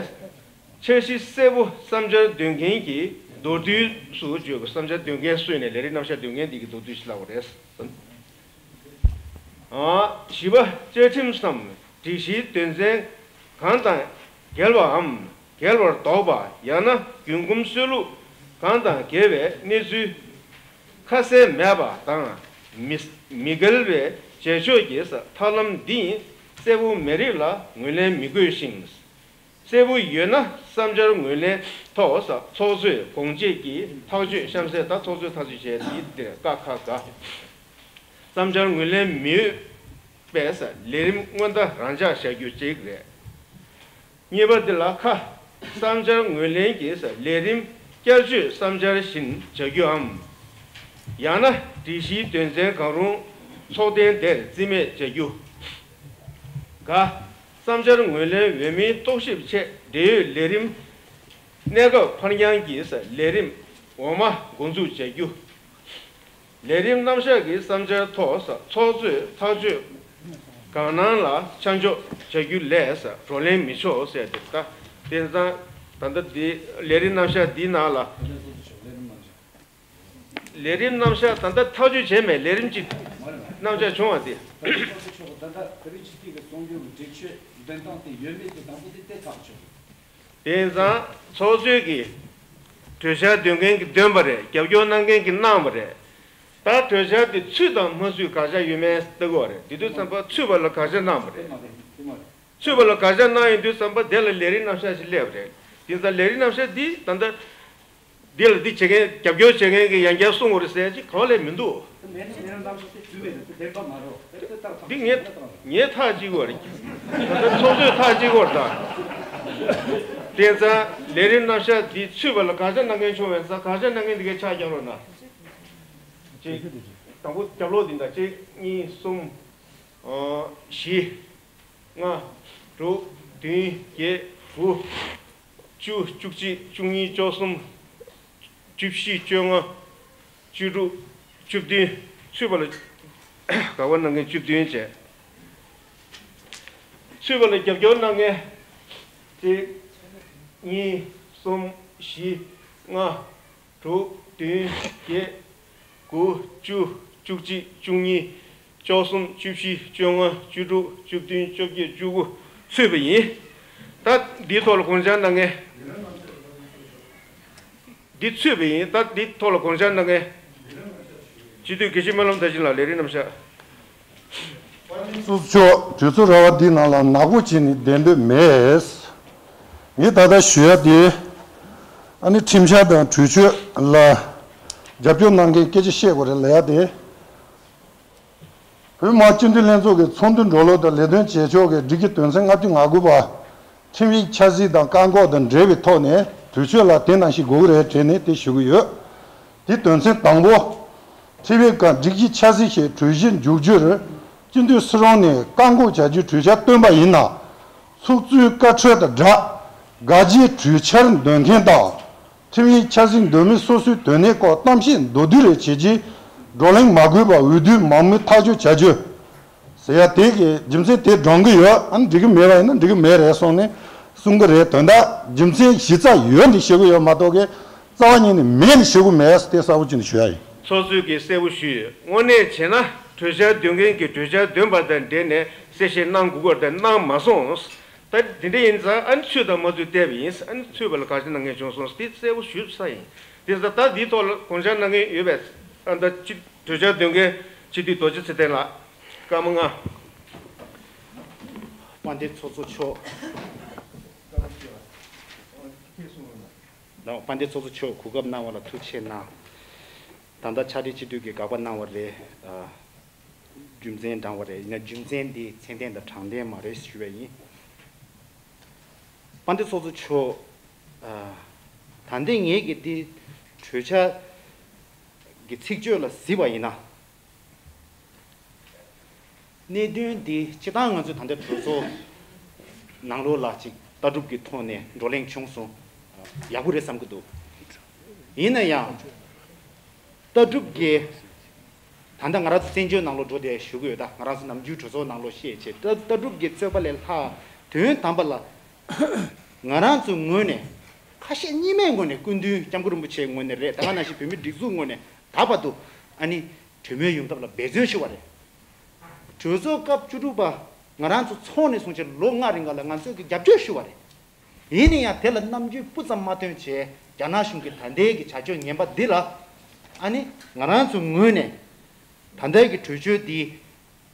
འཆར་གཞི་གསལ་པོ་བསམ་འཆར་འདོན་མཁན་གྱི་མདོར་བསྡུས་སུ་བརྗོད་དགོས། བསམ་འཆར་འདོན་མཁན་སུ་ཡིན་ནའི་ལས་རིམ་རྣམ་གཞག་འདོན་མཁན་འདི་གི་མདོར་བསྡུས་ཤིག་ལབ་པ་རེད། ཨ། བཞི་པ། བཅའ་ཁྲིམས་སམ་སྒྲིག་གཞིའི་དོན་ཚན་གང་དང་འགལ་བའམ། འགལ་བར་དོགས་པ་ཡང་ན་རྒྱུན་གོམས་སྲོལ་ལུགས་གང་དང་འགལ་བའི་གནས་ཚུལ་ཁ་གསལ་མེད་པ་དང་མི་མི་འགལ་བའི་བྱེད་ཕྱོགས་ཀྱི་ཐབས་ལམ་འདི་གསལ་པོ་མེད་རིགས་ལ་ངོས་ལེན་མི་དགོས་ཤིང་། གསལ་པོ་ཡོད་ན་བསམ་འཆར་ངོས་ལེན་ཐོག་ཚོགས་གཙོས་དགོངས་བཅད་ཀྱིས་ཐག་གཅོད་གཤམ་གསལ་དང་ཚོགས་གཙོས་ཐག་གཅོད་བྱས་ཏེ་འདིར་ཀ་ཁ་ག། བསམ་འཆར་ངོས་ལེན་མི་འོས་པས་ལས་རིམ་སྔོན་བརྡ་རང་འཇགས་བཞག་རྒྱུ་གཅིག་རེད། གཉིས་པ་འདི་ལ་ཁ། བསམ་འཆར་ངོས་ལེན་གྱིས་ལས་རིམ་བསྐྱར་བཅོས་བསམ་འཆར་བཞིན་བྱ་རྒྱུའམ། ཡང་ན་སྒྲིག་གཞིའི་དོན་ཚན་གང་རུང་ཚོགས་ཐེངས་དེར་རྩིས་མེད་བྱ་རྒྱུ། ག། བསམ་འཆར་ངོས་ལེན་འོས་མིན་རྟོག་ཞིབ་ཆེད་འབྲེལ་ཡོད་ལས་རིམ་གནས་སྐབས་ཕར་འགྱངས་ཀྱིས་ལས་རིམ་འོག་མ་འགོ་འཛུགས་བྱ་རྒྱུ། ལས་རིམ་རྣམ་གཞག་གི་བསམ་འཆར་ཐོག་ཚོགས་གཙོས་ཐག་གཅོད་གང་གནང་ལ་ཆ་འཇོག་བྱ་རྒྱུ་ལས་བགྲོ་གླེང་མི་ཆོག་ཟེར་ཏེ། ད་དེང་སང་ད་ལྟ་འདི་ལས་རིམ་རྣམ་གཞག་འདིའི་ནང་ལ། ལས་རིམ་རྣམ་གཞག་ད་ལྟ་ཐག་གཅོད་བྱས་མེད། ལས་རིམ་གཅིག་རྣམ་གཞག་བྱུང་བ་དེ། ད་ལྟ་བོད་རིགས་སྤྱི་འཐུས་ཀྱི་གསུང་སྒྲོས་ཀྱི་འགྲེལ་བརྗོད་འདོན་སྟངས་དེ་ཡོད་མེད་དེ་དང་པོ་དེ་དེ་ཐག་གཅོད། དེང་སང་ཚོགས་གཙོས་ཀྱིས་གྲོས་འཆར་འདོན་མཁན་གྱིས་འདོན་པ་རེད། རྒྱབ་སྐྱོར་གནང་མཁན་གྱིས་གནང་བ་རེད། ད་གྲོས་འཆར་དེ་ཚུད་དང་མ་ཚུད་དགག་བྱ་ཡོད་མེད་ལྟ་དགོས་རེད། དེ་དུས་ཙམ་པ་ཚུད་པ་ལ་དགག་བྱ་གནང་བ་རེད། ཚུད་པ་ལ་དགག་བྱ་གནང་ཡོང་དུས་ཙམ་པ་དེ་ལ་ལས་རིམ་རྣམ་གཞག་ཞིག་སླེབས་པ་རེད། དེང་སང་ལས་རིམ་རྣམ་གཞག་འདི་ད་ལྟ་འདི་ལ་འདི་བྱེད་མཁན་རྒྱབ་སྐྱོར་བྱེད་མཁན་གྱིས་ཡང་བསྐྱར་གསུང་དགོས་རེད་ཟེར་ཅིག་གང་ལས་མི་འདུག་འདི་ངས་ངས་ཐག་གཅིག་གོ་རེད། ད་ལྟ་ཚོགས་གཙོས་ཐག་གཅིག་གོ་རེད་ད། དེ་ཙང་ལས་རིམ་རྣམ་གཞག་འདི་ཚུད་པ་ལ་དགག་བྱ་གནང་མཁན་བྱུང་བས་ཙང་དགག་བྱ་གནང་མཁན་འདི་གའི་ཕྱག་རྒྱག་རོགས་གནང་། གཅིག་དང་པོ་རྒྱབ་ལོགས་འདི་འདྲ་གཅིག་གཉིས་གསུམ། བཞི། ལྔ། དྲུག་བདུན། བརྒྱད། དགུ། བཅུ། བཅུ་གཅིག་བཅུ་གཉིས། བཅུ་གསུམ། བཅུ་བཞི། བཅོ་ལྔ། བཅུ་དྲུག་བཅུ་བདུན། ཚུད་པ་ལ་དགག་པ་གནང་མཁན་བཅུ་བདུན་བྱས། ཚུད་པ་ལ་རྒྱབ་སྐྱོར་གནང་མཁན་གཅིག་གཉིས། གསུམ། བཞི། ལྔ། དྲུག་བདུན། བརྒྱད། དགུ། བཅུ། བཅུ་གཅིག་བཅུ་གཉིས། བཅུ་གསུམ། བཅུ་བཞི། བཅོ་ལྔ། བཅུ་དྲུག་བཅུ་བདུན། བཅོ་བརྒྱད། བཅུ་དགུ། ཚུད་པ་ཡིན། ད་འདིའི་ཐོག་ལ་དགོངས་འཆར་གནང་མཁན། འདི་ཚུད་པ་ཡིན། ད་འདིའི་ཐོག་ལ་དགོངས་འཆར་གནང་མཁན། སྤྱི་འཐུས་དགེ་བཤེས་སྨོན་ལམ་མཐར་ཕྱིན་ལགས། ལས་རིམ་རྣམ་གཞག་སུ་ཆོག་གྲོས་ཚོགས་ར་བ་འདི་ནང་ལ་ནག་པོ་བྱས་ནས་བསྡད་འདོད་མེད། ངས་ད་ལྟ་ཞུ་ཡ་དེ། ཨ་ནི་ཁྲིམས་འཆར་དང་གྲོས་ཆོད་ལ་རྒྱབ་སྐྱོར་གནང་མཁན་སྐད་ཆ་བཤད་དགོས་རེད་ལབ་ཡ་དེ། བོད་མི་མང་སྤྱི་འཐུས་ལྷན་ཚོགས་ཀྱི་ཚོགས་འདུ་འགྲོ་ལུགས་དང་ལས་དོན་བྱེད་ཕྱོགས་ཀྱི་སྒྲིག་གཞི་དོན་ཚན་ལྔ་བཅུ་ང་དགུ་པ། ཁྲིམས་ཡིག་འཆར་གཞི་དང་བཀག་འགོག་དང་འབྲེལ་བའི་ཐོག་ནས་གྲོས་ཆོད་ལ་དེ་ནང་བཞིན་དགོས་ཀྱི་རེད་དྲན་ནས་དེ་ཞུ་གི་ཡོད། དེ་དོན་ཚན་དང་པོ། ཁྲིམས་ཡིག་གམ་སྒྲིག་གཞི་འཆར་གཞི་ཞིག་གྲོས་གཞིར་འཇུག་རྒྱུར། སྤྱི་འཐུས་སུ་རུང་ནས་བཀག་འགོག་བྱ་རྒྱུའི་གྲོས་འཆར་བཏོན་པ་ཡིན་ན། ཚོགས་གཙོའི་བཀའ་འཁྲོལ་དང་སྦྲགས། དགག་བྱའི་གྲོས་འཆར་འདོན་མཁན་དང་། ཁྲིམས་ཡིག་འཆར་གཞི་འདོན་མི་སོ་སོའི་དོན་གནད་སྐོར་གཏམ་བཤད་མདོར་བསྡུས་རེ་བྱས་རྗེས། བགྲོ་གླེང་མ་དགོས་པར་འོས་བསྡུའི་མང་མོས་ཐག་གཅོད་བྱ་རྒྱུ། ཟེར་ཡ་དེ་གི་རྒྱུ་མཚན་དེ་འདྲོངས་གི་ཡོད། ཨ་ནི་འགྲིག་གི་མེད་པ་ཡིན་ན་འགྲིག་གི་མེད་རེད་གསུངས་ནས་གསུང་གི་རེད། དོན་དག་རྒྱུ་མཚན་གཞི་རྩ་ཡོད་འདི་ཞུ་གི་ཡོད་མ་གཏོགས་ཀི་རྩ་བ་ཉིད་ནས་མེད་ནི་ཞུ་གི་མེད། དེ་གསལ་པོ་བྱས་ནས་ཞུ་ཡ་ཡིན། ཚོགས་གཙོས་ཀྱིས་གསལ་པོ་ཞུས་ཡོད། དངོས་གནས་བྱས་ན་གྲོས་འཆར་འདོན་མཁན་གྱིས་གྲོས་འཆར་འདོན་པ་དང་འབྲེལ་ནས་གསལ་བཤད་གནང་དགོས་ཀྱི་རེད་དེ་གནང་མ་སོང་། ད་དེ་འདྲ་ཡིན་ཙང་ཨ་ནི་ཚུད་དང་མ་ཚུད་བལྟས་པ་ཡིན། ཨ་ནི་ཚུད་པ་ལ་དགག་བྱ་གནང་མཁན་བྱུང་སོང་། དེ་གསལ་པོ་ཞུས་ཚར་ཡིན། དེ་ཙང་ད་འདིའི་ཐོག་ལ་དགོངས་འཆར་གནང་མཁན་ཡོད་པས། ཨ་ད་ཅི་གྲོས་འཆར་འདོན་མཁན་སྤྱི་འཐུས་རྡོ་རྗེ་ཚེ་བརྟན་ལགས། སྐར་མ་ལྔ། དཔལ་ལྡན་ཚོགས་གཙོ་མཆོག་དང་དཔལ་ལྡན་ཚོགས་གཙོ་མཆོག་གོ་སྐབས་གནང་བ་ལ་ཐུགས་རྗེ་ཆེ་གནང་། ད་ལྟ་ཕྱག་སྦྲེལ་སྤྱི་འཐུས་ཀྱིས་དགག་པ་གནང་བ་རེད། ཨ། རྒྱུ་མཚན་དྲངས་པ་རེད། ཡིན་ན་རྒྱུ་མཚན་འདི་ཚད་ལྡན་དང་དྲང་བདེན་མ་རེད་ཞུ་བ་ཡིན། དཔལ་ལྡན་ཚོགས་གཙོ་མཆོག་ཨ། ད་ལྟ་ངེད་ཀྱི་འདི་གྲོས་འཆར་གྱི་ཚིག་བརྗོད་ལ་གཟིགས་པ་ཡིན་ན། གནད་དོན་འདི་སྤྱིར་བཏང་ང་ཚོས་ད་ལྟ་གྲོས་ཚོགས་ནང་ལོགས་ལ་ཅིག་ལྟ་གྲུབ་ཀྱི་ཐོག་ནས་བགྲོ་གླེང་བྱུང་སོང་། ཡག་པོ་རེད་བསམ་གྱི་འདུག་ཡིན་ན་ཡང་། ལྟ་གྲུབ་ཀྱི་ད་ལྟ་ང་རང་ཚོ་བཙན་བྱོལ་ནང་ལོགས་འགྲོ་བསྡད་བཞུགས་ཀྱི་ཡོད། ད་ང་རང་ཚོ་ནམ་རྒྱུན་གྲོས་ཚོགས་ནང་ལོགས་བཤད་བྱས། ལྟ་ལྟ་གྲུབ་ཀྱི་རྩོད་པ་ལས་ལྷག་དོན་དམ་པ་ལ་ང་རང་ཚོའི་ངོས་ནས་ཁ་ཞེ་གཉིས་མེད་ངོས་ནས་སྐུ་མདུན་སྐྱབས་མགོན་རིན་པོ་ཆེའི་ངོས་ནས་རེད། ད་ག་ནང་བཞིན་བོད་མིའི་སྒྲིག་འཛུགས་ངོས་ནས་ད་བར་དུ་ཨ་ནི་གྲོས་མོལ་ཡོང་ཐབས་ལ་འབད་བརྩོན་ཞུ་བ་རེད། གྲོས་ཚོགས་སྐབས་བཅུ་དྲུག་པ་ང་རང་ཚོ་ཚོགས་ནས་བཟུང་བྱས་ལོ་ལྔ་རིང་ག་ལ་ང་ཚོས་ཀྱི་རྒྱབ་སྐྱོར་ཞུ་བ་རེད། ཡིན་ན་ཡང་དེ་ལ་རྣམ་འགྱུར་སྤུ་ཙམ་མ་སྟོན་བྱས། རྒྱ་ནག་གཞུང་གི་ད་ལྟའི་གི་བྱ་སྤྱོད་ངན་པ་འདི་ལ་ཨ་ནི་ང་རང་ཚོའི་ངོས་ནས་ད་ལྟའི་གི་གྲོས་ཆོད་འདི་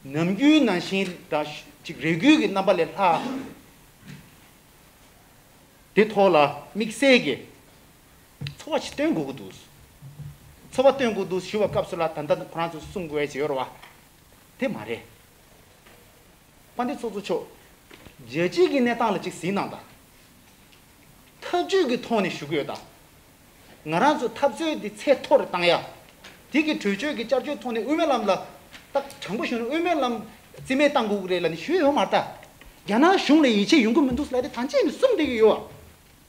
ནམ་རྒྱུན་ནང་བཞིན་དང་ཅིག་རེ་སྐུལ་གྱི་རྣམ་པ་ལས་ལྷག་དེ་ཐོག་ལ་དམིགས་བསལ་གྱི་ཚོར་བ་ཞིག་སྟོན་དགོས་ཀྱི་འདུག་ཚོར་བ་སྟོན་དགོས་འདུག་ཞུ་བ་སྐབས་སུ་ལ་ད་ལྟ་ཁོ་རང་ཚོས་གསུང་དགོས་ཡ་ཞིག་ཡོད་རེད་བ། དེ་མ་རེད། དཔལ་ལྡན་ཚོགས་གཙོ་མཆོག་རྒྱལ་སྤྱིའི་གི་གནས་སྟངས་ལ་ཅིག་གཟིགས་གནང་དང་། འཐབ་ཇུས་ཀྱི་ཐོག་ནས་ཞུ་གི་ཡོད་དང་། ང་རང་ཚོ་འཐབ་རྩོད་འདི་ཚད་མཐོ་རུ་བཏང་ཡ། དེ་གི་གྲོས་ཆོད་ཀྱི་བསྐྱར་བཅོས་ཐོག་ནས་དབུ་མའི་ལམ་ལ། ད་དྲང་པོ་ཞུ་ན་དབུ་མའི་ལམ་རྩིས་མེད་བཏང་དགོས་ཀྱི་རེད་ལབ་ནས་ཞུས་ཡོད་མ་རེད་ད། རྒྱ་ནག་གཞུང་ལ་ཡིད་ཆེས་ཡོང་གི་མི་འདུག་ལབ་དེ་ཐམས་ཅད་ནས་གསུངས་བསྡད་ཀྱི་ཡོད་བ།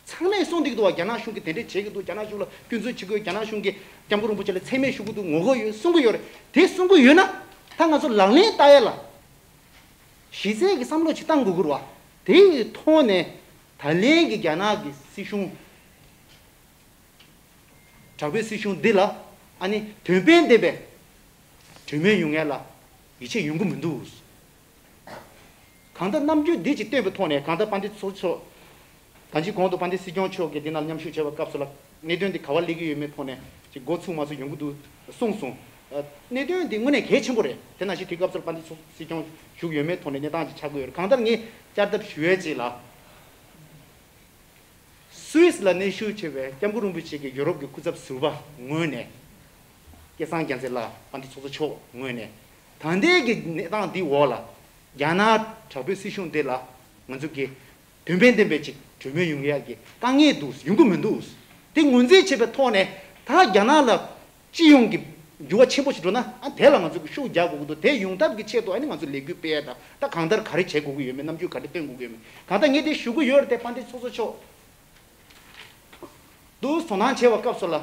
ཚང་མས་གསུངས་བསྡད་ཀྱི་འདུག་བ། རྒྱ་ནག་གཞུང་གིས་དེ་འདྲས་བྱེད་ཀྱི་འདུག་རྒྱ་ནག་གཞུང་ལ་སྐྱོན་འཛུགས་བྱེད་ཀྱི་ཡོད། རྒྱ་ནག་གཞུང་གིས་སྐྱབས་མགོན་རིན་པོ་ཆེ་ལ་མཚན་སྨད་ཞུ་གི་འདུག་ངོ་རྒོལ་ཡོད་གསུང་གི་ཡོད་རེད། དེ་གསུང་གི་ཡོད་ན་ད་ང་ཚོ་ལག་ལེན་བསྟར་ཡ་ལ་གཞི་རྩའི་གི་བསམ་བློ་ཅིག་བཏང་དགོས་ཀྱི་རེད་བ། དེ་ཡི་ཐོག་ནས་ད་ལན་གྱི་རྒྱ་ནག་གི་སྲིད་གཞུང་། དྲག་པོའི་སྲིད་གཞུང་འདི་ལ་ཨ་ནི་དོན་ཕན་ལྡན་པའི་གྲོས་མོལ་ཡོང་ཡ་ལ་ཡིད་ཆེས་ཡོང་གི་མི་འདུག་གང་ལྟར་རྣམ་འགྱུར་འདི་ཅིག་སྟོན་པའི་ཐོག་ནས། གང་ལྟར་དཔལ་ལྡན་ཚོགས་གཙོ་མཆོག་ད་ཅི་གོང་དུ་དཔལ་ལྡན་སྲིད་སྐྱོང་མཆོག་གིས་འདི་ནང་མཉམ་ཞུགས་བྱས་པའི་སྐབས་སུ་ལ་གནད་དོན་འདི་ག་པར་སླེབས་ཀྱི་ཡོད་མེད་ཐོག་ནས་ཅིག་འགོ་ཚུགས་མ་ཚུགས་ཡོང་གི་འདུག་གསུངས་སོང་། ཨ། གནད་དོན་འདི་དངོས་གནས་གལ་ཆེན་པོ་རེད། དེ་ནང་བཞིན་དུས་སྐབས་སུ་ལ་དཔལ་ལྡན་ཚོགས་སྲིད་སྐྱོང་བཞུགས་ཡོད་མེད་ཐོག་ནས་གནས་སྟངས་ཅིག་ཆགས་ཀྱི་ཡོད་རེད། གང་ལྟར་ངས་བསྐྱར་ལྡབ་ཞུ་ཡས་ཅིག་ལ། སུད་སི་ལ་གནས་བཞུགས་བྱས་པའི་སྐྱབས་མགོན་རིན་པོ་ཆེ་གི་ཡུ་རོབ་ཀྱི་སྐུ་ཚབ་ཟུར་པ་ངོས་ནས། སྐལ་བཟང་རྒྱལ་མཚན་ལགས། དཔལ་ལྡན་ཚོགས་གཙོ་མཆོག་ངོས་ནས། ད་ལྟའི་གི་གནས་སྟངས་འདི་འོག་ལ། རྒྱ་ནག་དྲག་པོའི་སྲིད་གཞུང་འདི་ལ་ང་ཚོ་གི་དོན་ཕན་ལྡན་པའི་ཅིག་གྲོས་མོལ་ཡོང་ཡག་གི་དཀའ་ངལ་འདུག་ཡོང་གི་མི་འདུག་དེ་ངོས་འཛིན་བྱས་པའི་ཐོག་ནས་ད་རྒྱ་ནག་ལ་སྤྱི་ཡོངས་ཀྱི་ འགྱུར་བ་ཆེན་པོ་ཞིག་འགྲོ་ན། ཨ་དེ་ལ་ང་ཚོ་གི་ཤུགས་རྒྱག་དགོས་ཀྱི་འདུག་དེ་ཡོང་ཐབས་ཀྱི་ཆེད་དུ་ཨ་ནི་ང་ཚོ་ལས་འགུལ་སྤེལ་ཡ་དང་། ད་གང་ལྟར་ག་རེ་བྱེད་དགོས་ཀྱི་ཡོད་མེད། རྣམ་འགྱུར་ག་འདྲ་སྟོན་དགོས་ཀྱི་ཡོད་མེད། གང་ལྟར་ངས་དེ་ཞུ་གི་ཡོད་རེད་དེ། དཔལ་ལྡན་ཚོགས་གཙོ་མཆོག་འདུག་དོ་སྣང་བྱས་པའི་སྐབས་སུ་ལ།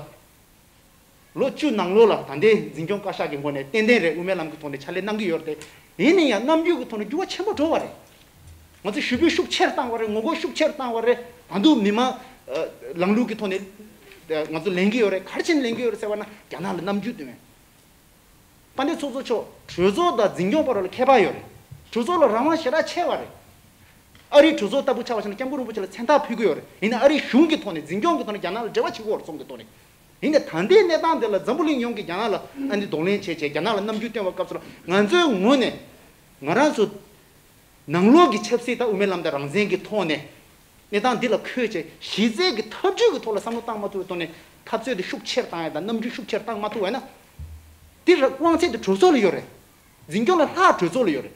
ལོ་བཅུ་ནང་ལོགས་ལ་ད་ལྟའི་འཛིན་སྐྱོང་བཀའ་ཤག་གི་ངོས་ནས་ཏན་ཏན་རེད། དབུ་མའི་ལམ་གྱི་ཐོག་ནས་ཕྱག་ལས་གནང་གི་ཡོད་རེད་དེ། ཡིན་ན་ཡང་རྣམ་འགྱུར་གྱི་ཐོག་ནས་འགྱུར་བ་ཆེན་པོ་འགྲོ་བ་རེད། ང་ཚོས་ཞུ་འབོད་ཤུགས་ཆེར་བཏང་བ་རེད། ངོ་རྒོལ་ཤུགས་ཆེར་བཏང་བ་རེད། ད་དུང་མི་མང་ལམ་ལུགས་ཀྱི་ཐོག་ནས་ང་ཚོ་ལེན་གྱི་ཡོད་རེད། ག་རེ་བྱས་ནས་ལེན་གྱི་ཡོད་རེད་ཟེར་བ་ན། རྒྱ་ནག་ལ་རྣམ་འགྱུར་སྟོན། དཔལ་ལྡན་ཚོགས་གཙོ་མཆོག་གྲོས་ཚོགས་དང་འཛིན་སྐྱོང་བར་ལ་ཁྱད་པར་ཡོད་རེད། གྲོས་ཚོགས་ལ་རང་དབང་ཞེ་དྲག་ཆེ་བ་རེད། ཨ་རིའི་གྲོས་ཚོགས་ལྟ་བུ་ཆགས་པ་ཞིག་ན་སྐྱབས་མགོན་རིན་པོ་ཆེ་ལ་མཚན་རྟགས་ཕུལ་གྱི་ཡོད་རེད། ཡིན་ན་ཨ་རིའི་གཞུང་གི་ཐོག་ནས་འཛིན་སྐྱོང་གི་ཐོག་ནས་རྒྱ་ནག་ལ་འབྲེལ་བ་བྱེད་ཀྱི་ཡོད་རེད། ཚོང་གི་ཐོག་ནས། ཡིན་ནའི་ད་ལྟའི་གནས་སྟངས་འདི་ལ་འཛམ་བུ་གླིང་ཡོངས་ཀྱིས་རྒྱ་ནག་ལ་ཨ་ནི་གདོང་ལེན་བྱས་བྱས། རྒྱ་ནག་ལ་རྣམ་འགྱུར་སྟོན་པའི་སྐབས་སུ་ལ་ང་ཚོའི་ངོས་ནས་ང་རང་ཚོ་ནང་ལོགས་ཀྱི་ཆབ་སྲིད་དང་དབུ་མའི་ལམ་དང་རང་བཙན་གྱི་ཐོག་ནས་གནས་སྟངས་འདི་ལ་འཁོད་བྱས། གཞི་རྩའི་གི་ཐབས་ཇུས་ཀྱི་ཐོག་ལ་བསམ་བློ་བཏང་མ་ཐུབ་པའི་ཐོག་ནས་འཐབ་རྩོད་དེ་ཤུགས་ཆེར་བཏང་ཡ་དང་། རྣམ་འགྱུར་ཤུགས་ཆེར་བཏང་མ་ཐུབ་པ་ཡིན་ན། དེ་ར་དབང་ཚད་དེ་གྲོས་ཚོགས་ལ་ཡོད་རེད། འཛིན་སྐྱོང་ལས་ལྷག་གྲོས་ཚོགས་ལ་ཡོད་རེད།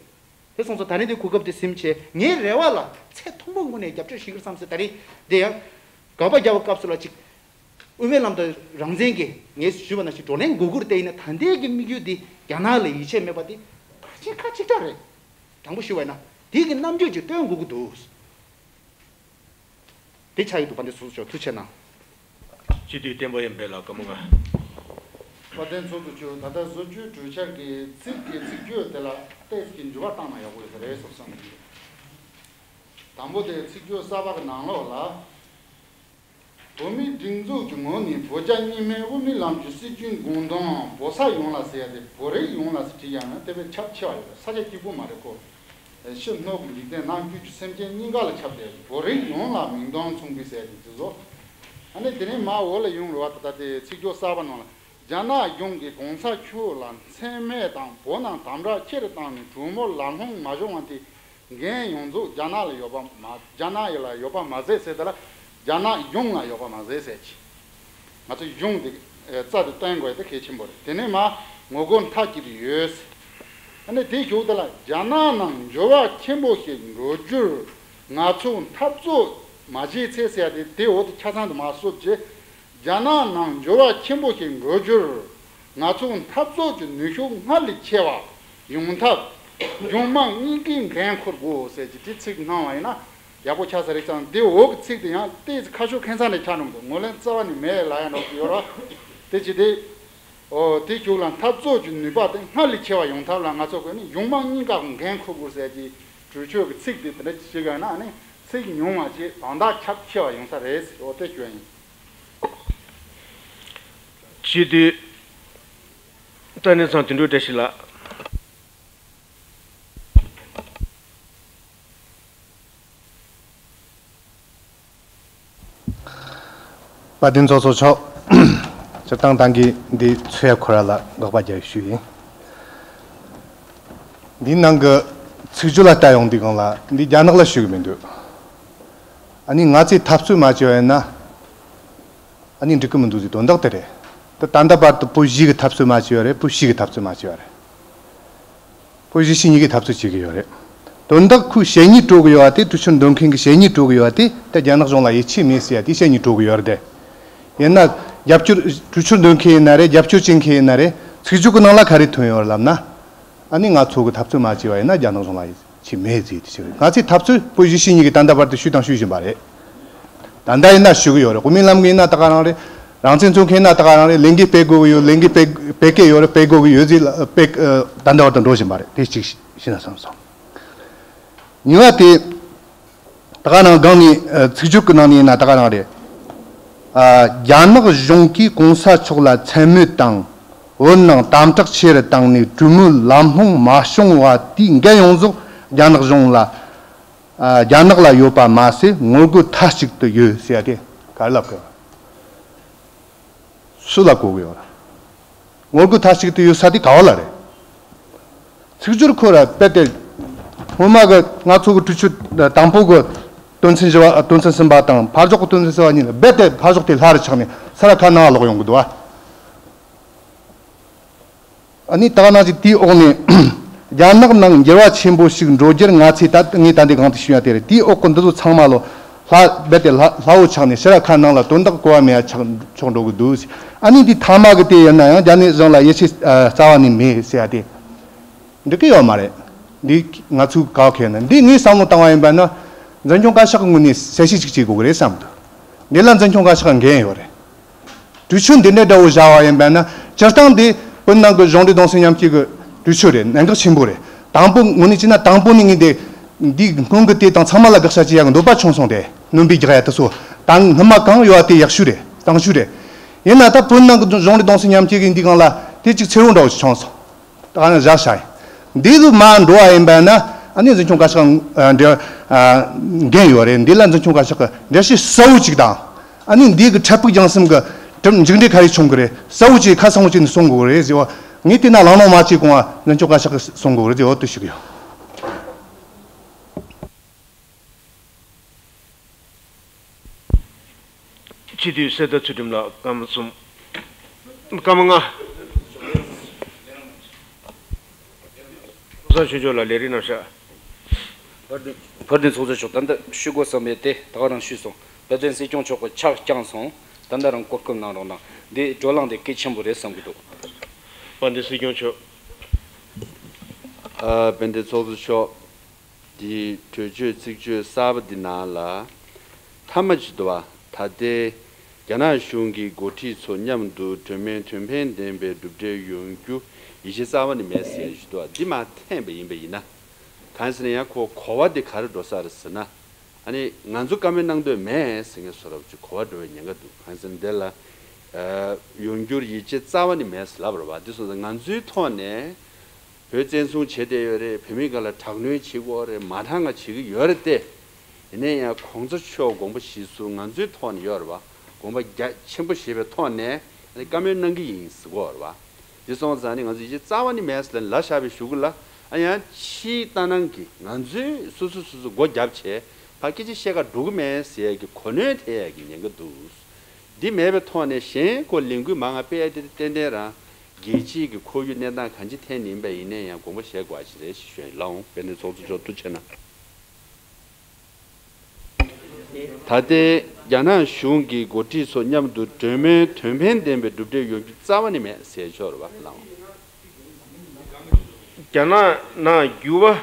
དེ་སོང་ཙང་ད་རིང་འདི་གོ་སྐབས་དེ་ཟིན་བྱས་ངའི་རེ་བ་ལ་ཚད་མཐོན་པོ་ངོས་ནས་རྒྱབ་སྐྱོར་ཞུ་གི་རེད་བསམ་སོང་། ད་རིང་འདི་ཡང་དགག་པ་རྒྱག་པའི་སྐབས་སུ་ལ་ཅིག་དབུ་མའི་ལམ་དང་རང་བཙན་གྱི་ངས་ཞུས་པ་ནང་བཞིན་བགྲོ་གླེང་དགོས་ཀྱི་རེད་དེ། ཡིན་ན་ད་ལྟའི་གི་དམིགས་ཡུལ་འདི་རྒྱ་ནག་ལ་ཡིད་ཆེས་མེད་པ་དེ་ཕལ་ཆེར་ཁག་ཅིག་ཀྲག་རེད། དྲང་པོ་ཞུས་པ་ཡིན་ན་དེ་གི་རྣམ་འགྱུར་ཅིག་སྟོན་དགོས་ཀྱི་འདུག་དེ་ཆགས་ཀྱི་འདུག་དཔལ་ལྡན་ཚོགས་གཙོ་མཆོག་ཐུགས་རྗེ་གནང་། སྤྱི་འཐུས་བསྟན་པ་ཡར་འཕེལ་ལགས། བཀའ་མོལ་གནང་། དཔལ་ལྡན་ཚོགས་གཙོ་མཆོག་ད་ལྟ་བཟོ་བཅོས་གྲོས་འཆར་གྱི་ཚིག་གི་ཚིག་བརྗོད་དེ་ལ་ཏོག་ཙམ་གྱི་འགྱུར་བ་བཏང་ན་ཡག་པོ་ཡོད་ས་རེད་བསམ་སོང་། དང་པོ་དེ་ཚིག་བརྗོད་གསར་པ་གི་ནང་ལོགས་ལ། བོད་མིའི་སྒྲིག་འཛུགས་ཀྱི་ངོས་ནས་བོད་རྒྱ་གཉིས་སྨན་དབུ་མའི་ལམ་གྱི་སྲིད་བྱུས་དགོངས་དོན་བོད་ས་ཡོངས་ལ་ཟེར་ཡ་དེ་བོད་རིགས་ཡོངས་ལ་ཟེར་བྲིས་ཡང་ན་དེ་བས་ཁྱབ་ཆེ་བ་ཡོད་རེད། ས་ཆ་གཅིག་པུ་མ་རེད་ཁོ། ཕྱི་སྣོད་ཀྱི་འཇིག་རྟེན། ནང་བཅུད་ཀྱི་སེམས་ཅན་གཉིས་ཀ་ལ་ཁྱབ་བསྡད་ཡོད། བོད་རིགས་ཡོངས་ལ་མིང་དོན་མཚུངས་པའི་ཟེར་ཡ་དེ་བྲིས་སོང་། ཨ་ནི་དེ་ནས་མར་འོག་ལ་ཡོང་རེད་བ། ད་ལྟ་དེ་ཚིག་སྦྱོར་གསར་པ་ནང་ལ། རྒྱ་ནག་གཞུང་གིས་གོང་ས་མཆོག་ལ་མཚན་སྨད་དང་བོད་ནང་དམ་དྲག་ཆེ་རུ་བཏང་ནས་གྲོས་མོལ་ལམ་ལྷོང་མ་བྱུང་བ་དེ། འགན་ཡོངས་རྫོགས་རྒྱ་ནག་ལ་ཡོད་པ་མ། རྒྱ་ནག་ལ་ཡོད་པ་མ་ཟད་ཟེར། དེ་ལ་རྒྱ་ནག་གཞུང་ལ་ཡོད་པ་མ་ཟད་ཟེར་གྱི། ང་ཚོ་གཞུང་དེ་རྩ་དེ་བཏོན་དགོས་དེ་གལ་ཆེན་པོ་རེད། དེ་ནས་མར་ངོ་རྒོལ་མཐའ་གཅིག་ཏུ་ཡོད་ཟེར། ཨ་ནི་དེའི་གཞུག་དེ་ལ་རྒྱ་ནག་ནང་འགྱུར་བ་ཆེན་པོ་ཞིག་འགྲོ་རྒྱུར་ང་ཚོས་འཐབ་རྩོད་མ་བྱས་ཚེ་ཟེར་ཡ་དེ། དེ་འོག་ཏུ་ཆ་ཚང་དུ་མར་བསུབ་བྱས། རྒྱ་ནག་ནང་འགྱུར་བ་ཆེན་པོ་ཞིག་འགྲོ་རྒྱུར་ང་ཚོས་འཐབ་རྩོད་ཀྱི་ནུས་ཤུགས་སྔར་ལས་ཆེ་བ་ཡོང་ཐབས་གཞུང་མང་གཉིས་ཀས་འགན་འཁུར་དགོས་ཟེར་གྱི་དེ་ཚིག་གནང་བ་ཡིན་ན་ཡག་པོ་ཆགས་ས་རེད་ཙང་། དེ་འོག་གི་ཚིག་དེ་ཡང་ཏོག་ཙམ་ཁ་ཕྱོགས་ཁེ་མཚར་ནས་ཆགས་འགྲོ་གི་འདུག་ངོས་ལེན་རྩ་བ་ནས་མེད་ལབ་ཡ་འདྲ་པོ་ཡོད་རེད། དེ་བྱས་ཏེ། ཨོ། དེའི་གཞུག་ལ་འཐབ་རྩོད་ཀྱི་ནུས་པ་དེ་སྔར་ལས་ཆེ་བ་ཡོང་ཐབས་ལ་ང་ཚོ་གིས་ནི་གཞུང་མང་གཉིས་ཀ་འགན་འཁུར་དགོས་ཟེར་གྱི་གྲོས་ཆོད་ཀྱི་ཚིག་དེ་དེ་འདྲ་ཞིག་བྱེད་དགོས་ན་ནི་ཚིག་ཉུང་བ་བྱས་དོན་དག་ཁྱབ་ཆེ་བ་ཡོང་ས་རེད་ཟེར། འོ་དེ་བརྗོད་ཡིན། སྤྱི་འཐུས་རྟ་ནེ་ཚང་དོན་གྲུབ་བཀྲ་ཤིས་ལགས། དཔལ་ལྡན་ཚོགས་གཙོ་མཆོག་སྤྱིར་བཏང་ད་གིན་འདི་ཚོས་ཁོ་ར་ལ་དགག་པ་རྒྱག་ཞུས་ཡིན། འདིའི་ནང་གི་ཚིག་སྦྱོར་ལ་ལྟ་ཡོང་དུས་སྒང་ལ་འདི་རྒྱ་ནག་ལ་ཞུ་གི་མི་འདུག་ཨ་ནི་ང་ཚོས་འཐབ་རྩོད་མ་བྱས་པ་ཡིན་ན། ཨ་ནི་འགྲིག་གི་མི་འདུག་ཟེར་དོན་དག་དེ་རེད། ད་ད་ལྟ་བར་དུ་བོད་གཞིས་ཀྱི་འཐབ་རྩོད་མ་བྱས་པ་རེད། བོད་ཕྱི་གི་འཐབ་རྩོད་མ་བྱས་པ་རེད། བོད་གཞིས་བྱེས་གཉིས་ཀྱི་འཐབ་རྩོད་བྱེད་ཀྱི་ཡོད་རེད། དོན་དག་ཁོའི་བཤད་ཉེས་སྤྲོད་ཀྱི་ཡོད་པ་དེ། གྲོས་ཆོད་འདོན་མཁན་གྱི་བཤད་ཉེས་སྤྲོད་ཀྱི་ཡོད་པ་དེ། ད་རྒྱ་ནག་གཞུང་ལ་ཡིད་ཆེས་མེད་ཟེར་ཡ་དེ་བཤད་ཉེས་སྤྲོད་ཀྱི་ཡོད་རེད་དེ། ཡིན་ན་རྒྱབ་སྐྱོར། གྲོས་ཆོད་འདོན་མཁན་ཡིན་ན་རེད། རྒྱབ་སྐྱོར་བྱེད་མཁན་ཡིན་ན་རེད། ཚིག་སྦྱོར་གྱི་ནང་ལ་ག་རེ་ཐོན་ཡོད་རེད་ལབ་ན། ཨ་ནི་ང་ཚོ་གི་འཐབ་རྩོད་མ་བྱས་པ་ཡིན་ན་རྒྱ་ནག་གཞུང་ལ་ཡིད་ཆེས་མེད་ཟེར་དེ་ཞིག་རེད། ང་ཚོས་འཐབ་རྩོད་བོད་གཞིས་བྱེས་གཉིས་ཀྱིས་ད་ལྟ་བར་དུ་ཞུས་དང་ཞུ་བཞིན་པ་རེད། ད་ལྟ་ཡིན་ན་ཞུ་གི་ཡོད་རེད། དབུ་མའི་ལམ་གྱི་ཡིན་ན་ད་ག་རང་རེད། རང་བཙན་རྩོད་མཁན་ཡིན་ན་ད་ག་རང་རེད། ལས་འགུལ་སྤེལ་དགོས་ཀྱི་ཡོད། ལས་འགུལ་སྤེལ་སྤེལ་གྱི་ཡོད་རེད། སྤེལ་དགོས་ཀྱི་ཡོད་ཟེར་ལ་སྤེལ། ད་ལྟ་བར་དུ་འགྲོ་བཞིན་པ་རེད། དེ་གཅིག་ཤེས་ན་བསམ་སོང་། གཉིས་པ་དེ། ད་ག་རང་སྒང་ནས་ཚིག་སྦྱོར་གྱི་ནང་ནས་ཡིན་ན་ད་ག་རང་རེད། ཨ། རྒྱ་ནག་གཞུང་གིས་གོང་ས་མཆོག་ལ་མཚན་སྨོད་དང་། བོད་ནང་དམ་དྲག་ཆེ་རུ་བཏང་ནས་གྲོས་མོལ་ལམ་ལྷོང་མ་བྱུང་བ་དེའི་འགན་ཡོངས་རྫོགས་རྒྱ་ནག་གཞུང་ལ། ཨ། རྒྱ་ནག་ལ་ཡོད་པ་མ་ཟད་ངོ་རྒོལ་མཐའ་གཅིག་ཏུ་ཡོད་ཟེར་ཡ་དེ་ག་རེ་ལབ་དགོས། སུ་ལ་གོ་གི་ཡོད་རེད། ངོ་རྒོལ་མཐའ་གཅིག་ཏུ་ཡོད་ས་དེ་ག་བ་ལ་རེད། ཚིག་སྦྱོར་ཁོ་ར་རྦད་དེ། སྔོན་མ་གི་ང་ཚོ་གི་གྲོས་ཆོད་དང་པོ་གི་དོན་ཚན་བཞི་པ། དོན་ཚན་གསུམ་པ་དང་ཕར་ཕྱོགས་ཀྱི་དོན་ཚན་གསུམ་པ་གཉིས་ལ་རྦད་དེ་ཕར་ཕྱོགས་དེ་ལྷ་རུ་ཆགས་ནས་ས་ར་ཁ་ནང་ལོག་ཡོང་གི་འདུག་ཨ། ཨ་ནི་ད་ག་ནང་བཞིན་དེའི་འོག་ནས་རྒྱ་ནག་ནང་འགྱུར་བ་ཆེན་པོ་ཞིག་འགྲོ་རྒྱུར་ང་ཚོས་ད། ངས་ད་འདི་གོང་དུ་ཞུས་ཡ་དེ་རེད། དེའི་འོག་གི་འདི་ཚོ་ཚང་མ་ལོ། ལྷ་རྦད་དེ་ལྷ་ལྷ་བོ་ཆགས་ནས་ཕྱི་ར་ཁ་ནང་ལ་དོན་དག་གོ་བ་མེད་ཡ་ཆགས་ཆོག་འགྲོ་གི་འདུག། ཨ་ནི་འདི་ཐ་མ་གི་དེ་ཡིན་ན་ཡང་རྒྱ་ནས་གཞུང་ལ་ཡིད་ཆེས་རྩ་བ་ནས་མེད་ཟེར་ཡ་དེ་འགྲིག་གི་ཡོད་མ་རེད། འདི་ང་ཚོའི་ག་ཁེ་ན་འདི་ངས་བསམ་བློ་བཏང་བ་ཡིན་པ་ན་འཛིན་སྐྱོང་བཀའ་ཤག་གི་ངོས་ནས་གསལ་བཤད་ཅིག་བྱེད་དགོས་ཀྱི་རེད་བསམ་འདུག། འདི་ལ་འཛིན་སྐྱོང་བཀའ་ཤག་འགན་ཡོད་རེད། གྲོས་ཆོད་འདི་འདྲ་འདྲ་བོ་བཞག་པ་ཡིན་པ་ན་སྤྱིར་བཏང་འདི་བོད་ནང་གི་གཞུང་འབྲེལ་གདུང་སེམས་མཉམ་སྐྱེད་ཀྱི་གྲོས་ཆོད་རེད། གནད་འགག་ཆེན་པོ་རེད། དང་པོ་ངོས་ནས་བྱས་ན་དང་པོ་ནས་ངས་འདི་འདིའི་སྔོན་གྱི་དེ་དང་ཚང་མ་ལ་དགག་བྱ་བྱེད་ཡག་གི་འདོད་པ་བྱུང་སོང་སྟེ་སྣོན་པ་རྒྱག་ཡ་དེ་ཚོ་ད་སྔོན་མ་གང་ཡོད་པ་དེ་ཡག་ཤོས་རེད། གཙང་ཤོས་རེད། ཡིན་ན་ད་བོད་ནང་གི་གཞུང་འབྲེལ་གདུང་སེམས་མཉམ་སྐྱེད་ཀྱི་འདི་སྒང་ལ་དེ་གཅིག་འཚེར་བོ་འདྲ་བོ་ཞིག་བྱུང་སོང་། ད་ག་ནས་བཞག་བྱ་ཡིན། འདི་ལ་མ་འགྲོ་བ་ཡིན་པ་ན་ཨ་ནི་འཛིན་སྐྱོང་བཀའ་ཤག་འདི་འགན་ཡོད་རེད། འདི་ལ་འཛིན་སྐྱོང་བཀའ་ཤག་གི་འགྲེལ་བཤད་གསལ་བོ་ཅིག་དང་། ཨ་ནི་འདི་གི་འཕྲལ་ཕུགས་རྒྱང་གསུམ་གི་གྲུབ་མཇུག་འབྲས་ག་རེ་བྱུང་གི་རེད། གསལ་བོ་ཅིག་ཁ་གསལ་བོ་ཅིག་ནས་གསུང་དགོས་རེད་ཟེར་བ། ངས་དེ་ན་ལང་ལོང་མ་བྱས་གོང་བ་འཛིན་སྐྱོང་བཀའ་ཤག་གི་གསུང་དགོས་རེད་ཟེར་བ་དེ་ཞུ་གི་ཡོད། སྤྱི་འཐུས་གསེར་རྟ་ཚུལ་ཁྲིམས་ལགས། སྐར་མ་གསུམ། སྐར་མ་ལྔ། ཚོགས་གཙོ་མཆོག་ལ་ལས་རིམ་རྣམ་གཞག། བར་དོན་ཚོགས་གཙོ་མཆོག་ད་ལྟ་ཞུ་དགོས་བསམ་པའི་དེ་ད་ག་རང་ཞུས་སོང་། དཔལ་ལྡན་སྲིད་སྐྱོང་མཆོག་གི་ཕྱག་བརྐྱངས་སོང་། ད་ལྟ་རང་གོ་སྐབས་གནང་རོགས་གནང་། འདི་བགྲོ་གླེང་དེ་གལ་ཆེན་པོ་རེད་བསམ་གྱི་འདུག། དཔལ་ལྡན་སྲིད་སྐྱོང་མཆོག། ཨ། དཔལ་ལྡན་ཚོགས་གཙོ་མཆོག། འདིའི་གྲོས་ཆོད་ཚིག་བརྗོད་གསར་པ་འདི་ནང་ལ། མཐའ་མ་ཅིག་འདུག་བ། ད་ལྟའི་རྒྱ་ནག་གཞུང་གི་འགོ་ཁྲིད་ཚོ་མཉམ་དུ་གྲོས་མོལ་དོན་ཕན་ལྡན་པའི་གྲུབ་འབྲས་ཡོང་རྒྱུ་ཡིད་ཆེས་རྩ་བ་ནས་མེད་ཟེར་ཞིག་འདུག་བ། འདི་མར་འཐེན་པ་ཡིན་པ་ཡིན་ན། གང་ཟེར་ན་ཡང་ཁོ་གོ་བ་འདི་ག་རེ་འགྲོ་ས་རེད་ཟེར་ན། ཨ་ནི་ང་ཚོ་བཀའ་མོལ་གནང་འདོད་མེད་ཟེར་མཁན་བཟོ་འདྲ་ཅིག་གོ་བ་འགྲོ་བའི་ཉེན་ཁ་འདུག། གང་ཟེར་ན་འདི་ལ་ཨ་ཡོང་རྒྱུར་ཡིད་ཆེས་རྩ་བ་ནས་མེད་ཟེར་ལབ་པ་རེད་བ། འདི་སོང་ཙང་ང་ཚོའི་ཐོག་ནས། བོད་བཙན་བཟུང་བྱས་བསྡད་ཡོད་རེད། བོད་མི་སྒང་ལ་དྲག་གནོན་བྱེད་ཀྱི་ཡོད་རེད། མ་དྲག་ང་བྱེད་ཀྱི་ཡོད་རེད་དེ། ཡིན་ན་ཡང་གོང་ས་མཆོག་དགོངས་པ་གཞིར་བཟུང་ང་ཚོའི་ཐོག་ནས་ཡོད་རེད་བ། དགོངས་པ་རྒྱ་ཆེན་པོ་བཞེས་པའི་ཐོག་ནས་ཨ་ནི་བཀའ་མོལ་གནང་གི་ཡིན་ཟེར་གྱི་ཡོད་རེད་བ། དེ་སོང་ཙང་ནི་ང་ཚོ་ཡིད་ཆེས་རྩ་བ་ནས་མེད་ཟེར་ལབ་བཞག་པའི་གཞུག་གུ་ལ་ཨ་ཡང་ཕྱིའི་ལྟ་སྣང་གིས་ང་ཚོས་སོ་སོ་སོ་སོ་སྒོ་བརྒྱབ་བྱས་ཕར་སྐད་ཆ་བཤད་ག་འགྲོ་གི་མེད་ཟེར་ཡས་ཀྱི་གོ་གནོན་ཐེབས་ཡས་ཀྱི་ཉེན་ཁ་འདུག། འདི་མེད་པའི་ཐོག་ནས་གཞན་ཁོ་ལས་འགུལ་མང་ང་སྤེལ་ཡ་དེ་ཏན་ཏན་རང་རྒྱལ་སྤྱིའི་གི་ཁོར་ཡུག་གནས་སྟངས་གང་ཅི་ཐད་ནས་ཡིན་པ་ཡིན་ན་ཡང་དགོངས་པ་བཞེས་དགོས་པ་ཞིག་རེད་ཞེས་ཞུ་ཡ་ཡིན། ལགས་འོང་། དཔལ་ལྡན་ཚོགས་གཙོ་མཆོག་ཐུགས་རྗེ་གནང་། ད་ལྟའི་རྒྱ་ནག་གཞུང་གི་འགོ་ཁྲིད་ཚོ་མཉམ་དུ་གྲོས་མོལ་དོན་ཕན་ལྡན་པའི་གྲུབ་འབྲས་ཡོང་རྒྱུ་རྩ་བ་ནས་མེད་ཟེར་ཆོག་རེད་པ། ལགས་འོང་། རྒྱ་ནག་ནང་འགྱུར་བ་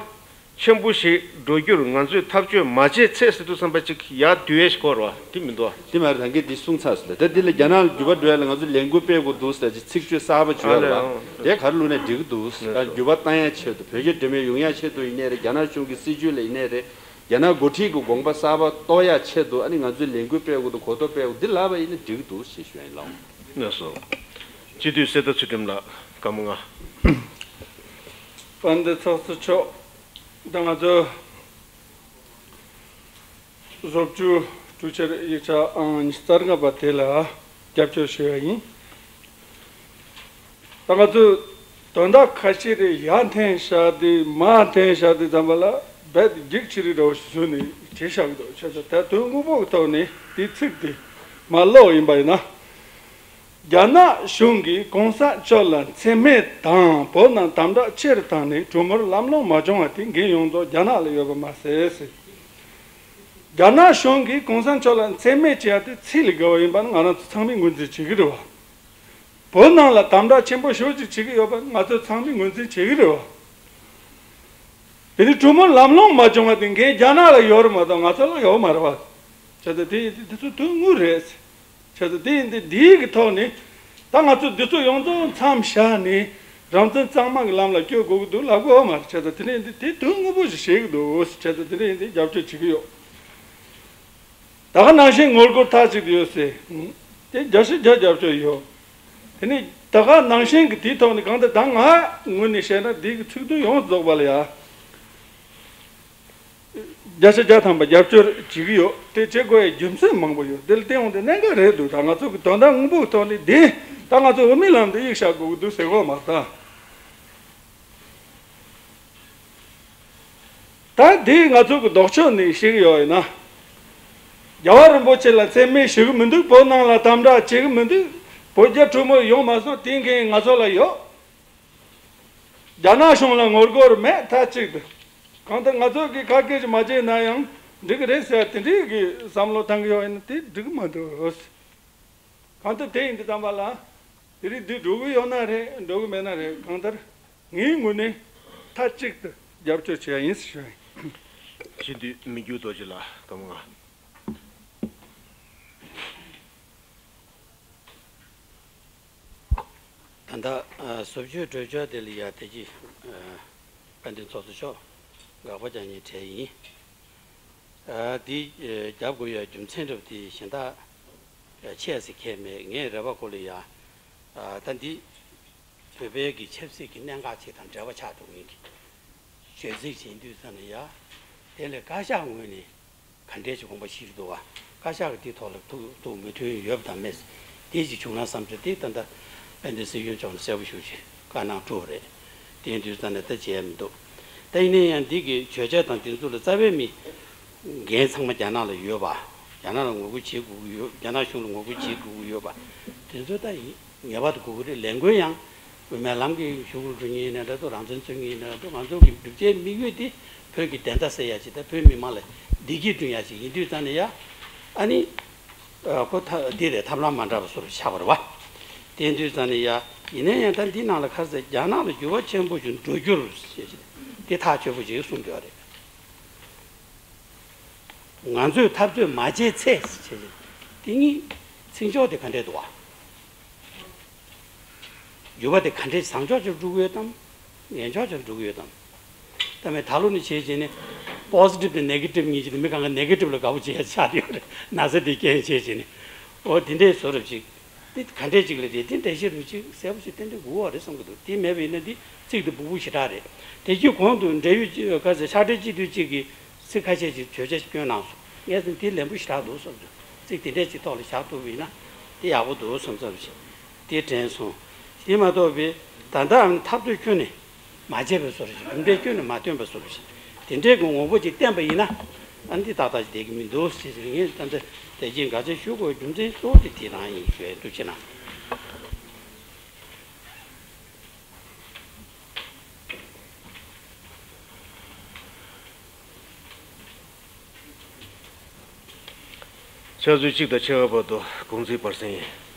ཆེན་པོ་ཞིག་འགྲོ་རྒྱུར་ང་ཚོས་ཐབས་ཇུས་མ་བྱས་ཚེ་ཟེར་དུས་བསམ་པ་ཅིག་ཡར་བསྡུ་ཡས་ཤིག་སྐོར་བ་དེ་མི་འདུག་ཨ། དེ་མ་རེད། རང་གིས་འདི་གསུངས་ཚར་སོང་། ད་འདི་ལ་རྒྱ་ནག་ལ་འགྱུར་བ་འགྲོ་ཡ་ལ་ང་ཚོས་ལས་འགུལ་སྤེལ་དགོས་འདུག་ཟེར་གྱི་ཚིག་བརྗོད་གསར་པ་བརྗོད་ཡ་རེད་པ། དེ་ག་རེ་བླུགས་ན་འགྲིག་གི་འདུག། ད་འགྱུར་བ་བཏང་ཡ་ཆེད་དུ་བོད་རྒྱ་འབྲེལ་མོལ་ཡོང་ཡ་ཆེད་དུ་ཡིན་ནའི་རེད། རྒྱ་ནག་གཞུང་གི་སྲིད་བྱུས་ལ་ཡིན་ནའི་རེད། རྒྱ་ནག་འགོ་ཁྲིད་ཀྱི་དགོངས་པ་གསར་པ་རྟོགས་ཡ་ཆེད་དུ་ཨ་ནི་ང་ཚོས་ལས་འགུལ་སྤེལ་དགོས་འདུག། གོ་རྟོགས་སྤེལ་དགོས་འདི་ལབ་པ་ཡིན་ན་འགྲིག་གི་འདུག་ཞེས་ཞུ་ཡ་ཡིན། ལགས་འོང་། ལགས་སོ། སྤྱི་འཐུས་གསེར་རྟ་ཚུལ་ཁྲིམས་ལགས། སྐར་མ་ལྔ། དཔལ་ལྡན་ཚོགས་གཙོ་མཆོག། ད་ང་ཚོ་བཟོ་བཅོས་གྲོས་འཆར་ཡིག་ཆ་ཨང་ཉི་ཤུ་རྩ་ལྔ་པ་དེ་ལ་རྒྱབ་སྐྱོར་ཞུ་ཡ་ཡིན། ད་ང་ཚོས་དོན་དག་ཁ་ཤས་རེ་ཡར་འཐེན་བཞག་དུས་མར་འཐེན་བཞག་དུས་ཙམ་པ་ལ་རྦད་དེ་རྒྱུགས་ཆེ་རིགས་འདྲ་བོ་ཞིག་བཟོས་ནས་བྲིས་བཞག་གི་འདུག། བྱས་ཙང་ད་དོན་དངོས་པོ་གི་ཐོག་ནས་དེའི་ཚིག་དེ་མར་ཀློག་ཡིན་པ་ཡིན་ན། རྒྱ་ནག་གཞུང་གིས་གོང་ས་མཆོག་ལ་མཚན་སྨད་དང་བོད་ནང་དམ་དྲག་ཆེ་རུ་བཏང་ནས་གྲོས་མོལ་ལམ་ལྷོང་མ་བྱུང་བ་དེ་འགན་ཡོངས་རྫོགས་རྒྱ་ནག་ལ་ཡོད་པ་མ་ཟད་ཟེར། རྒྱ་ནག་གཞུང་གིས་གོང་ས་མཆོག་ལ་མཚན་སྨད་བྱས་ཡ་དེ་ཚིག་ལ་དགའ་བ་ཡིན་པ་ནི་ང་རང་ཚོ་ཚང་མས་ངོས་འཛིན་བྱེད་ཀྱི་རེད་བ། བོད་ནང་ལ་དམ་དྲག་ཆེན་པོ་ཞེ་པོ་ཅིག་བྱེད་ཀྱི་ཡོད་པ་ང་ཚོ་ཚང་མས་ངོས་འཛིན་བྱེད་ཀྱི་རེད་བ། དེ་ནི་གྲོས་མོལ་ལམ་ལྷོང་མ་བྱུང་བ་དེ་འགན་རྒྱ་ནག་ལ་ཡོད་རེད་མ་གཏོགས་ང་ཚོ་ལ་ཡོད་མ་རེད་བ། བྱས་ཙང་དེ་ཡིན་དུས་དེ་ཚོ་དོན་དངོས་རེད། བྱས་ཙང་དེ་ཡིན་དུས་འདིའི་གི་ཐོག་ནས་ད་ང་ཚོ་འདི་ཚོ་ཡོངས་རྫོགས་མཚམས་བཞག་ནས་རང་བཙན་གཙང་མ་གི་ལམ་ལ་བསྐྱོད་དགོས་ཀྱི་འདུག་ལབ་དགོས་བ་མ་རེད། བྱས་ཙང་དེ་འདྲ་ཡིན་དུས་དེ་དོན་དངོས་པོ་ཞིག་བྱེད་ཀྱི་འདུག། བྱས་ཙང་དེ་འདྲ་ཡིན་དུས་རྒྱབ་སྐྱོར་བྱེད་ཀྱི་ཡོད། ད་ག་ནང་བཞིན་ངོ་རྒོལ་མཐའ་གཅིག་ཏུ་ཡོད་ཟེར། དེ་བརྒྱ་ཆ་བརྒྱ་རྒྱབ་སྐྱོར་ཡོད། དེ་ནས་ད་ག་ནང་བཞིན་གྱི་དེའི་ཐོག་ནས་གང་ལྟར་ད་ང་ངོས་ནས་བཤད་ན་འདི་གི་ཚིག་དོན་ཡོངས་རྫོགས་པ་ལ་ཡ། བརྒྱ་ཆ་བརྒྱ་ཐམ་པ་རྒྱབ་སྐྱོར་བྱེད་ཀྱི་ཡོད། དེ་བྱེད་དགོས་ཡའི་རྒྱུ་མཚན་མང་པོ་ཡོད། དེ་ལ་བརྟེན་འོང་དེ་གནད་འགག་རེད་འདུག། ད་ང་ཚོ་གི་དོན་དག་དངོས་པོའི་ཐོག་ནས་འདི་ད་ང་ཚོ་འོས་མིའི་ལམ་དུ་གཡུག་བཞག་དགོས་ཀྱི་འདུག་ཟེར་དགོས་མ་རེད་ད། ད་འདི་ང་ཚོ་གི་ལྡོག་ཕྱོགས་ནས་བཤད་ཀྱི་ཡོད་ཡིན་ན། རྒྱལ་བ་རིན་པོ་ཆེ་ལ་མཚན་སྨད་ཞུ་གི་མི་འདུག། བོད་ནང་ལ་དམ་དྲག་བྱེད་ཀྱི་མི་འདུག། བོད་རྒྱ་གྲོས་མོལ་ཡོང་མ་སོང་། དེའི་འགན་ང་ཚོ་ལ་ཡོད། རྒྱ་ནག་གཞུང་ལ་ངོ་རྒོལ་མེད། མཐའ་གཅིག་ཏུ། གང་ལྟར་ང་ཚོ་གིས་ཁ་སྐད་ཅིག་མ་བྱས་ན་ཡང་ འགྲིག་གི་རེད་ཟེར་དེ་འདྲའི་གི་བསམ་བློ་བཏང་གི་ཡོད་ཡིན་ན་དེ་འགྲིག་གི་མ་འདུག་གང་ལྟར་དེ་ཡིན་དུས་ཙམ་པ་ལ་དེ་རིང་འདི་འགྲོ་གི་ཡོད་ན་རེད། འགྲོ་གི་མེད་ན་རེད། གང་ལྟར་ངའི་ངོས་ནས་མཐའ་གཅིག་ཏུ་རྒྱབ་སྐྱོར་བྱས་ཡིན་ཟེར་ཞུ་ཡིན། ཞུ་འདོད་མི་འགྱུར་རྡོ་རྗེ་ལགས་སྐར་མ་ལྔ། ད་ལྟ་བཟོ་བཅོས་གྲོས་ཆོད་དེ་ལ་ཡ་དེ་གྱི་དཔལ་ལྡན་ཚོགས་གཙོ་མཆོག་དགག་པ་རྒྱག་མཁན་གྲས་ཡིན། འདི་རྒྱབ་དགོས་ཡ་རྒྱུ་མཚན་འདྲ་པོ་དེ་གཞན་དག་ཆེ་ཟེར་ཁྱད་མེད། ངས་རེ་བ་ཁོ་ལ་ཡ་ད་འདི་བོད་པའི་གི་ཆབ་སྲིད་ཀྱི་གནད་འགག་ཅིག་དང་འབྲེལ་བ་ཆགས་འགྲོ་མཁན་གྱི་བརྗོད་ཚིག་ཅིག་ཡིན་དུས་ཙམ་ལ་ཡ། དེ་ལས་བཀའ་ཤག་ངོས་ནས་ག་འདྲས་ཀྱི་དགོངས་པ་བཞེས་ཀྱི་འདུག་བ། བཀའ་ཤག་གི་དེའི་ཐོག་ལ་ཐུགས་ཐུགས་མོས་མཐུན་ཡོད་པ་དང་མེད། དེ་ཅིག་བྱུང་ན་བསམ་ཚུལ་དེ་ད་ལྟ་དཔལ་ལྡན་སྲིད་གཞུང་ཕྱོགས་ནས་གསལ་པོ་ཞུ་ཞིག་བཀའ་གནང་གྲུབ་པ་རེད། དེ་ཡིན་དུས་ཙམ་ནས་ད་བྱས་མི་འདུག་ད་ཡིན་ན་ཡང་འདི་གི་བརྗོད་བྱ་དང་དེ་ཚོ་ལ་རྩ་བའི་མི་འགན་ཚང་མ་རྒྱ་ནག་ལ་ཡོད་པ། རྒྱ་ནག་ལ་ངོ་རྒོལ་བྱེད་དགོས་ཀྱི་ཡོད། རྒྱ་ནག་གཞུང་ལ་ངོ་རྒོལ་བྱེད་དགོས་ཀྱི་ཡོད་པ། དེ་ཚོ་ད་ཡིན། ངེས་པར་དུ་དགོས་ཀྱི་རེད། ལས་འགུལ་ཡང་དབུ་མའི་ལམ་གྱི་གཞུག་ལ་འགྲོ་མཁན་ཡིན་ན་འདྲ་འདུག་རང་བཙན་རྩོད་མཁན་ཡིན་ན་འདྲ་འདུག་ང་ཚོ་གི་བསྒྲུབ་བྱའི་དམིགས་ཡུལ་དེ་བོད་ཀྱི་བདེན་མཐའ་གསལ་ཡ་ཅིག་དང་བོད་མི་མང་ལ་བདེ་སྐྱིད་བསྐྲུན་ཡ་ཅིག་ཡིན་དུས་ཙང་ནས་ཡ། ཨ་ནི། ཨ་ཁོ་ཐ་འདི་རེད། ཐབས་ལམ་མ་འདྲ་བ་བཟོ་རུ་ཆགས་པ་རེད་བ། དེ་ཡིན་དུས་ཙང་ནས་ཡ། ཡིན་ན་ཡང་ད་འདི་ནང་ལ་ཁ་ཟས་རྒྱ་ནག་ལ་འགྱུར་བ་ཆེན་པོ་ཞིག་འགྲོ་རྒྱུར་ཞེས་དེ་ཐག་ཆོད་པོ་ཅིག་གསུངས་ཡོད་རེད། ང་ཚོས་འཐབ་རྩོད་མ་བྱས་ཚེ་ཞེས་དེ་གཉིས་ཚིག་འཇོག་དེ་ག་འདྲས་འདུག་བ། འགྱུར་བ་དེ་ག་འདྲས་བཟང་ཕྱོགས་ཅིག་འགྲོ་གི་ཡོད་དམ། ངན་ཕྱོགས་ཅིག་འགྲོ་གི་ཡོད་དམ། ད་མེད་ད་ལོ་ནས་བྱས་བྱས་ནས་པོ་སི་ཊིབ་དང་ནེ་གེ་ཊིབ་གཉིས་ཀྱི་མི་གང་ག་ནེ་གེ་ཊིབ་ལ་དགའ་པོ་བྱེད་ཡ་ཆགས་ཡོད་རེད། ན་ཚ་དེ་རྐྱེན་བྱས་བྱས་ནས་འོ་དེ་འདྲས་བཟོ་རབས་ཅིག་དེ་ག་འདྲས་ཅིག་ལ་རེད། དེ་འགྲེལ་བཤད་རུ་ཅིག་གསལ་པོ་ཞིག་ཏན་ཏན་དགོས་བ་རེད་བསམ་གྱི་འདུག་དེ་མེད་པ་ཡིན་ན་འདི་ཚིག་དེ་སྦུག་སྦུག་ཞེ་དྲག་རེད། དེ་གྱི་གོང་དུ་འབྲེལ་ཡོད་ཅིག་ག་ཚོད་ཕྱག་སྦྲེལ་སྤྱི་འཐུས་གཅིག་གིས་ཚིག་ཁ་ཤས་ཅིག་བརྗོད་བྱ་ཞིག་བསྐྱོན་གནང་སོང་། ངས་ཟིན་དེ་ལན་པོ་ཞེ་དྲག་འདུག་བསམ་སོང་། ཚིག་དེ་འདྲས་ཅིག་ཐོག་ལ་བཞག་ཐུབ་པ་ཡིན་ན་དེ་ཡག་པོ་འདུག་བསམ་བསམ་ཞིག་དེ་དྲན་སོང་། དེ་མ་གཏོགས་པའི་ད་ལྟ་འཐབ་རྩོད་ཁྱོན་ནས་མ་བྱས་པའི་བཟོ་འདྲ་ཞིག་གྲུབ་འབྲས་ཁྱོན་ནས་མ་ཐོན་པའི་བཟོ་འདྲ་ཞིག་དེ་འདྲའི་གི་ངོ་བོ་ཅིག་བསྟན་པ་ཡིན་ན་ཨ་འདི་ཏག་ཏག་ཅིག་བསྡད་ཀྱི་མི་འདུག་ཟེར་ཟེར། ངས་ད་ལྟ་དེ་རྗེས་དགག་བྱ་ཞུ་དགོས་རྒྱུ་མཚན་གཙོ་བོ་དེ་དེ་རང་ཡིན་ཞུ་ཡ་འདུག་ཕྱི་ནང་། ཕྱག་ཚོད་གཅིག་དང་ཕྱེད་ཀ་བར་དུ་དགོངས་ཚུལ་སྤར་གསན་ཡིན།